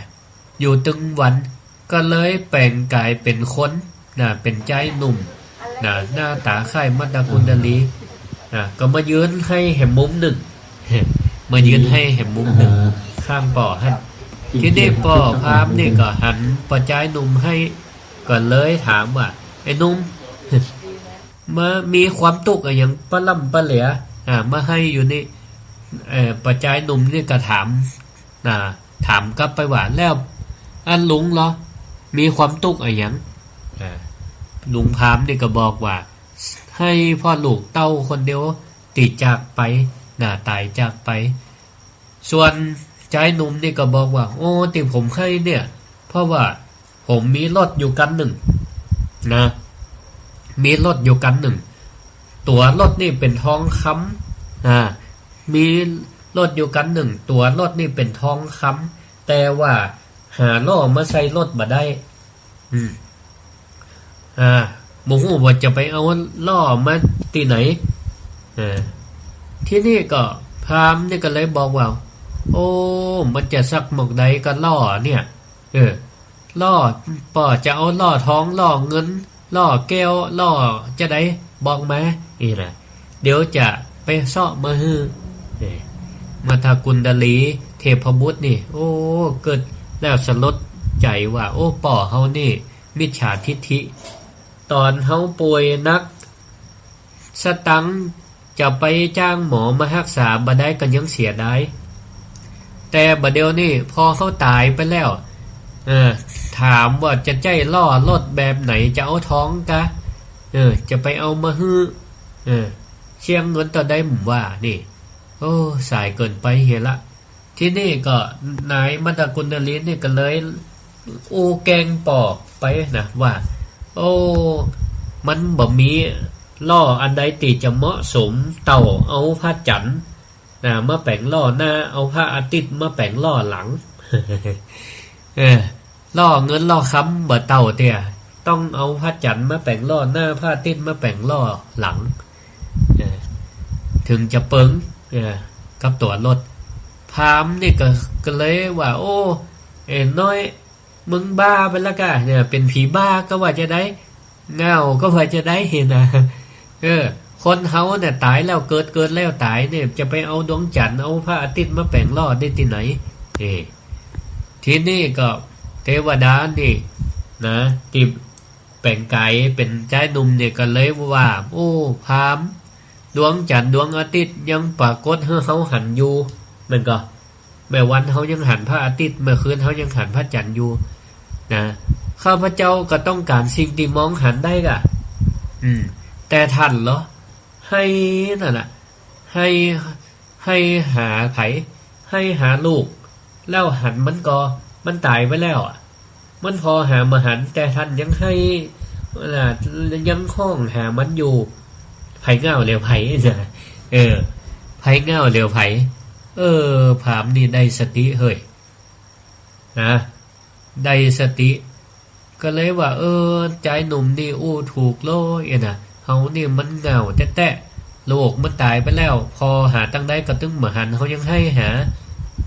อยู่ตึงวัน ก็เลยแป๋งก๋ายเป๋นคน นะ เป๋นจายหนุ่ม นะ หน้าต๋าคล้ายมัทธกุณฑลี นะ ก็มายืนไห้แหมมุมนึ่ง มายืนไห้แหมมุมนึ่ง ข้างป้อหั้น ทีนี้ป้อพราหมณ์นี่ก็หันป้อจายหนุ่มไห้ ก็เลยถามว่า ไอ้หนุ่ม มามีความตุ๊กข์อะหยังปะล่ำปะเหลือ อ่า มาไห้อยู่นี่ เอ่อ ป้อจายหนุ่มนี่ก็ถาม อ่า ถามกลับไปว่า แล้วอันลุงเหรอ มีความตุ๊กข์อะหยัง อ่า ลุงพราหมณ์นี่ก็บอกว่า ไห้เพราะลูกเต้าคนเดียวตี้จากไป นะ ต๋ายจากไป ส่วนจายหนุ่มนี่ก็บอกว่า โอ้ ตี้ผมไห้เนี่ย เพราะว่าผมมีรถอยู่คันนึ่ง นะ มีรถอยู่คันนึ่ง ตั๋วรถนี่เป๋นทองคำ อ่า มีรถอยู่คันนึ่ง ตั๋วรถนี่เป๋นทองคำ แต่ว่าหาล้อมาใส่รถบ่ได้ อืม อ่า บ่ฮู้ว่าจะไปเอาล้อมาตี้ไหน อ่า ทีนี้ก็พราหมณ์นี่ก็เลยบอกว่า โอ้ มันจะสักหม่องใดก็ล้อเนี่ย เออ ล้อ ป้อจะเอาล้อทอง ล้อเงิน ล้อแก้ว ล้อจาใด บอกมา นี่นะ เดี๋ยวจะไปเซาะมาหื้อ เอ้ย มัทธกุณฑลีเทพบุตรนี่ โอ้ กึ๊ดแล้วสลดใจ๋ว่า โอ้ ป้อเฮานี่มิจฉาทิฏฐิ ต๋อนเฮาป่วยหนัก สตังค์จะไปจ้างหมอมาฮักษาบ่ได้ก็ยังเสียดาย แต่บ่าเดี่ยวนี้พอเฮาต๋ายไปแล้ว เออ ถามว่าจะใจ๊ล้อรถแบบไหน จะเอาทองกา เออ จะไปเอามาหื้อ เออ เสี้ยงเงินเต้าใดบ่านี่ โอ้ สายเกินไปเหียละ ทีนี้ก็นายมัทธกุณฑลีนี่ก็เลยอู้แกล้งป้อไปนะว่า โอ้ มันบ่มีล้ออันใดตี้จะเหมาะสมเต้าเอาพระจันทร์ นะ มาแป๋งล้อหน้า เอาพระอาทิตย์มาแป๋งล้อหลัง เออ ล้อเงินล้อคำบ่เต้าเตี้ย ต้องเอาพระจันทร์มาแป๋งล้อหน้า พระอาทิตย์มาแป๋งล้อหลัง เออ เถิงจะเปิง เออ กับตั๋วรถ พราหมณ์นี่ก็ ก็เลยว่า โอ้ เอ็นน้อย มึงบ้าไปแล้วกะ เนี่ย เป๋นผีบ้าก็ว่าจะได้ เหง้าก็ว่าจะได้นะ เออ คนเฮาเนี่ยต๋ายแล้วเกิด เกิดแล้วต๋ายเนี่ย จะไปเอาดวงจันทร์ เอาพระอาทิตย์มาแป๋งล้อได้ตี้ไหน เออ ทีนี้ก็เตวดานี่นะ ตี้แป๋งก๋ายเป๋นจายหนุ่มเนี่ยก็เลยว่า โอ้ พราหมณ์ ดวงจันทร์ดวงอาทิตย์ยังปรากฏหื้อเฮาหันอยู่ แม่นก่อ แม่วันเฮายังหันพระอาทิตย์ แม่คืนเฮายังหันพระจันทร์อยู่นะ ข้าพเจ้าก็ต้องก๋านสิ่งตี้มองหันได้ก่ะ อืม แต่ต้านเหรอ ไห้นั่นน่ะ ไห้ ไห้หาใผ ไห้หาลูก แล้วหันมันก่อ มันต๋ายไปแล้วอะ มันผ่อหาบ่หัน แต่ต้านยังไห้ อ่า ยังฮ้องหามันอยู่ ใผเหง้าเหลียวใผนะ เออ ใผเหง้าเหลียวใผ เออ พราหมณ์นี่ได้สติเฮ้ย นะ ได้สติ ก็เลยว่า เออ จายหนุ่มนี่อู้ถูกเลยนะ เฮานี่มันเหง้าแต๊ๆ ลูกมันต๋ายไปแล้ว ผ่อหาตังใดก็ตึงบ่หัน เฮายังไห้หา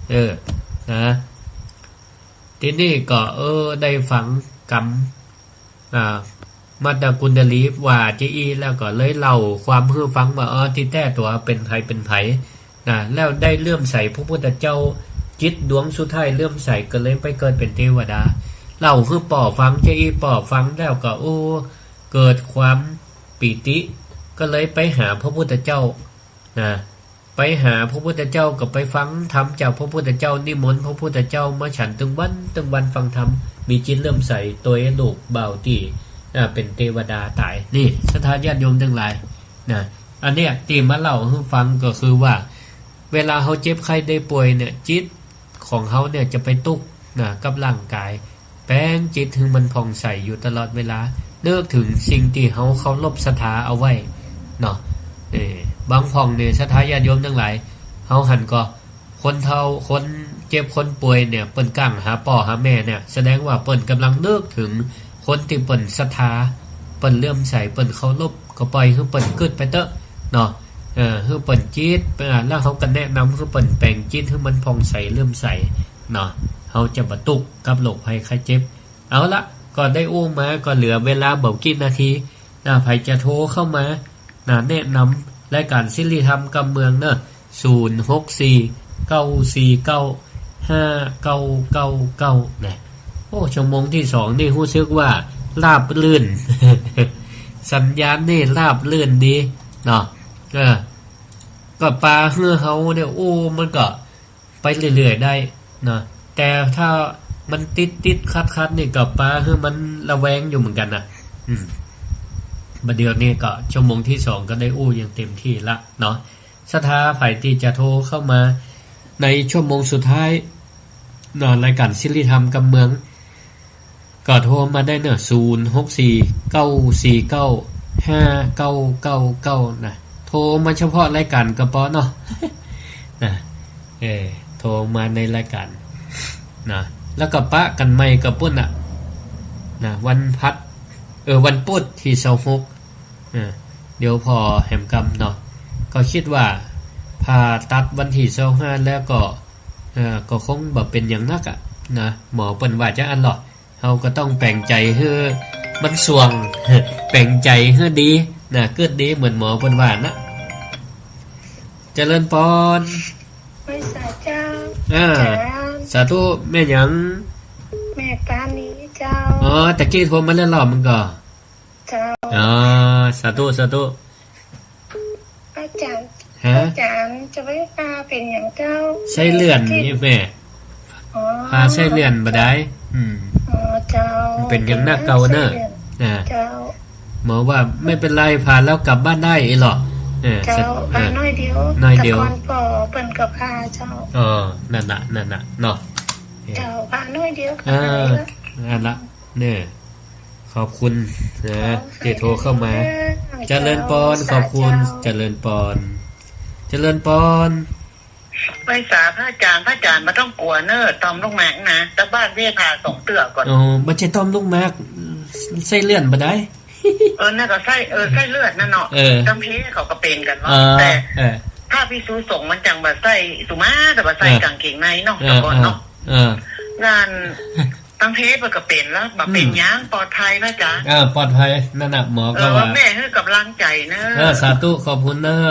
เออ นะ ทีนี้ก็ เออ ได้ฟังกำ อ่า มัตตกุณฑลีว่าจะอี้ แล้วก็เลยเล่าความหื้อฟังว่า เออ ตี้แต๊ตั๋วเป๋นใผเป๋นใผนะ แล้วได้เลื่อมใสพระพุทธเจ้า จิตดวงสุดท้ายเลื่อมใสก็เลยไปเกิดเป๋นเตวดา เล่าหื้อป้อฟังจะอี้ ป้อฟังแล้วก็ โอ้ เกิดความปีติ ก็เลยไปหาพระพุทธเจ้านะ ไปหาพระพุทธเจ้าก็ไปฟังธรรมจากพระพุทธเจ้า นิมนต์พระพุทธเจ้ามาฉันตึงวันตึงวันฟังธรรม มีจิตเลื่อมใส ตวยลูกบ่าวตี้ อ่า เป๋นเตวดาต๋าย นี่ ศรัทธาญาติโยมตังหลายนะ อันเนี้ยตี้มาเล่าหื้อฟังก็คือว่า เวลาเฮาเจ็บไข้ได้ป่วยเนี่ย จิตของเฮาเนี่ยจะไปตุ๊ก นะ กับร่างก๋าย แป๋งจิตหื้อมันผ่องใสอยู่ตลอดเวลา นึกเถิงสิ่งตี้เฮาเคารพศรัทธาเอาไว้เนาะ เออ บางพ่องเนี่ย ศรัทธาญาติโยมตังหลาย เฮาหันก่อ คนเฒ่า คนเจ็บ คนป่วยเนี่ย เปิ้นก้างหาป้อหาแม่เนี่ย แสดงว่าเปิ้นก่ำลังนึกเถิงคนตี้เปิ้นศรัทธา เปิ้นเลื่อมใส เปิ้นเคารพ ก็ปล่อยหื้อเปิ้นกึ๊ดไปเต๊อะเนาะ เออ หื้อเปิ้นจิต เออ แล้วเฮาก็แนะนำหื้อเปิ้นแป๋งจิตหื้อมันผ่องใสเลื่อมใสเนาะ เฮาจะบ่ตุ๊กกับโรคภัยไข้เจ็บ เอาละ ก็ได้อู้มา ก็เหลือเวลาบ่กี่นาทีนะ ใผจะโทรเข้ามานะ แนะนำรายก๋านสิริธรรมกำเมืองเนาะ ศูนย์หกสี่ เก้าสี่เก้า ห้าเก้าเก้าเก้า นะ โอ้ ชั่วโมงตี้สองนี่ฮู้สึกว่าราบรื่น สัญญาณนี่ราบรื่นดีเนาะ เออ ก็ปาหื้อเฮาเนี่ย โอ้ มันก็ไปเรื่อยๆ ได้เนาะ แต่ถ้ามันติดๆ ขัดๆ นี่ก็ปาหื้อมันระแวงอยู่เหมือนกั๋นนะ อืม บ่าเดี่ยวนี้ก็ชั่วโมงตี้สองก็ได้อู้อย่างเต็มตี้ละเนาะ ศรัทธาใผตี้จะโทรเข้ามาในชั่วโมงสุดท้ายเนาะ รายก๋านสิริธรรมกำเมือง ก็โทรมาได้เนาะ ศูนย์หกสี่ เก้าสี่เก้า ห้าเก้าเก้าเก้า นะ โทรมาเฉพาะรายก๋านก็ปอเนาะ นะ เออ โทรมาในรายก๋านนะ แล้วก็ปะกั๋นใหม่กับปุ้นน่ะ นะ วันพัด เออ วันปุธตี้ซาวหก เออ เดี๋ยวผ่อแหมกำเนาะ ก็กึ๊ดว่าผ่าตัดวันตี้ซาวห้าแล้วก็ เออ ก็คงบ่เป๋นหยังนักอะนะ หมอเปิ้นว่าจะอั้นลอ เฮาก็ต้องแป๋งใจ๋หื้อมันส่วง แป๋งใจ๋หื้อดีนะ กึ๊ดดีเหมือนหมอเปิ้นว่านะ เจริญปอน ไหว้สาเจ้า อ่า เจ้า สาธุ แม่หยัง แม่ปานีเจ้า อ๋อ ตะกี้โทรมาแล้วรอบนึ่งก่อ เจ้า อ๋อ สาธุ สาธุ อาจ๋ารย์ ฮะ อาจ๋ารย์จะไหว้พาเป๋นหยังเจ้า ไส้เลื่อนนี่แม่ อ๋อ พาไส้เลื่อนบ่ได้ อืม อ๋อ เจ้า มันเป๋นอย่างหนักเก่าเนอะ ไส้เลื่อน อ่า เจ้า หมอว่าไม่เป็นไร ผ่าแล้วกลับบ้านได้อีหลอ เออ เจ้า สัก ผ่า เออ น้อยเดียว น้อยเดียว แต่ก่อนปอเปิ้นก็ผ่าเจ้า อ๋อ นั่นน่ะ นั่นน่ะ เนาะ เจ้า ผ่าน้อยเดียว เออ ผ่าน้อยเดียว นั่นละ เนี่ย ขอบคุณนะ ขอให้ ตี้โทรเข้ามา เจริญปอน ขอบคุณ เจ้า เจริญปอน เจริญปอน ไหว้สาพระอาจ๋ารย์ พระอาจ๋ารย์บ่ต้องกั๋วเน่อ ต่อมลูกหมากนะ ตะบ้านเว่ยผ่าสองเตื้อก่อน อ๋อ บ่ใจ้ต่อมลูกหมาก ไส้เลื่อนบ่ได้ เออ นั่นก็ไส้ เออ ไส้เลื่อนนั่นเนาะ เออ ตางเพเขาก็เป๋นกั๋นเนาะ เออ แต่ เออ พระภิกษุสงฆ์มันจังบ่ใส่สุมา แต่ว่าใส่ เออ ก๋างเก๋งในเนาะ เออ แต่ก่อนเนาะ เออ เออ นั่น ตางเพมันก็เป๋นแล้ว บ่เป๋น อืม หยัง ปลอดภัยนะจ๊ะ เออ ปลอดภัย นั่นน่ะ หมอก็ เออ ว่า แม่หื้อก๋ำลังใจ๋เน่อ เออ สาธุ ขอบคุณเน่อ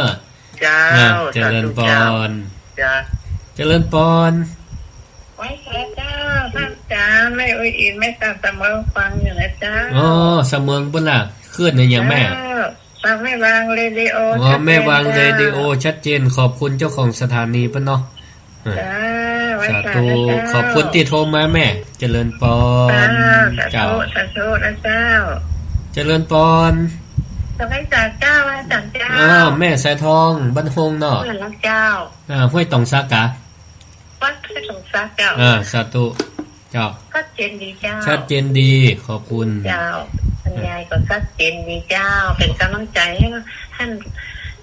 เจ้า อ่ะ เจริญปอน สาธุเจ้า จ้ะ เจริญปอน ไหว้สาเจ้า พระอาจ๋ารย์ แม่อุ้ยอิน แม่ตาสะเมิงฟังอยู่นะเจ้า อ๋อ สะเมิงปุ้นล่ะ คลื่นอะหยังแม่ เจ้า ฟังแม่วางเรดิโอ อ๋อ ชัดเจน แม่วาง เจ้า เรดิโอชัดเจน ขอบคุณเจ้าของสถานีปุ้นเนาะ อ่ะ จ้า ไหว้สา สาธุ เจ้า ขอบคุณตี้โทรมาแม่ เจริญปอน เจ้า สาธุ เจ้า สาธุนะเจ้า เจริญปอน ไหว้สาเจ้า ไหว้สาเจ้า อ้าว แม่สายทอง บ้านฮงเนาะ เจ้า อ่า ห้วยตองสักกะ วัดห้วยตองสักเจ้า อ่า สาธุ เจ้า ชัดเจนดีเจ้า ชัดเจนดี ขอบคุณ เจ้า บรรยายก็ชัดเจนดีเจ้า เป๋นก๋ำลังใจ๋หื้อ หื้อ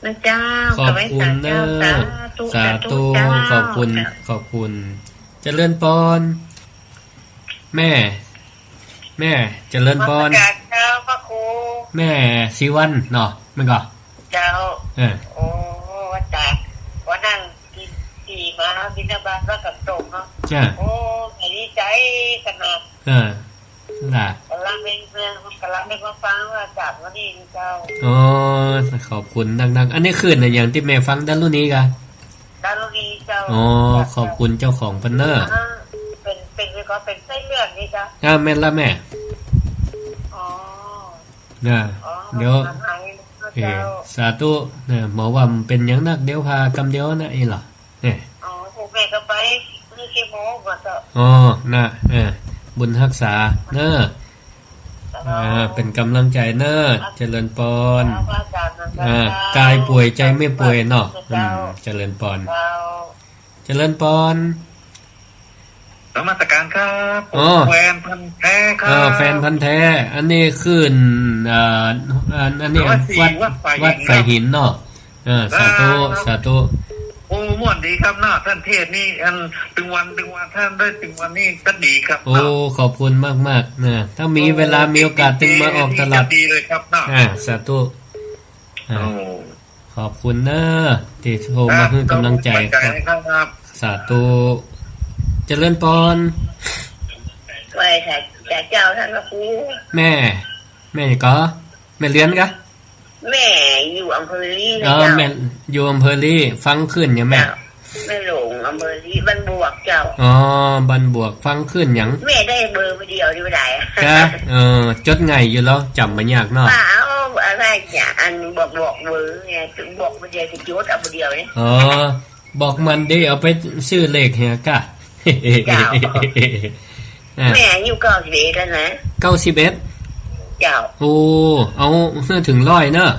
นะเจ้า ขอบคุณเน่อ สาธุ สาธุ สาธุเจ้า ขอบคุณ เจ้า ขอบคุณ เจริญปอน แม่ แม่ เจริญปอน นมัสการเจ้าพระครู แม่ศรีวรรณเนาะ แม่นก่อ เจ้า เออ โอ้ วันตา วันนั้นกิ๋น กิ๋นมาบิณฑบาตวัดกำตงเนาะ จ้ะ โอ้ ดีใจ๋ขนาด เออ ล่ะ ก๋ำลังเล่ง ก๋ำลังเล่งมาฟังว่าจ๋ารย์วันนี้เจ้า อ๋อ ขอบคุณนักๆ อันนี้คลื่นอะหยังตี้แม่ฟัง ดารุณีกะ ดารุณีเจ้า อ๋อ จ้ะ ขอบคุณเจ้าของเปิ้นเน่อ อ่า เป๋น เป๋น ก็เป๋นไส้เลื่อนนี่เจ้า อ่า แม่นละแม่ อ๋อ น่ะ อ๋อ เดี๋ยว หายแล้ว เอ่อ เจ้า สาธุ เนี่ย หมอว่ามันเป๋นหยังนัก เดี๋ยวผ่ากำเดียวนะ อี้เหรอ เนี่ย อ๋อ พวกแม่ก็ไป มีเคมีมาเจ้า อ๋อ น่ะ เออ บุญฮักษาเน่อ เจ้า อ่า เป๋นก๋ำลังใจ๋เน่อ เจริญปอน เจ้า พระอาจ๋ารย์นะเจ้า อ่า ก๋ายป่วยใจ๋ไม่ป่วยเนาะ เจ้า อืม เจริญปอน เจ้า เจริญปอน นมัสการครับ ผม อ๋อ แฟนพันธุ์แท้ครับ เออ แฟนพันธุ์แท้ อันนี้คลื่น เอ่อ อัน อันนี้ ร้อยสี่ วัด วัดฝ่ายหิน วัดฝ่ายหินเนาะ เออ สาธุ ครับ สาธุ โอ้ ม่วนดีครับเนาะ ต้านเทศน์นี่ อัน ตึงวัน ตึงวัน ต้านได้ตึงวันนี่ก็ดีครับ โอ้ เนาะ ขอบคุณมากๆ นะ ถ้ามีเวลา โอ้ มีโอกาส เก่งๆ ตึงมาออกตลอด ดีเลยครับเนาะ อ่า สาธุ อ่า โอ้ ขอบคุณเน่อ ตี้โทรมาหื้อก๋ำลังใจ๋ครับ ครับ สาธุ เจริญปอน ไหว้สาเจ้าต้านพระครู แม่ แม่หยังก่อ แม่เรือนกะ แม่อยู่อำเภอลี้นะ เออ เจ้า แม่อยู่อำเภอลี้ ฟังคลื่นอยู่แม่ เจ้า แม่หลงอำเภอลี้ บ้านบวกเจ้า อ๋อ บ้านบวก ฟังคลื่นหยัง แม่ได้เบอร์ผู้เดียวนี่บ่ได้ กะ เออ จดง่ายอยู่แล้ว จ๋ำบ่ยากเนาะ ว่าเอาอะไรเนี่ย อันบอก บอกเบอร์ไง บอกผู้เดียว จะจดเอาผู้เดียวนี่ อ๋อ บอกมันดี เอาไปซื้อเลขเหียกะ เจ้า อ่ะ แม่อายุเก้าสิบเอ็ดแล้วนะ เก้าสิบเอ็ด เจ้า โอ้ เอาหื้อเถิงร้อยเนาะ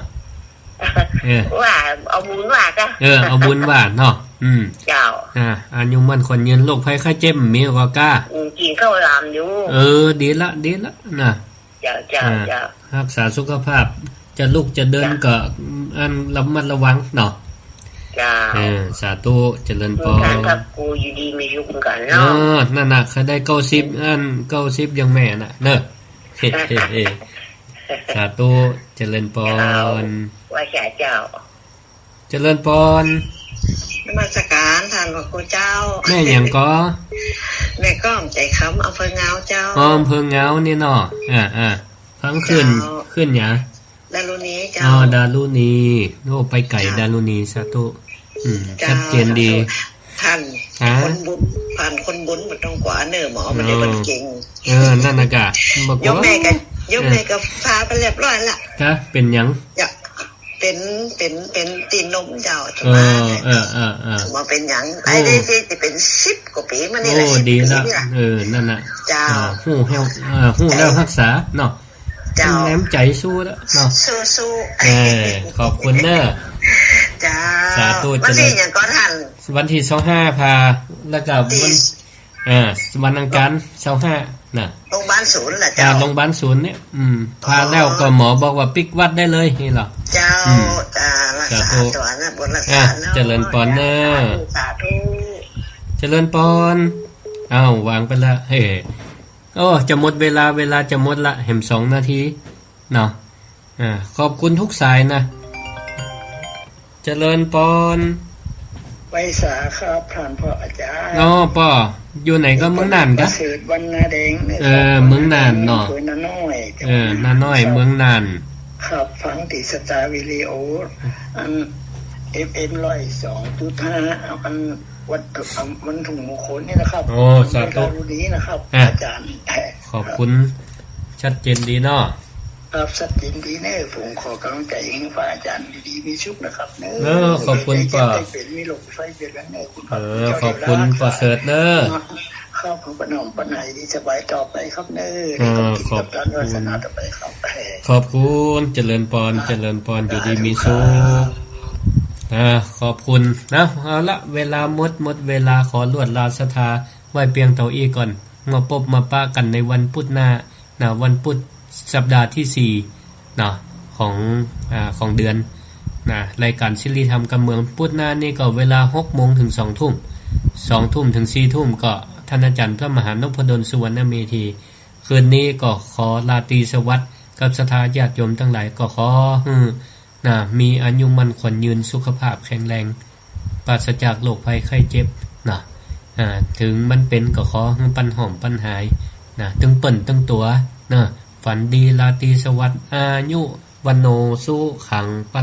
เออ ว่าเอาบุญว่ากะ เออ เอาบุญว่าเนาะ อืม เจ้า อ่ะ อายุมั่นขวัญยืน โรคภัยไข้เจ็บมีกว่ากะ อืม กิ๋นข้าวหลามอยู่ เออ ดีละ ดีละ นะ เจ้า เจ้า อ่า เจ้า ฮักษาสุขภาพ จะลุกจะเดิน เจ้า ก็ อัน ระมัดระวังเนาะ เจ้า เออ สาธุ เจริญปอน ท่านพระครูอยู่ดีมีสุขกันเนาะ เออ นั่นน่ะ ใค่ได้เก้าสิบ อัน เก้าสิบ อย่างแม่น่ะ เนาะ เฮ้ เฮ้ เฮ้ สาธุ เจริญปอน เจ้า ไหว้สาเจ้า เจริญปอน นมัสการต้านพระครูเจ้า แม่หยังก่อ แม่ก้อม ใจ๋คำ อำเภอเงาเจ้า อ๋อ อำเภอเงานี่เนาะ อ่า อ่า ฟังคลื่น เจ้า คลื่นหยัง ดารุณีเจ้า อ๋อ ดารุณี โอ้ ไปไก๋ เจ้า ดารุณี สาธุ อืม เจ้า ชัดเจนดี สาธุ ต้าน ฮะ คนบุญ ต้านคนบุญบ่ต้องกั๋วเน่อ หมอมันได้ อ๋อ เปิ้นเก่ง เออ นั่นน่ะกะ บ่กั๋ว โยมแม่ก็ โยมแม่ก็ เออ ผ่าไปเรียบร้อยละ กะ เป๋นหยัง อยาก เป๋น เป๋น เป๋นตี้นมเจ้า เออ เออ เออ เออ บ่เป๋นหยัง โอ้ ไอ้นี่ตี้เป๋นสิบกว่าปี๋มานี่แหละ โอ้ สิบปี๋ ดีละ นี่แหละ เออ นั่นน่ะ เจ้า เออ ฮู้แฮว เออ ฮู้แนวฮักษาเนาะ เจ้า แหมใจ๋สู้แล้วเนาะ สู้ๆ เออ ขอบคุณเน่อ เจ้า สาธุ วันตี้ เจริญ หยังก่อต้าน วันตี้ซาวห้าผ่า แล้วก็วันตี้ อ่า วันอังคารซาวห้าน่ะ โรงพยาบาลศูนย์น่ะ อ่า เจ้า โรงพยาบาลศูนย์เนี่ย อืม อ๋อ ผ่าแล้วก็หมอบอกว่าปิ๊กวัดได้เลยนี่เหรอ เจ้า อืม อ่า ล สาธุ สาธุนะ บุญรักษา อ่ะ เนาะ เจริญปอนเนอะ สาธุ สาธุ เจริญปอน อ้าว วางไปละ เฮ้ย โอ้ จะหมดเวลา เวลาจะหมดละ แหมสองนาที เนาะ อ่า ขอบคุณทุกสายนะ เจริญปอน ไหว้สาครับ ท่านพ่ออาจารย์ อ๋อ ป้อ อยู่ไหนก็ เมืองน่านกะ ประเสริฐ วันนาแดง เออ เมืองน่านเนาะ อำเภอนาน้อย เออ นาน้อย เมืองน่าน ครับ ฟังติดสตาร์วิดีโอ อัน เอฟเอ็ม ร้อยสองจุดห้า อัน วัตถุ วันถุงมงคลนี่นะครับ โอ้ สาธุ วันการุณีนะครับ อ่ะ อาจารย์ ขอบคุณ ชัดเจนดีเนาะ ครับ ชัดเจนดีเนอะ ผมขอกำลังใจให้พระอาจารย์อยู่ดีมีสุขนะครับเนอะ เออ ขอบคุณป้อ ได้เจ็บได้เป็น มีโรคไข้เบียดเบียนเนอะ คุณพระ เออ คุณเจ้า ขอบคุณ เทวดา ป้อเสิร์ชเนอะ ครับ ผมประนอมปรารถนาดีสบายต่อไปครับเนอะ เออ ขอบคุณ กับท่านวาสนาต่อไปครับ ขอบคุณ เจริญปอน เจริญปอน อยู่ดีมีสุข สาธุครับ อ่า ขอบคุณนะ เอาละ เวลาหมด หมดเวลา ขอลวดลาศรัทธาไว้เปียงเต้าอี้ก่อน มาปบมาปะกั๋นในวันพุธหน้า นะ วันพุธสัปดาห์ที่สี่ เนาะ ของ อ่า ของเดือน นะ รายการสิริธรรมกำเมือง พุธหน้านี่ก็เวลาหกโมงถึงสองทุ่ม สองทุ่มถึงสี่ทุ่มก็ท่านอาจารย์พระมหานพดลสุวรรณเมธี คืนนี้ก็ขอราตรีสวัสดิ์กับศรัทธาญาติโยมทั้งหลาย ก็ขอหื้อ นะ มีอายุมั่นขวัญยืน สุขภาพแข็งแรง ปราศจากโรคภัยไข้เจ็บ นะ อ่า ถึงมันเป๋นก็ขอหื้อปันหอมปันหาย นะ ตึงเปิ้นตึงตั๋ว นะ ฝันดีราตรีสวัสดิ์ อายุ วัณโณ สุขัง พ